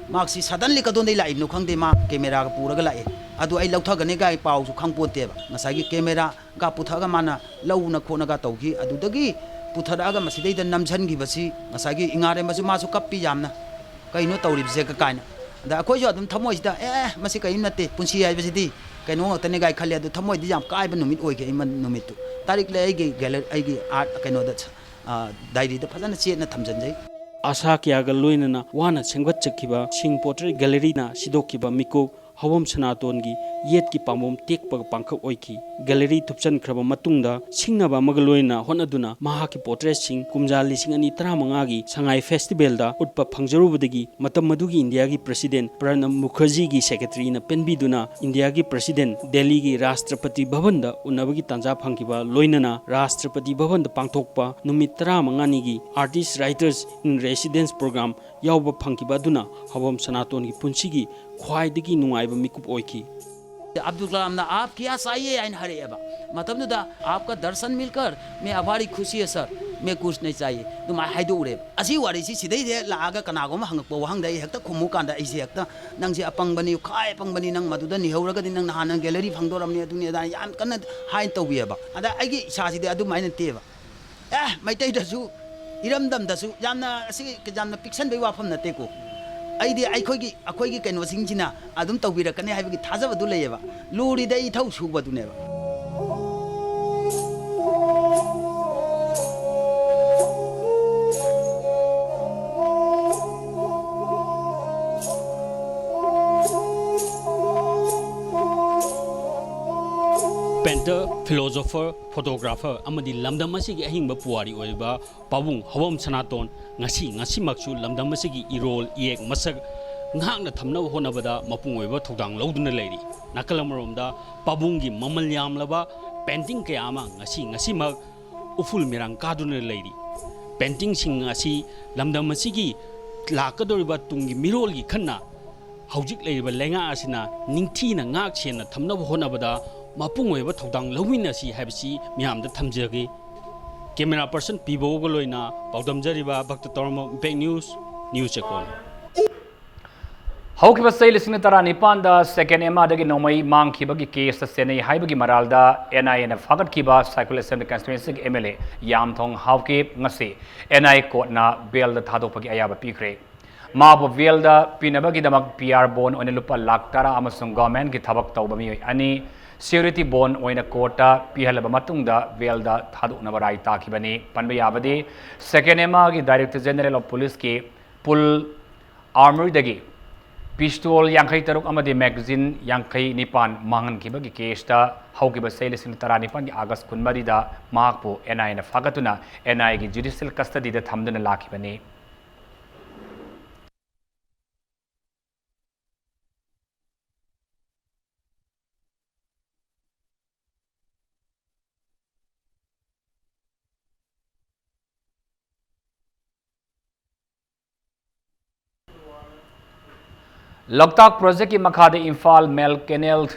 ꯃꯍꯥꯛꯁꯤ suddenly ꯀꯗꯣꯝꯗꯩ ꯂꯥꯛꯏꯕꯅꯣ ꯈꯪꯗꯦ, ꯃꯥ camera ꯒ ꯄꯨꯔꯒ ꯂꯥꯛꯑꯦ꯫ ꯑꯗꯨ ꯑꯩ ꯂꯧꯊꯒꯅꯤ ꯀꯥꯏ ꯄꯥꯎꯁꯨ ꯈꯪꯄꯣꯟꯇꯦꯕ꯫ ꯉꯁꯥꯏꯒꯤ camera ꯒ ꯄꯨꯊꯛꯑꯒ ꯃꯥꯅ ꯂꯧꯅ ꯈꯣꯠꯅꯒ ꯇꯧꯈꯤ꯫ ꯑꯗꯨꯗꯒꯤ ꯄꯨꯊꯔꯛꯑꯒ ꯃꯁꯤꯗꯩꯗ ꯅꯝꯁꯤꯟꯈꯤꯕꯁꯤ ꯉꯁꯥꯏꯒꯤ ꯏꯉꯥꯔꯦꯝꯕꯁꯨ ꯃꯥꯁꯨ ꯀꯞꯄꯤ ꯌꯥꯝꯅ, "ꯀꯩꯅꯣ ꯇꯧꯔꯤꯕꯁꯦ?" ꯀꯥꯏꯅ꯫ ꯑꯗ ꯑꯩꯈꯣꯏꯁꯨ ꯑꯗꯨꯝ ꯊꯃꯣꯏꯁꯤꯗ, "ꯑꯦ, ꯃꯁꯤ ꯀꯔꯤꯝ ꯅꯠꯇꯦ, ꯄꯨꯟꯁꯤ ꯍꯥꯏꯕꯁꯤꯗꯤ ꯀꯩꯅꯣ ꯉꯥꯛꯇꯅꯤ" ꯀꯥꯏ ꯈꯜꯂꯦ꯫ ꯑꯗꯨ ꯊꯃꯣꯏꯗꯤ ꯌꯥꯝ ꯀꯥꯏꯕ ꯅꯨꯃꯤꯠ ꯑꯣꯏꯈꯤ ꯑꯩ ꯃ-, ꯅꯨꯃꯤꯠꯇꯨ꯫ ꯇꯥꯔꯤꯛ ꯂꯩ ꯑꯩꯒꯤ gallery, ꯑꯩꯒꯤ art ꯀꯩꯅꯣꯗ, ꯑ, diary ꯗ ꯐꯖꯅ ꯆꯦꯠꯅ ꯊꯝꯖꯤꯟꯖꯩ꯫ ꯑꯥꯁꯥ ꯀꯌꯥꯒ ꯂꯣꯏꯅꯅ ꯋꯥꯅ ꯁꯦꯝꯒꯠꯆꯈꯤꯕ ꯁꯤꯡ Portrait Gallery ꯅ ꯁꯤꯗꯣꯛꯈꯤꯕ ꯃꯤꯀꯨꯞ ꯍꯋꯝ ꯁꯅꯥꯇꯣꯟꯒꯤ ꯌꯦꯠꯀꯤ ꯄꯥꯝꯕꯣꯝ ꯇꯦꯛꯄꯒ ꯄꯥꯡꯈꯛ ꯑꯣꯏꯈꯤ꯫ Gallery ꯊꯨꯞꯆꯟꯈ꯭ꯔꯕ ꯃꯇꯨꯡꯗ ꯁꯤꯡꯅꯕ ꯑꯃꯒ ꯂꯣꯏꯅꯅ ꯍꯣꯠꯅꯗꯨꯅ ꯃꯍꯥꯛꯀꯤ portrait ꯁꯤꯡ ꯀꯨꯝꯖꯥ ꯂꯤꯁꯤꯡ ꯑꯅꯤ ꯇꯔꯥꯃꯉꯥꯒꯤ ꯁꯉꯥꯏ festival ꯗ ꯎꯠꯄ ꯐꯪꯖꯔꯨꯕꯗꯒꯤ ꯃꯇꯝ ꯑꯗꯨꯒꯤ ꯏꯟꯗꯤꯌꯥꯒꯤ President ꯄ꯭ꯔꯅꯕ ꯃꯨꯈꯔꯖꯤꯒꯤ secretary ꯅ ꯄꯦꯟꯕꯤꯗꯨꯅ ꯏꯟꯗꯤꯌꯥꯒꯤ President ꯗꯦꯜꯂꯤꯒꯤ ꯔꯥꯁꯇ꯭ꯔꯄꯇꯤ ꯚꯕꯟꯗ ꯎꯅꯕꯒꯤ ꯇꯥꯟꯖꯥ ꯐꯪꯈꯤꯕ ꯂꯣꯏꯅꯅ ꯔꯥꯁꯇ꯭ꯔꯄꯇꯤ ꯚꯕꯟꯗ ꯄꯥꯡꯊꯣꯛꯄ ꯅꯨꯃꯤꯠ ꯇꯔꯥꯃꯉꯥꯅꯤꯒꯤ Artist Writers in Residence Program ꯌꯥꯎꯕ ꯐꯪꯈꯤꯕ ꯑꯗꯨꯅ ꯍꯋꯝ ꯁꯅꯥꯇꯣꯟꯒꯤ ꯄꯨꯟꯁꯤꯒꯤ ꯈ꯭ꯋꯥꯏꯗꯒꯤ ꯅꯨꯡꯉꯥꯏꯕ ꯃꯤꯀꯨꯞ ꯑꯣꯏꯈꯤ꯫ ꯑꯕꯗꯨꯜ ꯀꯂꯥꯝꯅ "आप क्या चाहिए?" ꯍꯥꯏꯅ ꯍꯥꯏꯔꯛꯑꯦꯕ꯫ ꯃꯇꯝꯗꯨꯗ "आपका दर्शन मिलकर मैं हमारी खुशी है सर, मैं कुछ नहीं चाहिए" ꯑꯗꯨꯃꯥꯏꯅ ꯍꯥꯏꯗꯣꯛꯎꯔꯦꯕ꯫ ꯑꯁꯤ ꯋꯥꯔꯤꯁꯤ ꯁꯤꯗꯩꯗ ꯍꯦꯛ ꯂꯥꯛꯑꯒ ꯀꯅꯥꯒꯨꯝꯕ ꯍꯪꯉꯛꯄ ꯋꯥꯍꯪꯗ ꯑꯩ ꯍꯦꯛꯇ ꯈꯨꯝꯃꯨ ꯀꯥꯟꯗ ꯑꯩꯁꯦ ꯍꯦꯛꯇ, "ꯅꯪꯁꯦ ꯑꯄꯪꯕꯅꯤ, ꯈ꯭ꯋꯥꯏ ꯑꯄꯪꯕꯅꯤ, ꯅꯪ ꯃꯗꯨꯗ ꯅꯤꯍꯧꯔꯒꯗꯤ ꯅꯪ ꯅꯍꯥꯟꯅ gallery ꯐꯪꯗꯣꯔꯝꯅꯤ", ꯑꯗꯨꯅꯤ ꯑꯗꯥ ꯌꯥꯝ ꯀꯟꯅ ꯍꯥꯏꯅ ꯇꯧꯕꯤꯑꯕ꯫ ꯑꯗ ꯑꯩꯒꯤ ꯏꯁꯥꯁꯤꯗꯤ ꯑꯗꯨꯃꯥꯏꯅ ꯅꯠꯇꯦꯕ꯫ ꯑꯦ, ꯃꯩꯇꯩꯗꯁꯨ, ꯏꯔꯝꯗꯝꯗꯁꯨ ꯌꯥꯝꯅ, ꯑꯁꯤ ꯌꯥꯝꯅ ꯄꯤꯛꯁꯟꯕꯩ ꯋꯥꯐꯝ ꯅꯠꯇꯦꯀꯣ꯫ ꯑꯩꯗꯤ ꯑꯩꯈꯣꯏꯒꯤ, ꯑꯩꯈꯣꯏꯒꯤ ꯀꯩꯅꯣꯁꯤꯡꯁꯤꯅ ꯑꯗꯨꯝ ꯇꯧꯕꯤꯔꯛꯀꯅꯤ ꯍꯥꯏꯕꯒꯤ ꯊꯥꯖꯕꯗꯨ ꯂꯩꯌꯦꯕ꯫ ꯂꯨꯔꯤꯗ ꯏꯊꯧ ꯁꯨꯕꯗꯨꯅꯦꯕ꯫ Painter, philosopher, photographer ꯑꯃꯗꯤ ꯂꯝꯗꯝ ꯑꯁꯤꯒꯤ ꯑꯍꯤꯡꯕ ꯄꯨꯋꯥꯔꯤ ꯑꯣꯏꯔꯤꯕ ꯄꯥꯕꯨꯡ ꯍꯋꯝ ꯁꯅꯥꯇꯣꯟ ꯉꯁꯤ, ꯉꯁꯤꯃꯛꯁꯨ ꯂꯝꯗꯝ ꯑꯁꯤꯒꯤ ꯏꯔꯣꯜ ꯏꯌꯦꯛ ꯃꯁꯛ ꯉꯥꯛꯅ ꯊꯝꯅꯕ ꯍꯣꯠꯅꯕꯗ ꯃꯄꯨꯡ ꯑꯣꯏꯕ ꯊꯧꯗꯥꯡ ꯂꯧꯗꯨꯅ ꯂꯩꯔꯤ꯫ ꯅꯥꯀꯜ ꯑꯃꯔꯣꯝꯗ ꯄꯥꯕꯨꯡꯒꯤ ꯃꯃꯜ ꯌꯥꯝꯂꯕ painting ꯀꯌꯥ ꯑꯃ ꯉꯁꯤ, ꯉꯁꯤꯃꯛ ꯎꯐꯨꯜ ꯃꯤꯔꯥꯡ ꯀꯥꯗꯨꯅ ꯂꯩꯔꯤ꯫ Paintingꯁꯤꯡ ꯑꯁꯤ ꯂꯝꯗꯝ ꯑꯁꯤꯒꯤ ꯂꯥꯛꯀꯗꯧꯔꯤꯕ ꯇꯨꯡꯒꯤ ꯃꯤꯔꯣꯜꯒꯤ ꯈꯟꯅ ꯍꯧꯖꯤꯛ ꯂꯩꯔꯤꯕ ꯂꯩꯉꯥꯛ ꯑꯁꯤꯅ ꯅꯤꯡꯊꯤꯅ ꯉꯥꯛ ꯁꯦꯟꯅ ꯊꯝꯅꯕ ꯍꯣꯠꯅꯕꯗ ꯃꯄꯨꯡ ꯑꯣꯏꯕ ꯊꯧꯗꯥꯡ ꯂꯧꯃꯤꯟꯅꯁꯤ ꯍꯥꯏꯕꯁꯤ ꯃꯤꯌꯥꯝꯗ ꯊꯝꯖꯒꯦ꯫ Camera person ꯄꯤꯕꯣꯒ ꯂꯣꯏꯅ ꯄꯥꯎꯗꯝꯖꯔꯤꯕ ꯚꯛꯇ ꯇꯧꯔꯝꯕ Impact News, News ꯆꯦꯛꯀꯣꯟ꯫ ꯍꯧꯈꯤꯕ ꯆꯍꯤ ꯂꯤꯁꯤꯡ ꯇꯔꯥꯅꯤꯄꯥꯟꯗ ꯁꯦꯀꯦꯟ ꯑꯦꯃꯥꯗꯒꯤ ꯅꯣꯡꯃꯩ ꯃꯥꯡꯈꯤꯕꯒꯤ ꯀꯦꯁꯇ ꯆꯦꯟꯅꯩ ꯍꯥꯏꯕꯒꯤ ꯃꯔꯥꯜꯗ ꯑꯦꯟ ꯑꯥꯏ ꯑꯦꯅ ꯐꯥꯒꯠꯈꯤꯕ ꯁꯥꯏꯈꯨꯜ assembly ꯀꯟꯁꯇꯤꯇ꯭ꯋꯦꯟꯁꯤꯒꯤ M L A ꯌꯥꯝꯊꯣꯡ Haokip ꯉꯁꯤ ꯑꯦꯟ ꯑꯥꯏ ꯀꯣꯔꯠꯅ ꯕꯦꯜꯗ ꯊꯥꯗꯣꯛꯄꯒꯤ ꯑꯌꯥꯕ ꯄꯤꯈ꯭ꯔꯦ꯫ ꯃꯥꯕꯨ ꯕꯦꯜꯗ ꯄꯤꯅꯕꯒꯤꯗꯃꯛ ꯄꯤ ꯑꯥꯔ ꯕꯣꯟ ꯑꯣꯏꯅ ꯂꯨꯄꯥ ꯂꯥꯈ ꯇꯔꯥ ꯑꯃꯁꯨꯡ ꯒꯚꯔꯟꯃꯦꯟꯠꯀꯤ ꯊꯕꯛ ꯇꯧꯕ ꯃꯤꯑꯣꯏ ꯑꯅꯤ ꯁ꯭ꯌꯨꯔꯤꯇꯤ ꯕꯣꯟ ꯑꯣꯏꯅ ꯀꯣꯔꯠꯇ ꯄꯤꯍꯜꯂꯕ ꯃꯇꯨꯡꯗ ꯕꯦꯜꯗ ꯊꯥꯗꯣꯛꯅꯕ ꯔꯥꯏ ꯇꯥꯈꯤꯕꯅꯤ꯫ ꯄꯟꯕ ꯌꯥꯕꯗꯤ, ꯁꯦꯀꯦꯟ ꯑꯦꯃꯥꯒꯤ ꯗꯥꯏꯔꯦꯛꯇꯔ ꯖꯦꯅꯔꯦꯜ ꯑꯣꯐ ꯄꯨꯂꯤꯁꯀꯤ ꯄꯨꯜ ꯑꯥꯔꯃꯣꯔꯤꯗꯒꯤ ꯄꯤꯁꯇꯣꯜ ꯌꯥꯡꯈꯩ ꯇꯔꯨꯛ ꯑꯃꯗꯤ ꯃꯦꯒꯥꯖꯤꯟ ꯌꯥꯡꯈꯩ ꯅꯤꯄꯥꯟ ꯃꯥꯡꯍꯟꯈꯤꯕꯒꯤ ꯀꯦꯁꯇ ꯍꯧꯈꯤꯕ ꯆꯍꯤ ꯂꯤꯁꯤꯡ ꯇꯔꯥꯅꯤꯄꯥꯟꯒꯤ ꯑꯥꯒꯁ ꯀꯨꯟꯃꯔꯤꯗ ꯃꯍꯥꯛꯄꯨ ꯑꯦꯟ ꯑꯥꯏ ꯑꯦꯅ ꯐꯥꯒꯠꯇꯨꯅ ꯑꯦꯟ ꯑꯥꯏ ꯑꯦꯒꯤ ꯖꯨꯗꯤꯁꯤꯌꯦꯜ ꯀꯁꯇꯗꯤꯗ ꯊꯝꯗꯨꯅ ꯂꯥꯛꯈꯤꯕꯅꯤ꯫ ꯂꯣꯛꯇꯥꯛ ꯄ꯭ꯔꯣꯖꯦꯛꯀꯤ ꯃꯈꯥꯗ ꯏꯝꯐꯥꯜ ꯃꯦꯜ ꯀꯦꯅꯦꯜ,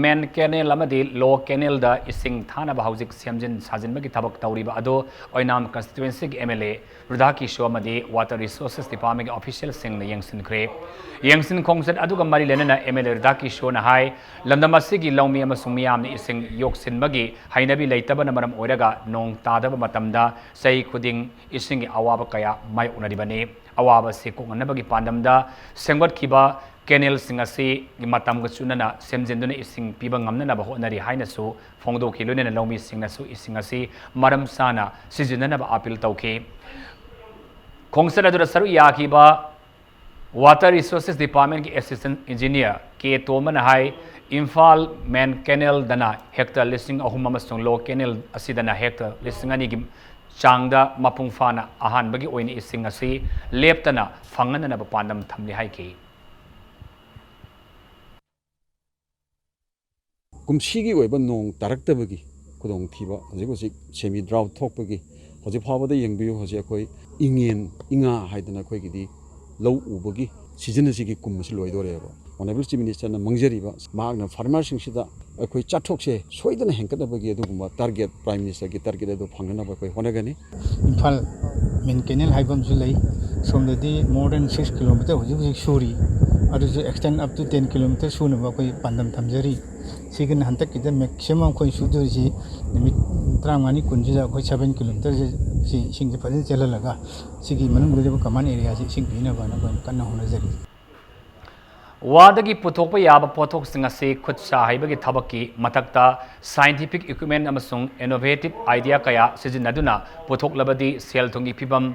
ꯃꯦꯟ ꯀꯦꯅꯦꯜ ꯑꯃꯗꯤ ꯂꯣ ꯀꯦꯅꯦꯜꯗ ꯏꯁꯤꯡ ꯊꯥꯅꯕ ꯍꯧꯖꯤꯛ ꯁꯦꯝꯖꯤꯟ ꯁꯥꯖꯤꯟꯕꯒꯤ ꯊꯕꯛ ꯇꯧꯔꯤꯕ ꯑꯗꯨ ꯑꯣꯏꯅꯥꯝ ꯀꯟꯁꯇꯤꯇ꯭ꯋꯦꯟꯁꯤꯒꯤ ꯑꯦꯝ ꯑꯦꯜ ꯑꯦ ꯔꯨꯙꯥ ꯀꯤꯁꯣ ꯑꯃꯗꯤ ꯋꯥꯇꯔ ꯔꯤꯁꯣꯔꯁꯦꯁ ꯗꯤꯄꯥꯔꯠꯃꯦꯟꯒꯤ ꯑꯣꯐꯤꯁꯤꯌꯦꯜꯁꯤꯡꯅ ꯌꯦꯡꯁꯤꯟꯈ꯭ꯔꯦ꯫ ꯌꯦꯡꯁꯤꯟ ꯈꯣꯡꯆꯠ ꯑꯗꯨꯒ ꯃꯔꯤ ꯂꯩꯅꯅ ꯑꯦꯝ ꯑꯦꯜ ꯑꯦ ꯔꯨꯙꯥ ꯀꯤꯁꯣꯅ ꯍꯥꯏ, ꯂꯝꯗꯝ ꯑꯁꯤꯒꯤ ꯂꯧꯃꯤ ꯑꯃꯁꯨꯡ ꯃꯤꯌꯥꯝꯅ ꯏꯁꯤꯡ ꯌꯣꯛꯁꯤꯟꯕꯒꯤ ꯍꯩꯅꯕꯤ ꯂꯩꯇꯕꯅ ꯃꯔꯝ ꯑꯣꯏꯔꯒ ꯅꯣꯡ ꯇꯥꯗꯕ ꯃꯇꯝꯗ ꯆꯍꯤ ꯈꯨꯗꯤꯡ ꯏꯁꯤꯡꯒꯤ ꯑꯋꯥꯕ ꯀꯌꯥ ꯃꯥꯌꯣꯛꯅꯔꯤꯕꯅꯤ꯫ ꯑꯋꯥꯕ ꯑꯁꯤ ꯀꯣꯛꯅꯅꯕꯒꯤ ꯄꯥꯟꯗꯝꯗ ꯁꯦꯝꯒꯠꯈꯤꯕ ꯀꯦꯅꯦꯜꯁꯤꯡ ꯑꯁꯤ ꯃꯇꯝꯒ ꯆꯨꯅꯅ ꯁꯦꯝꯖꯤꯟꯗꯨꯅ ꯏꯁꯤꯡ ꯄꯤꯕ ꯉꯝꯅꯅꯕ ꯍꯣꯠꯅꯔꯤ ꯍꯥꯏꯅꯁꯨ ꯐꯣꯡꯗꯣꯛꯈꯤ꯫ ꯂꯣꯏꯅꯅ ꯂꯧꯃꯤꯁꯤꯡꯅꯁꯨ ꯏꯁꯤꯡ ꯑꯁꯤ ꯃꯔꯝ ꯆꯥꯅ ꯁꯤꯖꯤꯟꯅꯅꯕ ꯑꯥꯄꯤꯜ ꯇꯧꯈꯤ꯫ ꯈꯣꯡꯆꯠ ꯑꯗꯨꯗ ꯁꯔꯨꯛ ꯌꯥꯈꯤꯕ ꯋꯥꯇꯔ ꯔꯤꯁꯣꯔꯁꯦꯁ ꯗꯤꯄꯥꯔꯠꯃꯦꯟꯒꯤ ꯑꯦꯁꯤꯁꯇꯦꯟ ꯏꯟꯖꯤꯅꯤꯌꯔ ꯀꯦ ꯇꯣꯝꯕꯅ ꯍꯥꯏ, ꯏꯝꯐꯥꯜ ꯃꯦꯟ ꯀꯦꯅꯦꯜꯗꯅ ꯍꯦꯛꯇꯔ ꯂꯤꯁꯤꯡ ꯑꯍꯨꯝ ꯑꯃꯁꯨꯡ ꯂꯣ ꯀꯦꯅꯦꯜ ꯑꯁꯤꯗꯅ ꯍꯦꯛꯇꯔ ꯂꯤꯁꯤꯡ ꯑꯅꯤꯒꯤ ꯆꯥꯡꯗ ꯃꯄꯨꯡ ꯐꯥꯅ ꯑꯍꯥꯟꯕꯒꯤ ꯑꯣꯏꯅ ꯏꯁꯤꯡ ꯑꯁꯤ ꯂꯦꯞꯇꯅ ꯐꯪꯍꯟꯅꯅꯕ ꯄꯥꯟꯗꯝ ꯊꯝꯂꯤ ꯍꯥꯏꯈꯤ꯫ ꯀꯨꯝꯁꯤꯒꯤ ꯑꯣꯏꯕ ꯅꯣꯡ ꯇꯥꯔꯛꯇꯕꯒꯤ ꯈꯨꯗꯣꯡꯊꯤꯕ, ꯍꯧꯖꯤꯛ ꯍꯧꯖꯤꯛ ꯁꯦꯃꯤ ꯗ꯭ꯔꯥꯎꯠ ꯊꯣꯛꯄꯒꯤ ꯍꯧꯖꯤꯛ ꯐꯥꯎꯕꯗ ꯌꯦꯡꯕꯤꯌꯨ, ꯍꯧꯖꯤꯛ ꯑꯩꯈꯣꯏ ꯏꯉꯦꯟ, ꯏꯉꯥ ꯍꯥꯏꯗꯅ ꯑꯩꯈꯣꯏꯒꯤꯗꯤ ꯂꯧ ꯎꯕꯒꯤ ꯁꯤꯖꯟ ꯑꯁꯤꯒꯤ ꯀꯨꯝ ꯑꯁꯤ ꯂꯣꯏꯗꯣꯔꯦꯕ꯫ ꯑꯣꯅꯔꯦꯕꯜ ꯆꯤꯐ ꯃꯤꯅꯤꯁꯇꯔꯅ ꯃꯥꯡꯖꯔꯤꯕ, ꯃꯍꯥꯛꯅ ꯐꯥꯔꯃꯔꯁꯤꯡꯁꯤꯗ ꯑꯩꯈꯣꯏ ꯆꯥꯇ꯭ꯔꯨꯛꯁꯦ ꯁꯣꯏꯗꯅ ꯍꯦꯟꯒꯠꯅꯕꯒꯤ ꯑꯗꯨꯒꯨꯝꯕ ꯇꯥꯔꯒꯦꯠ, ꯄ꯭ꯔꯥꯏꯝ ꯃꯤꯅꯤꯁꯇꯔꯒꯤ ꯇꯥꯔꯒꯦꯠ ꯑꯗꯨ ꯐꯪꯅꯅꯕ ꯑꯩꯈꯣꯏ ꯍꯣꯠꯅꯒꯅꯤ꯫ ꯏꯝꯐꯥꯜ ꯃꯦꯟ ꯀꯦꯅꯦꯜ ꯍꯥꯏꯕ ꯑꯃꯁꯨ ꯂꯩ꯫ ꯁꯣꯝꯗꯗꯤ more than six kilometre ꯍꯧꯖꯤꯛ ꯍꯧꯖꯤꯛ ꯁꯨꯔꯤ꯫ ꯑꯗꯨꯁꯨ extend up to ten kilometer ꯁꯨꯅꯕ ꯑꯩꯈꯣꯏ ꯄꯥꯟꯗꯝ ꯊꯝꯖꯔꯤ꯫ ꯁꯤꯒꯤꯅ ꯍꯟꯗꯛꯀꯤꯗ maximum ꯑꯩꯈꯣꯏ ꯁꯨꯗꯣꯔꯤꯁꯤ ꯅꯨꯃꯤꯠ ꯇꯔꯥꯃꯉꯥꯅꯤ, ꯀꯨꯟꯁꯤꯗ ꯑꯩꯈꯣꯏ seven kilometerꯁꯦ ꯁꯤ ꯏꯁꯤꯡꯁꯦ ꯐꯖꯅ ꯆꯦꯜꯍꯜꯂꯒ ꯁꯤꯒꯤ ꯃꯅꯨꯡꯗ ꯂꯩꯕ common areaꯁꯤ ꯏꯁꯤꯡ ꯄꯤꯅꯕ ꯑꯩꯈꯣꯏꯅ ꯀꯟꯅ ꯍꯣꯠꯅꯖꯔꯤ꯫ ꯋꯥꯗꯒꯤ ꯄꯨꯊꯣꯛꯄ ꯌꯥꯕ ꯄꯣꯠꯊꯣꯛꯁꯤꯡ ꯑꯁꯤ ꯈꯨꯠ ꯁꯥ ꯍꯩꯕꯒꯤ ꯊꯕꯛꯀꯤ ꯃꯊꯛꯇ scientific equipment ꯑꯃꯁꯨꯡ innovative idea ꯀꯌꯥ ꯁꯤꯖꯤꯟꯅꯗꯨꯅ ꯄꯨꯊꯣꯛꯂꯕꯗꯤ ꯁꯦꯜ ꯊꯨꯝꯒꯤ ꯐꯤꯕꯝ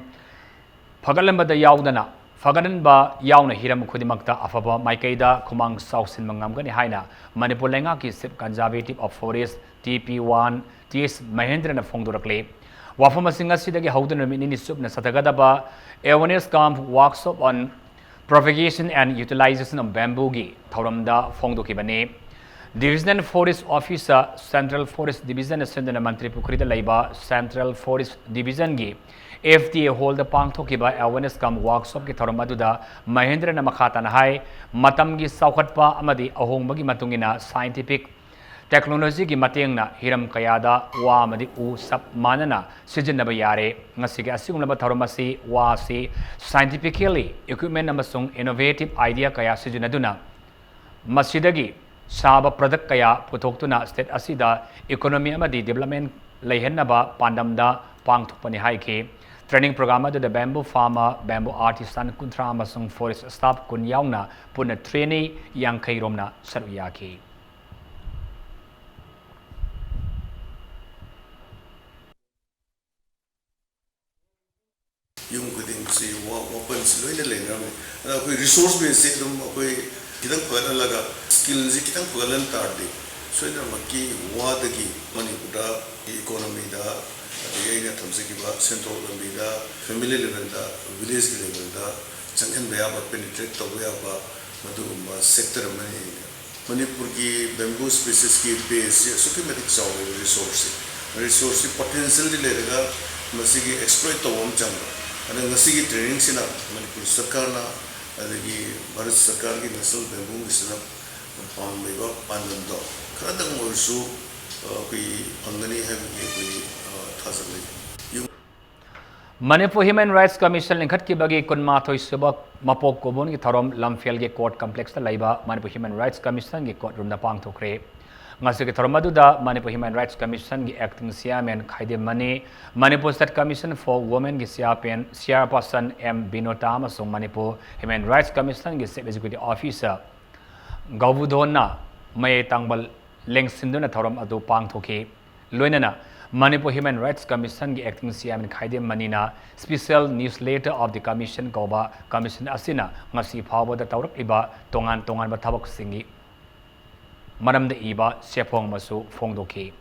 ꯐꯒꯠꯍꯟꯕꯗ ꯌꯥꯎꯗꯅ ꯐꯒꯠꯍꯟꯕ ꯌꯥꯎꯅ ꯍꯤꯔꯝ ꯈꯨꯗꯤꯡꯃꯛꯇ ꯑꯐꯕ ꯃꯥꯏꯀꯩꯗ ꯈꯨꯃꯥꯡ ꯆꯥꯎꯁꯤꯟꯕ ꯉꯝꯒꯅꯤ ꯍꯥꯏꯅ ꯃꯅꯤꯄꯨꯔ ꯂꯩꯉꯥꯛꯀꯤ Chief Conservative of Forest, T P one, T S ꯃꯍꯦꯟꯗ꯭ꯔꯅ ꯐꯣꯡꯗꯣꯔꯛꯂꯤ꯫ ꯋꯥꯐꯝ ꯑꯁꯤ ꯉꯁꯤꯗꯒꯤ ꯍꯧꯗꯨꯅ ꯅꯨꯃꯤꯠ ꯅꯤꯅꯤ ꯆꯨꯞꯅ ꯆꯠꯊꯒꯗꯕ Awareness Camp Workshop on Propagation and Utilization of Bambooꯒꯤ ꯊꯧꯔꯝꯗ ꯐꯣꯡꯗꯣꯛꯈꯤꯕꯅꯤ꯫ Divisional Forest Officer, Central Forest Division ꯁꯤꯟꯗꯨꯅ ꯃꯟꯇ꯭ꯔꯤ ꯄꯨꯈ꯭ꯔꯤꯗ ꯂꯩꯕ Central Forest Divisionꯒꯤ F T A hallꯗ ꯄꯥꯡꯊꯣꯛꯈꯤꯕ Awareness Camp Workshopꯀꯤ ꯊꯧꯔꯝ ꯑꯗꯨꯗ ꯃꯍꯦꯟꯗ꯭ꯔꯅ ꯃꯈꯥ ꯇꯥꯅ ꯍꯥꯏ, ꯃꯇꯝꯒꯤ ꯆꯥꯎꯈꯠꯄ ꯑꯃꯗꯤ ꯑꯍꯣꯡꯕꯒꯤ ꯃꯇꯨꯡ ꯏꯟꯅ scientific technologyꯒꯤ ꯃꯇꯦꯡꯅ ꯍꯤꯔꯝ ꯀꯌꯥꯗ ꯋꯥ ꯑꯃꯗꯤ ꯎ ꯆꯞ ꯃꯥꯟꯅꯅ ꯁꯤꯖꯤꯟꯅꯕ ꯌꯥꯔꯦ꯫ ꯉꯁꯤꯒꯤ ꯑꯁꯤꯒꯨꯝꯂꯕ ꯊꯧꯔꯝ ꯑꯁꯤ ꯋꯥ ꯑꯁꯤ scientifically equipment ꯑꯃꯁꯨꯡ innovative idea ꯀꯌꯥ ꯁꯤꯖꯤꯟꯅꯗꯨꯅ ꯃꯁꯤꯗꯒꯤ ꯁꯥꯕ product ꯀꯌꯥ ꯄꯨꯊꯣꯛꯇꯨꯅ state ꯑꯁꯤꯗ economy ꯑꯃꯗꯤ development ꯂꯩꯍꯟꯅꯕ ꯄꯥꯟꯗꯝꯗ ꯄꯥꯡꯊꯣꯛꯄꯅꯤ ꯍꯥꯏꯈꯤ꯫ Training program ꯑꯗꯨꯗ bamboo farmer, bamboo artisan ꯀꯨꯟꯊ꯭ꯔꯥ ꯑꯃꯁꯨꯡ forest staff ꯀꯨꯟ ꯌꯥꯎꯅ ꯄꯨꯟꯅ trainee ꯌꯥꯡꯈꯩ ꯔꯣꯝꯅ ꯁꯔꯨꯛ ꯌꯥꯈꯤ꯫ ꯌꯨꯝ ꯈꯨꯗꯤꯡꯁꯤ ꯋꯥ ꯋꯥꯄꯟꯁꯤ ꯂꯣꯏꯅ ꯂꯩꯅꯔꯝꯃꯤ꯫ ꯑꯗ ꯑꯩꯈꯣꯏ resource baseꯁꯤ ꯑꯗꯨꯝ ꯑꯩꯈꯣꯏ ꯈꯤꯇꯪ ꯐꯒꯠꯍꯜꯂꯒ skillꯁꯤ ꯈꯤꯇꯪ ꯐꯒꯠꯍꯟ ꯇꯥꯔꯗꯤ ꯁꯣꯏꯗꯅꯃꯛꯀꯤ ꯋꯥꯗꯒꯤ ꯃꯅꯤꯄꯨꯔꯗ economyꯗ ꯑꯗꯒꯤ ꯑꯩꯅ ꯊꯝꯖꯈꯤꯕ ꯁꯦꯟꯊꯣꯛ ꯂꯝꯕꯤꯗ family levelꯗ villageꯀꯤ levelꯗ ꯆꯪꯍꯟꯕ ꯌꯥꯕ penetrate ꯇꯧꯕ ꯌꯥꯕ ꯃꯗꯨꯒꯨꯝꯕ sector ꯑꯃꯅꯤ꯫ ꯃꯅꯤꯄꯨꯔꯒꯤ bamboo speciesꯀꯤ baseꯁꯤ ꯑꯁꯨꯛꯀꯤ ꯃꯇꯤꯛ ꯆꯥꯎꯔꯤꯕ resourceꯁꯤ resourceꯁꯤ potentialꯗꯤ ꯂꯩꯔꯒ ꯃꯁꯤꯒꯤ exploit ꯇꯧꯕ ꯑꯃ ꯆꯪꯕ꯫ ꯑꯗ ꯉꯁꯤꯒꯤ trainingꯁꯤꯅ ꯃꯅꯤꯄꯨꯔ ꯁꯔꯀꯥꯔꯅ ꯑꯗꯒꯤ ꯚꯥꯔꯠ ꯁꯔꯀꯥꯔꯒꯤ National Bamboo Missionꯅ ꯄꯥꯝꯂꯤꯕ ꯄꯥꯟꯗꯝꯗꯣ ꯈꯔꯗꯪ ꯑꯣꯏꯔꯁꯨ ꯑꯩꯈꯣꯏ ꯐꯪꯒꯅꯤ ꯍꯥꯏꯕꯒꯤ ꯑꯩꯈꯣꯏꯒꯤ ꯊꯥꯖꯕ ꯂꯩ꯫ Manipur Human Rights Commission ꯂꯤꯡꯈꯠꯈꯤꯕꯒꯤ ꯀꯨꯟꯃꯥꯊꯣꯏ ꯁꯨꯕ ꯃꯄꯣꯛ ꯀꯨꯝꯑꯣꯟꯒꯤ ꯊꯧꯔꯝ ꯂꯝꯐꯦꯜꯒꯤ Court Complex ꯇ ꯂꯩꯕ Manipur Human Rights Commission ꯒꯤ court room ꯗ ꯄꯥꯡꯊꯣꯛꯈ꯭ꯔꯦ꯫ ꯉꯁꯤꯒꯤ ꯊꯧꯔꯝ ꯑꯗꯨꯗ Manipur Human Rights Commission ꯒꯤ Acting Chairman ꯈꯥꯏꯗꯦꯝ ꯃꯅꯤ, Manipur State Commission for Women ꯒꯤ Chairman, Chairperson ꯑꯦꯝ ꯕꯤꯅꯣꯇꯥ ꯑꯃꯁꯨꯡ Manipur Human Rights Commission ꯒꯤ Chief Executive Officer ꯒꯧꯕꯨꯙꯣꯟꯅ ꯃꯌꯥꯏ ꯇꯥꯡꯕ ꯂꯦꯡꯁꯤꯟꯗꯨꯅ ꯊꯧꯔꯝ ꯑꯗꯨ ꯄꯥꯡꯊꯣꯛꯈꯤ꯫ ꯂꯣꯏꯅꯅ Manipur Human Rights Commission ꯒꯤ Acting Chairman Khaidem ꯃꯅꯤꯅ Special Newsletter of the Commission ꯀꯧꯕ commission ꯑꯁꯤꯅ ꯉꯁꯤ ꯐꯥꯎꯕꯗ ꯇꯧꯔꯛꯂꯤꯕ ꯇꯣꯉꯥꯟ ꯇꯣꯉꯥꯟꯕ ꯊꯕꯛꯁꯤꯡꯒꯤ ꯃꯔꯝꯗ ꯏꯕ ꯆꯦꯐꯣꯡ ꯑꯃꯁꯨ ꯐꯣꯡꯗꯣꯛꯈꯤ꯫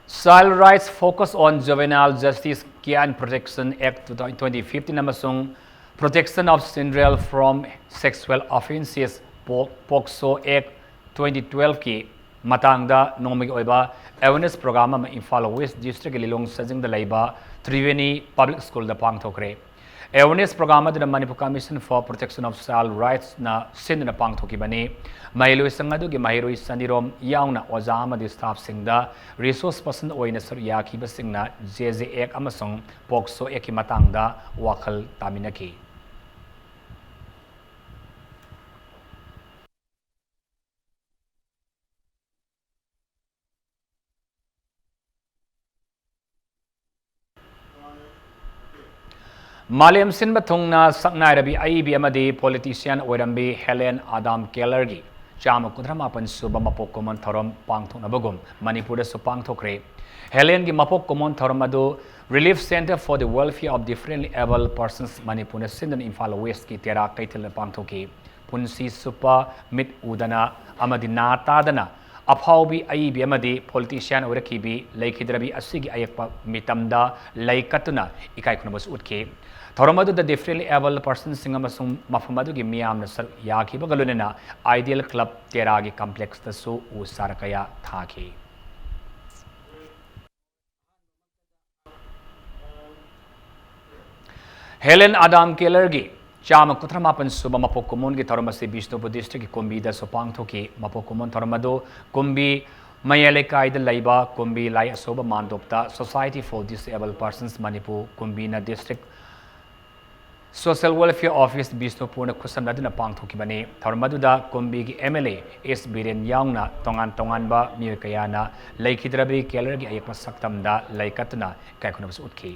Child Rights Focus on Juvenile Justice Care and Protection Act twenty fifteen ꯑꯃꯁꯨꯡ Protection of Children from Sexual Offences, POCSO Act twenty twelve ꯀꯤ ꯃꯇꯥꯡꯗ ꯅꯣꯡꯃꯒꯤ ꯑꯣꯏꯕ awareness program ꯑꯃ ꯏꯝꯐꯥꯜ West District ꯀꯤ ꯂꯤꯂꯣꯡ ꯁꯖꯤꯡꯗ ꯂꯩꯕ ꯇ꯭ꯔꯤꯕꯦꯅꯤ Public School ꯗ ꯄꯥꯡꯊꯣꯛꯈ꯭ꯔꯦ꯫ Awareness program ꯑꯗꯨꯗ Manipur Commission for Protection of Child Rights ꯅ ꯁꯤꯟꯗꯨꯅ ꯄꯥꯡꯊꯣꯛꯈꯤꯕꯅꯤ꯫ ꯃꯍꯩꯂꯣꯏꯁꯪ ꯑꯗꯨꯒꯤ ꯃꯍꯩꯔꯣꯏ ꯆꯅꯤꯔꯣꯝ ꯌꯥꯎꯅ ꯑꯣꯖꯥ ꯑꯃꯗꯤ staff ꯁꯤꯡꯗ resource person ꯑꯣꯏꯅ ꯁꯔꯨꯛ ꯌꯥꯈꯤꯕꯁꯤꯡꯅ JJ Act ꯑꯃꯁꯨꯡ POCSO Act ꯀꯤ ꯃꯇꯥꯡꯗ ꯋꯥꯈꯜ ꯇꯥꯃꯤꯟꯅꯈꯤ꯫ ꯃꯥꯂꯦꯝ ꯁꯤꯟꯕ ꯊꯨꯡꯅ ꯁꯛꯅꯥꯏꯔꯕꯤ ꯑꯏꯕꯤ ꯑꯃꯗꯤ politician ꯑꯣꯏꯔꯝꯕꯤ ꯍꯦꯂꯦꯟ ꯑꯥꯗꯥꯝ ꯀꯦꯂꯔꯒꯤ ꯆꯥꯝꯃ ꯀꯨꯟꯊ꯭ꯔꯥ ꯃꯥꯄꯟ ꯁꯨꯕ ꯃꯄꯣꯛ ꯀꯨꯝꯑꯣꯟ ꯊꯧꯔꯝ ꯄꯥꯡꯊꯣꯛꯅꯕꯒꯨꯝ ꯃꯅꯤꯄꯨꯔꯗꯁꯨ ꯄꯥꯡꯊꯣꯛꯈ꯭ꯔꯦ꯫ ꯍꯦꯂꯦꯟꯒꯤ ꯃꯄꯣꯛ ꯀꯨꯝꯑꯣꯟ ꯊꯧꯔꯝ ꯑꯗꯨ Relief Centre for the Welfare of Differently Abled Persons ꯃꯅꯤꯄꯨꯔꯅ ꯁꯤꯟꯗꯨꯅ ꯏꯝꯐꯥꯜ West ꯀꯤ ꯇꯦꯔꯥ ꯀꯩꯊꯦꯜꯗ ꯄꯥꯡꯊꯣꯛꯈꯤ꯫ ꯄꯨꯟꯁꯤ ꯆꯨꯞꯄ ꯃꯤꯠ ꯎꯗꯅ ꯑꯃꯗꯤ ꯅꯥ ꯇꯥꯗꯅ ꯑꯐꯥꯎꯕꯤ ꯑꯏꯕꯤ ꯑꯃꯗꯤ politician ꯑꯣꯏꯔꯛꯈꯤꯕꯤ ꯂꯩꯈꯤꯗ꯭ꯔꯕꯤ ꯑꯁꯤꯒꯤ ꯑꯌꯦꯛꯄ ꯃꯤꯇꯝꯗ ꯂꯩ ꯀꯠꯇꯨꯅ ꯏꯀꯥꯏ ꯈꯨꯝꯅꯕꯁꯨ ꯎꯠꯈꯤ꯫ ꯊꯧꯔꯝ ꯑꯗꯨꯗ differently abled person ꯁꯤꯡ ꯑꯃꯁꯨꯡ ꯃꯐꯝ ꯑꯗꯨꯒꯤ ꯃꯤꯌꯥꯝꯅ ꯁꯔꯨꯛ ꯌꯥꯈꯤꯕꯒ ꯂꯣꯏꯅꯅ Ideal Club ꯇꯦꯔꯥꯒꯤ complex ꯇꯁꯨ ꯎ ꯆꯥꯔ ꯀꯌꯥ ꯊꯥꯈꯤ꯫ ꯍꯦꯂꯦꯟ ꯑꯥꯗꯥꯝ ꯀꯦꯂꯔꯒꯤ ꯆꯥꯝꯃ ꯀꯨꯟꯊ꯭ꯔꯥ ꯃꯥꯄꯟ ꯁꯨꯕ ꯃꯄꯣꯛ ꯀꯨꯝꯑꯣꯟꯒꯤ ꯊꯧꯔꯝ ꯑꯁꯤ ꯕꯤꯁꯅꯨꯄꯨꯔ ꯗꯤꯁꯇ꯭ꯔꯤꯛꯀꯤ ꯀꯨꯝꯕꯤꯗꯁꯨ ꯄꯥꯡꯊꯣꯛꯈꯤ꯫ ꯃꯄꯣꯛ ꯀꯨꯝꯑꯣꯟ ꯊꯧꯔꯝ ꯑꯗꯨ ꯀꯨꯝꯕꯤ ꯃꯌꯥꯏ ꯂꯩꯀꯥꯏꯗ ꯂꯩꯕ ꯀꯨꯝꯕꯤ ꯂꯥꯏ ꯑꯆꯧꯕ ꯃꯥꯟꯗꯣꯞꯇ Society for Disabled Persons Manipur, ꯀꯨꯝꯕꯤꯅ District Social Welfare Office ꯕꯤꯁꯅꯨꯄꯨꯔꯅ ꯈꯨꯠꯁꯝꯅꯗꯨꯅ ꯄꯥꯡꯊꯣꯛꯈꯤꯕꯅꯤ꯫ ꯊꯧꯔꯝ ꯑꯗꯨꯗ ꯀꯨꯝꯕꯤꯒꯤ M L A S Biren ꯌꯥꯎꯅ ꯇꯣꯉꯥꯟ ꯇꯣꯉꯥꯟꯕ ꯃꯤꯑꯣꯏ ꯀꯌꯥꯅ ꯂꯩꯈꯤꯗ꯭ꯔꯕꯤ ꯀꯦꯂꯔꯒꯤ ꯑꯌꯦꯛꯄ ꯁꯛꯇꯝꯗ ꯂꯩ ꯀꯠꯇꯨꯅ ꯏꯀꯥꯏ ꯈꯨꯝꯅꯕꯁꯨ ꯎꯠꯈꯤ꯫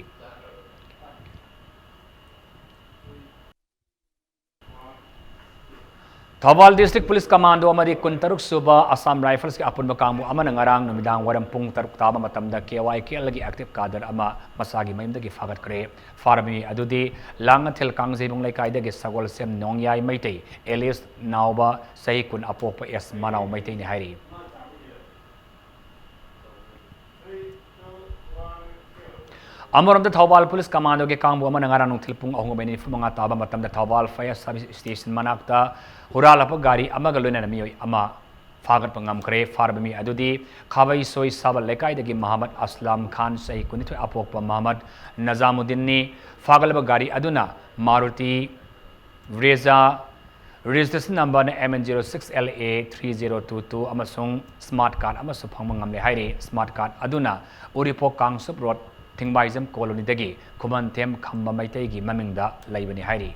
ꯊꯧꯕꯥꯜ District Police Commando ꯑꯃꯗꯤ ꯀꯨꯟꯇꯔꯨꯛ ꯁꯨꯕ Assam Riflesꯀꯤ ꯑꯄꯨꯟꯕ ꯀꯥꯡꯕꯨ ꯑꯃꯅ ꯉꯔꯥꯡ ꯅꯨꯃꯤꯗꯥꯡ ꯋꯥꯏꯔꯝ ꯄꯨꯡ ꯇꯔꯨꯛ ꯇꯥꯕ ꯃꯇꯝꯗ K Y K Lꯒꯤ active cadre ꯑꯃ ꯃꯁꯥꯒꯤ ꯃꯌꯨꯝꯗꯒꯤ ꯐꯥꯒꯠꯈ꯭ꯔꯦ꯫ ꯐꯥꯔꯕ ꯃꯤ ꯑꯗꯨꯗꯤ ꯂꯥꯡꯉꯊꯦꯜ ꯀꯥꯡꯖꯩꯕꯨꯡ ꯂꯩꯀꯥꯏꯗꯒꯤ ꯁꯒꯣꯜꯁꯦꯝ ꯅꯣꯡꯌꯥꯏ ꯃꯩꯇꯩ ꯑꯦꯂꯤꯁ ꯅꯥꯎꯕ, ꯆꯍꯤ ꯀꯨꯟ, ꯑꯄꯣꯛꯄ ꯑꯦꯁ ꯃꯅꯥꯎ ꯃꯩꯇꯩꯅꯤ ꯍꯥꯏꯔꯤ꯫ ꯑꯃꯔꯣꯝꯗ ꯊꯧꯕꯥꯜ Police Commandoꯒꯤ ꯀꯥꯡꯕꯨ ꯑꯃꯅ ꯉꯔꯥꯡ ꯅꯨꯡꯊꯤꯜ ꯄꯨꯡ ꯑꯍꯨꯝꯒ ꯃꯤꯅꯤꯠ ꯅꯤꯐꯨ ꯃꯉꯥ ꯇꯥꯕ ꯃꯇꯝꯗ ꯊꯧꯕꯥꯜ Fire Service Station ꯃꯅꯥꯛꯇ ꯍꯨꯔꯥꯜꯂꯛꯄ ꯒꯥꯔꯤ ꯑꯃꯒ ꯂꯣꯏꯅꯅ ꯃꯤꯑꯣꯏ ꯑꯃ ꯐꯥꯒꯠꯄ ꯉꯝꯈ꯭ꯔꯦ꯫ ꯐꯥꯔꯕ ꯃꯤ ꯑꯗꯨꯗꯤ ꯈꯥꯕꯩꯁꯣꯏ ꯁꯥꯕ ꯂꯩꯀꯥꯏꯗꯒꯤ ꯃꯍꯃꯗ ꯑꯁꯂꯝ ꯈꯥꯟ, ꯆꯍꯤ ꯀꯨꯟꯅꯤꯊꯣꯏ, ꯑꯄꯣꯛꯄ ꯃꯍꯃꯗ ꯅꯖꯥꯃꯨꯗꯤꯟꯅꯤ꯫ ꯐꯥꯒꯠꯂꯕ ꯒꯥꯔꯤ ꯑꯗꯨꯅ Maruti Brezza, registration numberꯅ M N zero six L A three zero two two ꯑꯃꯁꯨꯡ smart card ꯑꯃꯁꯨ ꯐꯪꯕ ꯉꯝꯂꯦ ꯍꯥꯏꯔꯤ꯫ Smart card ꯑꯗꯨꯅ ꯎꯔꯤꯄꯣꯛ ꯀꯥꯡꯆꯨꯞ ꯔꯣꯗ ꯊꯤꯡꯕꯥꯏꯖꯝ ꯀꯣꯂꯣꯅꯤꯗꯒꯤ ꯈꯨꯃꯟꯊꯦꯝ ꯈꯝꯕ ꯃꯩꯇꯩꯒꯤ ꯃꯃꯤꯡꯗ ꯂꯩꯕꯅꯤ ꯍꯥꯏꯔꯤ꯫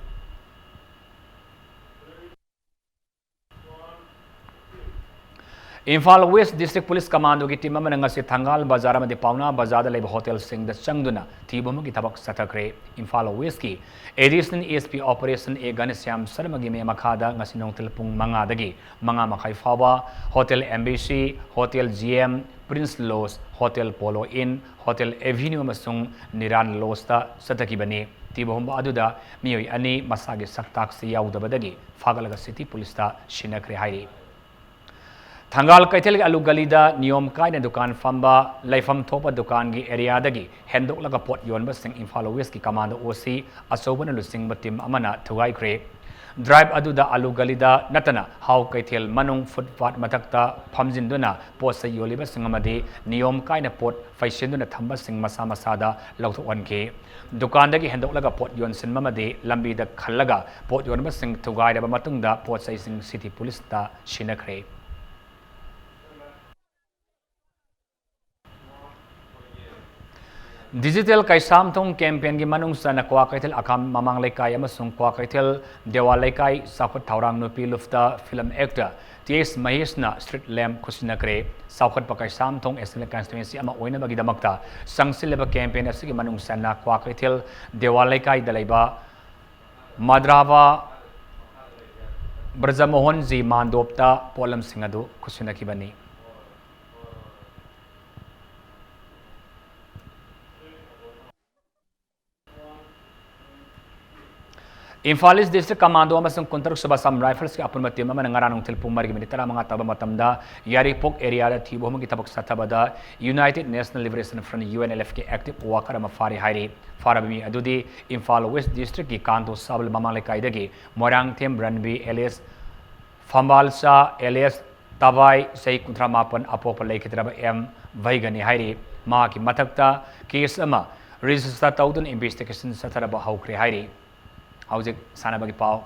Imphal West District Police Commandoꯒꯤ team ꯑꯃꯅ ꯉꯁꯤ ꯊꯪꯒꯥꯜ ꯕꯖꯥꯔ ꯑꯃꯗꯤ ꯄꯥꯎꯅꯥ ꯕꯖꯥꯔꯗ ꯂꯩꯕ ꯍꯣꯇꯦꯜꯁꯤꯡꯗ ꯆꯪꯗꯨꯅ ꯊꯤꯕ ꯑꯃꯒꯤ ꯊꯕꯛ ꯆꯠꯊꯈ꯭ꯔꯦ꯫ Imphal Westꯀꯤ Additional S P Operation A ꯘꯅꯁ꯭ꯌꯥꯝ ꯁꯔꯃꯒꯤ ꯃꯦ ꯃꯈꯥꯗ ꯉꯁꯤ ꯅꯨꯡꯊꯤꯜ ꯄꯨꯡ ꯃꯉꯥꯗꯒꯤ ꯃꯉꯥ ꯃꯈꯥꯏ ꯐꯥꯎꯕ Hotel Embassy, Hotel G M, Prince Lodge, Hotel Polo Inn, Hotel Avenue ꯑꯃꯁꯨꯡ ꯅꯤꯔꯥꯟ Lodgeꯇ ꯆꯠꯊꯈꯤꯕꯅꯤ꯫ ꯊꯤꯕ ꯍꯨꯝꯕ ꯑꯗꯨꯗ ꯃꯤꯑꯣꯏ ꯑꯅꯤ ꯃꯁꯥꯒꯤ ꯁꯛꯇꯥꯛꯁꯤ ꯌꯥꯎꯗꯕꯗꯒꯤ ꯐꯥꯒꯠꯂꯒ City Policeꯇ ꯁꯤꯟꯅꯈ꯭ꯔꯦ ꯍꯥꯏꯔꯤ꯫ ꯊꯪꯒꯥꯜ ꯀꯩꯊꯦꯜꯒꯤ ꯑꯂꯨ ꯒꯂꯤꯗ ꯅꯤꯌꯣꯝ ꯀꯥꯏꯅ ꯗꯨꯀꯥꯟ ꯐꯝꯕ, ꯂꯩꯐꯝ ꯊꯣꯛꯄ ꯗꯨꯀꯥꯟꯒꯤ areaꯗꯒꯤ ꯍꯦꯟꯗꯣꯛꯂꯒ ꯄꯣꯠ ꯌꯣꯟꯕꯁꯤꯡ ꯏꯝꯐꯥꯜ Westꯀꯤ Commando O C ꯑꯆꯧꯕꯅ ꯂꯨꯆꯤꯡꯕ team ꯑꯃꯅ ꯊꯨꯒꯥꯏꯈ꯭ꯔꯦ꯫ ꯗ꯭ꯔꯥꯏꯚ ꯑꯗꯨꯗ ꯑꯂꯨ ꯒꯂꯤꯗ ꯅꯠꯇꯅ ꯍꯥꯎ ꯀꯩꯊꯦꯜ ꯃꯅꯨꯡ ꯐꯨꯠꯄꯥꯠ ꯃꯊꯛꯇ ꯐꯝꯖꯤꯟꯗꯨꯅ ꯄꯣꯠ ꯆꯩ ꯌꯣꯜꯂꯤꯕꯁꯤꯡ ꯑꯃꯗꯤ ꯅꯤꯌꯣꯝ ꯀꯥꯏꯅ ꯄꯣꯠ ꯄꯩꯁꯤꯟꯗꯨꯅ ꯊꯝꯕꯁꯤꯡ ꯃꯁꯥ ꯃꯁꯥꯗ ꯂꯧꯊꯣꯛꯍꯟꯈꯤ꯫ ꯗꯨꯀꯥꯟꯗꯒꯤ ꯍꯦꯟꯗꯣꯛꯂꯒ ꯄꯣꯠ ꯌꯣꯟꯁꯤꯟꯕ ꯑꯃꯗꯤ ꯂꯝꯕꯤꯗ ꯈꯜꯂꯒ ꯄꯣꯠ ꯌꯣꯟꯕꯁꯤꯡ ꯊꯨꯒꯥꯏꯔꯕ ꯃꯇꯨꯡꯗ ꯄꯣꯠ ꯆꯩꯁꯤꯡ ꯁꯤꯇꯤ ꯄꯨꯂꯤꯁꯇ ꯁꯤꯟꯅꯈ꯭ꯔꯦ꯫ ꯗꯤꯖꯤꯇꯦꯜ ꯀꯩꯁꯥꯝꯊꯣꯡ ꯀꯦꯝꯄꯦꯟꯒꯤ ꯃꯅꯨꯡ ꯆꯟꯅ ꯀ꯭ꯋꯥꯀꯩꯊꯦꯜ ꯑꯈꯥꯝ ꯃꯃꯥꯡ ꯂꯩꯀꯥꯏ ꯑꯃꯁꯨꯡ ꯀ꯭ꯋꯥꯀꯩꯊꯦꯜ ꯗꯦꯋꯥ ꯂꯩꯀꯥꯏ ꯆꯥꯎꯈꯠ ꯊꯧꯔꯥꯡ ꯅꯨꯄꯤ ꯂꯨꯞꯇ ꯐꯤꯂꯝ ꯑꯦꯛꯇꯔ ꯇꯤ ꯑꯦꯁ ꯃꯍꯦꯁꯅ ꯁ꯭ꯇ꯭ꯔꯤꯠ ꯂꯦꯝꯞ ꯈꯨꯠꯁꯤꯟꯅꯈ꯭ꯔꯦ꯫ ꯆꯥꯎꯈꯠꯄ ꯀꯩꯁꯥꯝꯊꯣꯡ ꯑꯦꯁꯦꯝꯕ꯭ꯂꯤ ꯀꯟꯁꯇꯤꯇ꯭ꯋꯦꯟꯁꯤ ꯑꯃ ꯑꯣꯏꯅꯕꯒꯤꯗꯃꯛꯇ ꯆꯪꯁꯤꯜꯂꯤꯕ ꯀꯦꯝꯄꯦꯟ ꯑꯁꯤꯒꯤ ꯃꯅꯨꯡ ꯆꯟꯅ ꯀ꯭ꯋꯥꯀꯩꯊꯦꯜ ꯗꯦꯋꯥ ꯂꯩꯀꯥꯏꯗ ꯂꯩꯕ ꯃꯗ꯭ꯔꯥꯕꯥ ꯕ꯭ꯔꯖꯃꯣꯍꯟ ꯖꯤ ꯃꯥꯟꯗꯣꯞꯇ ꯄꯣꯠꯂꯝꯁꯤꯡ ꯑꯗꯨ ꯈꯨꯠꯁꯤꯟꯅꯈꯤꯕꯅꯤ꯫ ꯏꯝꯐꯥꯜ ꯏꯁ ꯗꯤꯁꯇ꯭ꯔꯤꯛ ꯀꯃꯥꯟꯗꯣ ꯑꯃꯁꯨꯡ ꯀꯨꯟꯇꯔꯨꯛ ꯁꯨꯕ ꯑꯁꯥꯝ ꯔꯥꯏꯐꯜꯁꯀꯤ ꯑꯄꯨꯟꯕ ꯇꯤꯝ ꯑꯃꯅ ꯉꯔꯥꯡ ꯅꯨꯡꯊꯤꯜ ꯄꯨꯡ ꯃꯔꯤꯒꯤ ꯃꯤꯅꯤꯠ ꯇꯔꯥꯃꯉꯥ ꯇꯥꯕ ꯃꯇꯝꯗ ꯌꯥꯏꯔꯤꯄꯣꯛ ꯑꯦꯔꯤꯌꯥꯗ ꯊꯤꯕ ꯍꯨꯝꯒꯤ ꯊꯕꯛ ꯆꯠꯊꯕꯗ United National Liberation Front, U N L ꯑꯦꯐꯀꯤ ꯑꯦꯛꯇꯤꯚ ꯋꯥꯀꯔ ꯑꯃ ꯐꯥꯔꯤ ꯍꯥꯏꯔꯤ꯫ ꯐꯥꯔꯕ ꯃꯤ ꯑꯗꯨꯗꯤ ꯏꯝꯐꯥꯜ ꯋꯦꯁ ꯗꯤꯁꯇ꯭ꯔꯤꯛꯀꯤ ꯀꯥꯟꯇꯣ ꯁꯕꯜ ꯃꯃꯥꯡ ꯂꯩꯀꯥꯏꯗꯒꯤ ꯃꯣꯏꯔꯥꯡꯊꯦꯝ ꯔꯟꯕꯤ ꯑꯦꯂꯤꯌꯥꯁ ꯐꯝꯕꯥꯜꯆꯥ ꯑꯦꯂꯤꯌꯥꯁ ꯇꯕꯥꯏ, ꯆꯍꯤ ꯀꯨꯟꯊ꯭ꯔꯥ ꯃꯥꯄꯟ, ꯑꯄꯣꯛꯄ ꯂꯩꯈꯤꯗ꯭ꯔꯕ ꯑꯦꯝ ꯚꯩꯒꯅꯤ ꯍꯥꯏꯔꯤ꯫ ꯃꯍꯥꯛꯀꯤ ꯃꯊꯛꯇ ꯀꯦꯁ ꯑꯃ ꯔꯦꯖꯤꯁꯇꯔ ꯇꯧꯗꯨꯅ ꯏꯟꯚꯦꯁꯇꯤꯒꯦꯁꯟ ꯆꯠꯊꯔꯕ ꯍꯧꯈ꯭ꯔꯦ ꯍꯥꯏꯔꯤ꯫ ꯍꯧꯖꯤꯛ ꯁꯥꯟꯅꯕꯒꯤ ꯄꯥꯎ꯫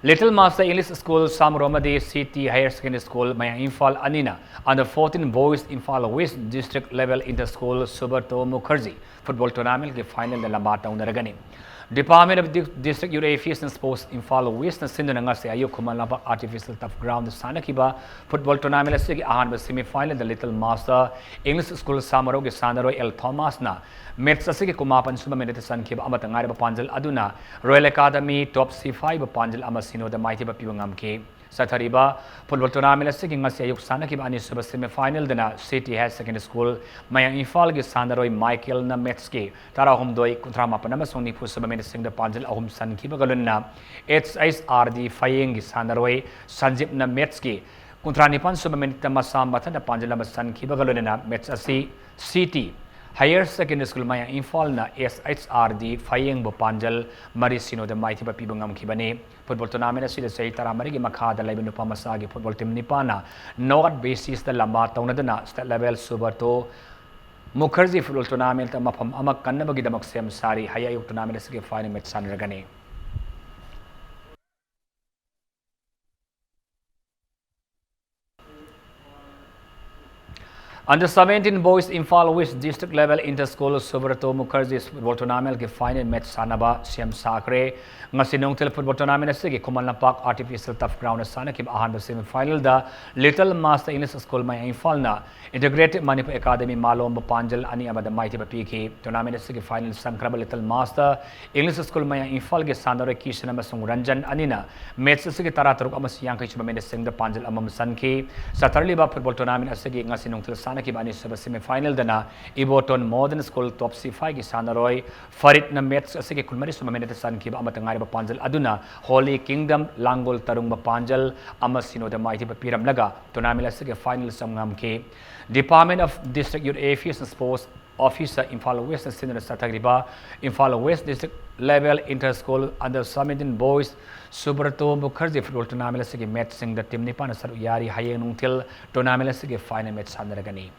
ꯂꯤꯇꯜ ꯃꯥꯁꯇꯔ ꯏꯪꯂꯤꯁ ꯁ꯭ꯀꯨꯜ ꯁꯥꯃꯔꯣ ꯑꯃꯗꯤ C T higher secondary school ꯃꯌꯥꯡ ꯏꯝꯐꯥꯜ ꯑꯅꯤꯅ under fourteen boys Imphal West District level inter school Subrata Mukherjee football tournamentꯀꯤ finalꯗ ꯂꯝꯕꯥ ꯇꯧꯅꯔꯒꯅꯤ꯫ Department of Di-, District Youth Affairs and Sports Imphal Westꯅ ꯁꯤꯟꯗꯨꯅ ꯉꯁꯤ ꯑꯌꯨꯛ ꯈꯨꯃꯟ ꯂꯝꯄꯥꯛ artificial turf groundꯗ ꯁꯥꯟꯅꯈꯤꯕ football tournament ꯑꯁꯤꯒꯤ ꯑꯍꯥꯟꯕ semifinalꯗ Little Master English School ꯁꯥꯃꯔꯣꯒꯤ ꯁꯥꯟꯅꯔꯣꯏ ꯑꯦꯜ ꯊꯣꯃꯥꯁꯅ match ꯑꯁꯤꯒꯤ ꯀꯨꯟꯃꯥꯄꯟ ꯁꯨꯕ ꯃꯤꯅꯤꯠꯇ ꯆꯟꯈꯤꯕ ꯑꯃꯠꯇ ꯉꯥꯏꯔꯕ ꯄꯥꯟꯖꯜ ꯑꯗꯨꯅ Royal Academy top six ꯍꯥꯏꯕ ꯄꯥꯟꯖꯜ ꯑꯃ ꯁꯤꯅꯣꯗ ꯃꯥꯏꯊꯤꯕ ꯄꯤꯕ ꯉꯝꯈꯤ꯫ ꯆꯠꯊꯔꯤꯕ football tournament ꯑꯁꯤꯒꯤ ꯉꯁꯤ ꯑꯌꯨꯛ ꯁꯥꯟꯅꯈꯤꯕ ꯑꯅꯤꯁꯨꯕ semifinalꯗꯅ C T higher secondary school ꯃꯌꯥꯡ ꯏꯝꯐꯥꯜꯒꯤ ꯁꯥꯟꯅꯔꯣꯏ ꯃꯥꯏꯀꯦꯜꯅ matchꯀꯤ ꯇꯔꯥꯍꯨꯝꯗꯣꯏ, ꯀꯨꯟꯊ꯭ꯔꯥ ꯃꯥꯄꯟ ꯑꯃꯁꯨꯡ ꯅꯤꯐꯨ ꯁꯨꯕ ꯃꯤꯅꯤꯠꯁꯤꯡꯗ ꯄꯥꯟꯖꯜ ꯑꯍꯨꯝ ꯆꯟꯈꯤꯕꯒ ꯂꯣꯏꯅꯅ ꯑꯦꯆ ꯑꯩꯆ ꯑꯥꯔ ꯗꯤ ꯐꯌꯦꯡꯒꯤ ꯁꯥꯟꯅꯔꯣꯏ ꯁꯟꯖꯤꯞꯅ matchꯀꯤ ꯀꯨꯟꯊ꯭ꯔꯥ ꯅꯤꯄꯥꯟ ꯁꯨꯕ ꯃꯤꯅꯤꯠꯇ ꯃꯁꯥ ꯃꯊꯟꯇ ꯄꯥꯟꯖꯜ ꯑꯃ ꯆꯟꯈꯤꯕꯒ ꯂꯣꯏꯅꯅ match ꯑꯁꯤ C T Higher Secondary School ꯃꯌꯥꯡ ꯏꯝꯐꯥꯜꯅ S H R D ꯐꯌꯦꯡꯕꯨ ꯄꯥꯟꯖꯜ ꯃꯔꯤ ꯁꯤꯅꯣꯗ ꯃꯥꯏꯊꯤꯕ ꯄꯤꯕ ꯉꯝꯈꯤꯕꯅꯤ꯫ Football tournament ꯑꯁꯤꯗ ꯆꯍꯤ ꯇꯔꯥꯃꯔꯤꯒꯤ ꯃꯈꯥꯗ ꯂꯩꯕ ꯅꯨꯄꯥ ꯃꯆꯥꯒꯤ football team ꯅꯤꯄꯥꯟꯅ knockout basisꯇ ꯂꯝꯕꯥ ꯇꯧꯅꯗꯨꯅ state level Subrato Mukherjee football tournamentꯇ ꯃꯐꯝ ꯑꯃ ꯀꯟꯅꯕꯒꯤꯗꯃꯛ ꯁꯦꯝ ꯁꯥꯔꯤ꯫ ꯍꯌꯦꯡ ꯑꯌꯨꯛ tournament ꯑꯁꯤꯒꯤ final match ꯁꯥꯟꯅꯔꯒꯅꯤ꯫ Under seventeen boys Imphal West district level inter school Subrato Mukherjee football tournamentꯀꯤ final match ꯁꯥꯟꯅꯕ ꯁꯦꯝ ꯁꯥꯈ꯭ꯔꯦ꯫ ꯉꯁꯤ ꯅꯨꯡꯊꯤꯜ football tournament ꯑꯁꯤꯒꯤ ꯈꯨꯃꯟ ꯂꯝꯄꯥꯛ artificial turf groundꯗ ꯁꯥꯟꯅꯈꯤꯕ ꯑꯍꯥꯟꯕ semi finalꯗ Little Master English School ꯃꯌꯥꯡ ꯏꯝꯐꯥꯜꯅ Integrated Manipur Academy ꯃꯥꯂꯣꯝꯕ ꯄꯥꯟꯖꯜ ꯑꯅꯤ ꯑꯃꯗ ꯃꯥꯏꯊꯤꯕ ꯄꯤꯈꯤ꯫ Tournament ꯑꯁꯤꯒꯤ final ꯁꯪꯈ꯭ꯔꯕ Little Master English School ꯃꯌꯥꯡ ꯏꯝꯐꯥꯜꯒꯤ ꯁꯥꯟꯅꯔꯣꯏ ꯀꯤꯁꯟ ꯑꯃꯁꯨꯡ ꯔꯟꯖꯟ ꯑꯅꯤꯅ match ꯑꯁꯤꯒꯤ ꯇꯔꯥꯇꯔꯨꯛ ꯑꯃꯁꯨꯡ ꯌꯥꯡꯈꯩ ꯁꯨꯕ minute ꯁꯤꯡꯗ ꯄꯥꯟꯖꯜ ꯑꯃꯃꯝ ꯆꯟꯈꯤ꯫ ꯆꯠꯊꯔꯤꯕ football tournament ꯑꯁꯤꯒꯤ ꯉꯁꯤ ꯅꯨꯡꯊꯤꯜ ꯁꯥꯟꯅꯈꯤꯕ ꯑꯅꯤꯁꯨꯕ semi finalꯗꯅ Iboton Modern School Top Siphaigi ꯁꯥꯟꯅꯔꯣꯏ ꯐꯔꯤꯠꯅ match ꯑꯁꯤꯒꯤ ꯀꯨꯟꯃꯔꯤ ꯁꯨꯕ minuteꯇ ꯆꯟꯈꯤꯕ ꯑꯃꯠꯇ ꯉꯥꯏꯔꯕ ꯄꯥꯟꯖꯜ ꯑꯗꯨꯅ Holy Kingdom ꯂꯥꯡꯒꯣꯜ ꯇꯔꯨꯡꯕ ꯄꯥꯟꯖꯜ ꯑꯃ ꯁꯤꯅꯣꯗ ꯃꯥꯏꯊꯤꯕ ꯄꯤꯔꯝꯂꯒ tournament ꯑꯁꯤꯒꯤ final ꯆꯪ ꯉꯝꯈꯤ꯫ Department of District Youth Affairs and Sports Officer Imphal West ꯁꯤꯟꯗꯨꯅ ꯆꯠꯊꯔꯤꯕ Imphal West District Level Inter School Under seventeen Boys Subrato Mukherjee football tournament ꯑꯁꯤꯒꯤ matchꯁꯤꯡꯗ team ꯅꯤꯄꯥꯟꯅ ꯁꯔꯨꯛ ꯌꯥꯔꯤ꯫ ꯍꯌꯦꯡ ꯅꯨꯡꯊꯤꯜ tournament ꯑꯁꯤꯒꯤ final match ꯁꯥꯟꯅꯔꯒꯅꯤ꯫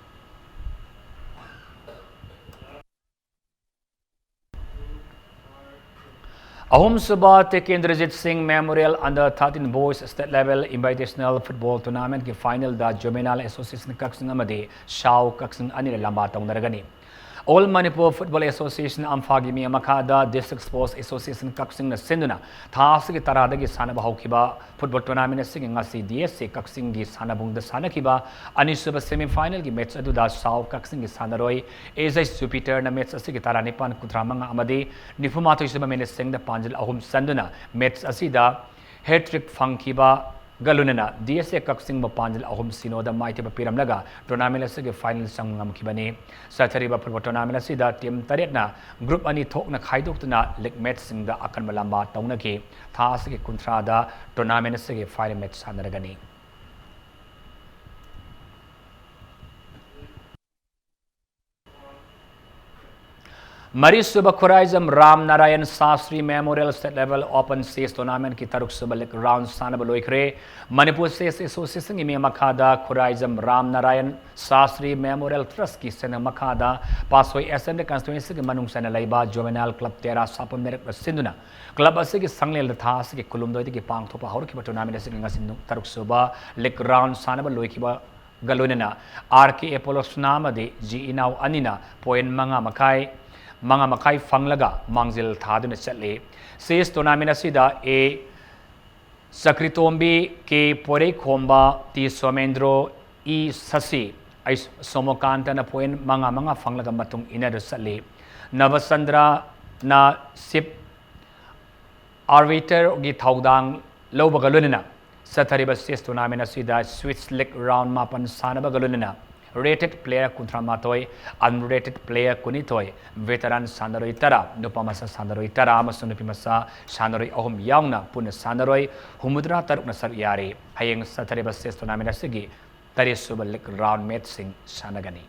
ꯑꯍꯨꯝꯁꯨꯕ ꯇꯤꯀꯦꯟꯗ꯭ꯔꯖꯤꯠ ꯁꯤꯡ Memorial Under thirteen Boys State Level Invitational Football Tournamentꯀꯤ finalꯗ Juvenile Association ꯀꯛꯆꯤꯡ ꯑꯃꯗꯤ ꯁꯥꯎ ꯀꯛꯆꯤꯡ ꯑꯅꯤꯅ ꯂꯝꯕꯥ ꯇꯧꯅꯔꯒꯅꯤ꯫ All Manipur Football Association ꯑꯝꯐꯥꯒꯤ ꯃꯤ ꯃꯈꯥꯗ District Sports Association ꯀꯛꯆꯤꯡꯅ ꯁꯤꯟꯗꯨꯅ ꯊꯥ ꯑꯁꯤꯒꯤ ꯇꯔꯥꯗꯒꯤ ꯁꯥꯟꯅꯕ ꯍꯧꯈꯤꯕ football tournament ꯑꯁꯤꯒꯤ ꯉꯁꯤ D S A ꯀꯛꯆꯤꯡꯒꯤ ꯁꯥꯟꯅꯕꯨꯡꯗ ꯁꯥꯟꯅꯈꯤꯕ ꯑꯅꯤꯁꯨꯕ semi finalꯒꯤ match ꯑꯗꯨꯗ ꯁꯥꯎ ꯀꯛꯆꯤꯡꯒꯤ ꯁꯥꯟꯅꯔꯣꯏ ꯑꯦꯖꯩ ꯖꯨꯄꯤꯇꯔꯅ match ꯑꯁꯤꯒꯤ ꯇꯔꯥꯅꯤꯄꯥꯟ, ꯀꯨꯟꯊ꯭ꯔꯥ ꯃꯉꯥ ꯑꯃꯗꯤ ꯅꯤꯐꯨꯃꯥꯊꯣꯏ ꯁꯨꯕ minuteꯁꯤꯡꯗ ꯄꯥꯟꯖꯜ ꯑꯍꯨꯝ ꯆꯟꯗꯨꯅ match ꯑꯁꯤꯗ hat-trick ꯐꯪꯈꯤꯕꯒ ꯂꯣꯏꯅꯅ D S A ꯀꯛꯆꯤꯡꯕꯨ ꯄꯥꯟꯖꯜ ꯑꯍꯨꯝ ꯁꯤꯅꯣꯗ ꯃꯥꯏꯊꯤꯕ ꯄꯤꯔꯝꯂꯒ tournament ꯑꯁꯤꯒꯤ final ꯆꯪꯕ ꯉꯝꯈꯤꯕꯅꯤ꯫ ꯆꯠꯊꯔꯤꯕ football tournament ꯑꯁꯤꯗ team ꯇꯔꯦꯠꯅ group ꯑꯅꯤ ꯊꯣꯛꯅ ꯈꯥꯏꯗꯣꯛꯇꯨꯅ league matchꯁꯤꯡꯗ ꯑꯀꯟꯕ ꯂꯝꯕꯥ ꯇꯧꯅꯈꯤ꯫ ꯊꯥ ꯑꯁꯤꯒꯤ ꯀꯨꯟꯊ꯭ꯔꯥꯗ tournament ꯑꯁꯤꯒꯤ final match ꯁꯥꯟꯅꯔꯒꯅꯤ꯫ ꯃꯔꯤꯁꯨꯕ Khuraijam Ram Narayan ꯁꯥꯁ꯭ꯔꯤ Memorial State Level Open Chess Tournamentꯀꯤ ꯇꯔꯨꯛꯁꯨꯕ league round ꯁꯥꯟꯅꯕ ꯂꯣꯏꯈ꯭ꯔꯦ꯫ ꯃꯅꯤꯄꯨꯔ Chess Associationꯒꯤ ꯃꯤ ꯃꯈꯥꯗ ꯈꯨꯔꯥꯏꯖꯝ ꯔꯥꯝ ꯅꯥꯔꯥꯌꯟ ꯁꯥꯁ꯭ꯔꯤ Memorial Trustꯀꯤ ꯁꯦꯟꯅ ꯃꯈꯥꯗ ꯄꯥꯠꯁꯣꯏ Assembly Constituencyꯒꯤ ꯃꯅꯨꯡ ꯆꯟꯅ ꯂꯩꯕ Juvenile Club ꯇꯦꯔꯥ ꯁꯥꯄꯝ ꯂꯩꯔꯛꯅ ꯁꯤꯟꯗꯨꯅ club ꯑꯁꯤꯒꯤ ꯁꯪꯂꯦꯟꯗ ꯊꯥ ꯑꯁꯤꯒꯤ ꯀꯨꯟꯍꯨꯝꯗꯣꯏꯗꯒꯤ ꯄꯥꯡꯊꯣꯛꯄ ꯍꯧꯔꯛꯈꯤꯕ tournament ꯑꯁꯤꯒꯤ ꯉꯁꯤ ꯅꯨ-, ꯇꯔꯨꯛꯁꯨꯕ league round ꯁꯥꯟꯅꯕ ꯂꯣꯏꯈꯤꯕ ꯒ ꯂꯣꯏꯅꯅ R K Apollo ꯁꯅꯥ ꯑꯃꯗꯤ ꯖꯤ ꯏꯅꯥꯎ ꯑꯅꯤꯅ point ꯃꯉꯥ ꯃꯈꯥꯏ, ꯃꯉꯥ ꯃꯈꯥꯏ ꯐꯪꯂꯒ ꯃꯥꯡꯖꯤꯜ ꯊꯥꯗꯨꯅ ꯆꯠꯂꯤ꯫ Chess tournament ꯑꯁꯤꯗ A ꯆꯀ꯭ꯔꯤꯇꯣꯝꯕꯤ, K ꯄꯣꯏꯔꯩꯈꯣꯝꯕ, T Somendro, E ꯁꯁꯤ, ꯑꯩ ꯁꯣꯃꯣꯀꯥꯟꯇꯅ point ꯃꯉꯥ ꯃꯉꯥ ꯐꯪꯂꯒ ꯃꯇꯨꯡ ꯏꯟꯅꯗꯨꯅ ꯆꯠꯂꯤ꯫ ꯅꯕꯆꯟꯗ꯭ꯔꯅ ꯁꯤꯞ Arbitrꯒꯤ ꯊꯧꯗꯥꯡ ꯂꯧꯕꯒ ꯂꯣꯏꯅꯅ ꯆꯠꯊꯔꯤꯕ chess tournament ꯑꯁꯤꯗ Swiss league round ꯃꯥꯄꯟ ꯁꯥꯟꯅꯕꯒ ꯂꯣꯏꯅꯅ rated player ꯀꯨꯟꯊ꯭ꯔꯥ ꯃꯥꯊꯣꯏ, unrated player ꯀꯨꯟꯅꯤꯊꯣꯏ, veteran ꯁꯥꯟꯅꯔꯣꯏ ꯇꯔꯥ, ꯅꯨꯄꯥ ꯃꯆꯥ ꯁꯥꯟꯅꯔꯣꯏ ꯇꯔꯥ ꯑꯃꯁꯨꯡ ꯅꯨꯄꯤ ꯃꯆꯥ ꯁꯥꯟꯅꯔꯣꯏ ꯑꯍꯨꯝ ꯌꯥꯎꯅ ꯄꯨꯟꯅ ꯁꯥꯟꯅꯔꯣꯏ ꯍꯨꯝꯐꯨꯇꯔꯥ ꯇꯔꯨꯛꯅ ꯁꯔꯨꯛ ꯌꯥꯔꯤ꯫ ꯍꯌꯦꯡ ꯆꯠꯊꯔꯤꯕ chess tournament ꯑꯁꯤꯒꯤ ꯇꯔꯦꯠꯁꯨꯕ league round matchꯁꯤꯡ ꯁꯥꯟꯅꯒꯅꯤ꯫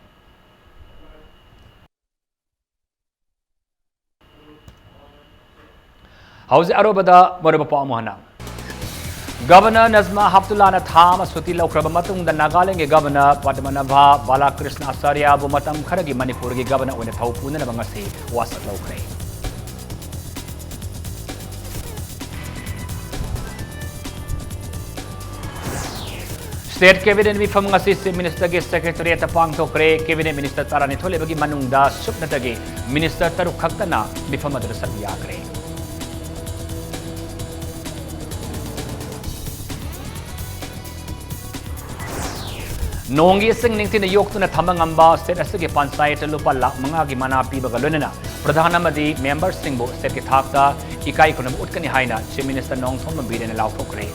ꯍꯧꯖꯤꯛ ꯑꯔꯣꯏꯕꯗ ꯃꯔꯨꯑꯣꯏꯕ ꯄꯥꯎ ꯑꯃꯨꯛ ꯍꯟꯅ꯫ Governor ꯅꯖꯃꯥ ꯍꯞꯇꯨꯜꯂꯥꯅ ꯊꯥ ꯑꯃ ꯁꯨꯇꯤ ꯂꯧꯈ꯭ꯔꯕ ꯃꯇꯨꯡꯗ ꯅꯥꯒꯥꯂꯦꯟꯒꯤ Governor ꯄꯗꯃꯅꯥꯚ ꯕꯥꯂꯥꯀ꯭ꯔꯤꯁꯅ ꯑꯆꯥꯔꯌꯥꯕꯨ ꯃꯇꯝ ꯈꯔꯒꯤ ꯃꯅꯤꯄꯨꯔꯒꯤ Governor ꯑꯣꯏꯅ ꯊꯧ ꯄꯨꯅꯅꯕ ꯉꯁꯤ ꯋꯥꯁꯛ ꯂꯧꯈ꯭ꯔꯦ꯫ State Cabinet ꯃꯤꯐꯝ ꯉꯁꯤ Chief Ministerꯒꯤ Secretariatꯇ ꯄꯥꯡꯊꯣꯛꯈ꯭ꯔꯦ꯫ Cabinet Minister ꯇꯔꯥꯅꯤꯊꯣꯏ ꯂꯩꯕꯒꯤ ꯃꯅꯨꯡꯗ ꯁꯨꯞꯅꯇꯒꯤ Minister ꯇꯔꯨꯛ ꯈꯛꯇꯅ ꯃꯤꯐꯝ ꯑꯗꯨꯗ ꯁꯔꯨꯛ ꯌꯥꯈ꯭ꯔꯦ꯫ ꯅꯣꯡꯒꯤ ꯏꯁꯤꯡ ꯅꯤꯡꯊꯤꯅ ꯌꯣꯛꯇꯨꯅ ꯊꯝꯕ ꯉꯝꯕ state ꯑꯁꯤꯒꯤ ꯄꯟꯆꯥꯌꯠꯇ ꯂꯨꯄꯥ ꯂꯥꯈ ꯃꯉꯥꯒꯤ ꯃꯅꯥ ꯄꯤꯕꯒ ꯂꯣꯏꯅꯅ ꯄ꯭ꯔꯙꯥꯟ ꯑꯃꯗꯤ memberꯁꯤꯡꯕꯨ stateꯀꯤ ꯊꯥꯛꯇ ꯏꯀꯥꯏ ꯈꯨꯝꯅꯕ ꯎꯠꯀꯅꯤ ꯍꯥꯏꯅ Chief Minister ꯅꯣꯡꯊꯣꯝꯕꯝ ꯕꯤꯔꯦꯟꯅ ꯂꯥꯎꯊꯣꯛꯈ꯭ꯔꯦ꯫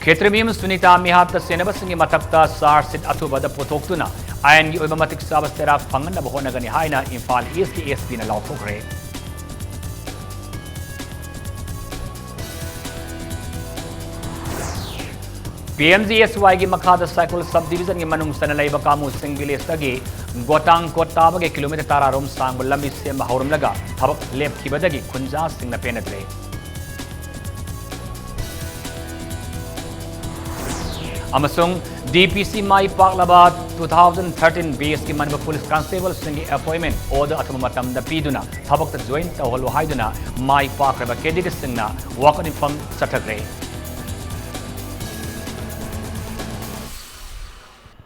ꯈꯦꯇ꯭ꯔꯤꯃꯌꯨꯝ ꯁꯨꯅꯤꯇꯥ ꯃꯤꯍꯥꯠꯇ ꯁꯦꯟꯅꯕꯁꯤꯡꯒꯤ ꯃꯊꯛꯇ charge sheet ꯑꯊꯨꯕꯗ ꯄꯨꯊꯣꯛꯇꯨꯅ ꯑꯥꯏꯟꯒꯤ ꯑꯣꯏꯕ ꯃꯇꯤꯛ ꯆꯥꯕ ꯆꯩꯔꯥꯛ ꯐꯪꯍꯟꯅꯕ ꯍꯣꯠꯅꯒꯅꯤ ꯍꯥꯏꯅ ꯏꯝꯐꯥꯜ Eastꯀꯤ S Pꯅ ꯂꯥꯎꯊꯣꯛꯈ꯭ꯔꯦ꯫ ꯄꯤ ꯑꯦꯝ ꯖꯤ ꯑꯦꯁ ꯋꯥꯏꯒꯤ ꯃꯈꯥꯗ ꯁꯥꯏꯀꯣꯜ ꯁꯕ ꯗꯤꯕꯤꯖꯟꯒꯤ ꯃꯅꯨꯡ ꯆꯟꯅ ꯂꯩꯕ ꯀꯥꯃꯨꯁꯤꯡ ꯚꯤꯂꯦꯖꯇꯒꯤ ꯒꯣꯇꯥꯡ ꯀꯣꯠ ꯇꯥꯕꯒꯤ ꯀꯤꯂꯣꯃꯤꯇꯔ ꯇꯔꯥ ꯔꯣꯝ ꯁꯥꯡꯕ ꯂꯝꯕꯤ ꯁꯦꯝꯕ ꯍꯧꯔꯝꯂꯒ ꯊꯕꯛ ꯂꯦꯞꯈꯤꯕꯗꯒꯤ ꯈꯨꯟꯖꯥꯁꯤꯡꯅ ꯄꯦꯟꯅꯗ꯭ꯔꯦ꯫ ꯑꯃꯁꯨꯡ ꯗꯤ ꯄꯤ ꯁꯤ ꯃꯥꯏ ꯄꯥꯛꯂꯕ two thousand thirteen batchꯀꯤ ꯃꯅꯤꯄꯨꯔ ꯄꯨꯂꯤꯁ ꯀꯟꯁꯇꯦꯕꯜꯁꯤꯡꯒꯤ ꯑꯦꯄꯣꯏꯟꯃꯦꯟ ꯑꯣꯔꯗꯔ ꯑꯊꯨꯕ ꯃꯇꯝꯗ ꯄꯤꯗꯨꯅ ꯊꯕꯛꯇ ꯖꯣꯏꯟ ꯇꯧꯍꯜꯂꯨ ꯍꯥꯏꯗꯨꯅ ꯃꯥꯏ ꯄꯥꯛꯈ꯭ꯔꯕ ꯀꯦꯟꯗꯤꯗꯦꯠꯁꯤꯡꯅ ꯋꯥꯀꯠ ꯃꯤꯐꯝ ꯆꯠꯊꯈ꯭ꯔꯦ꯫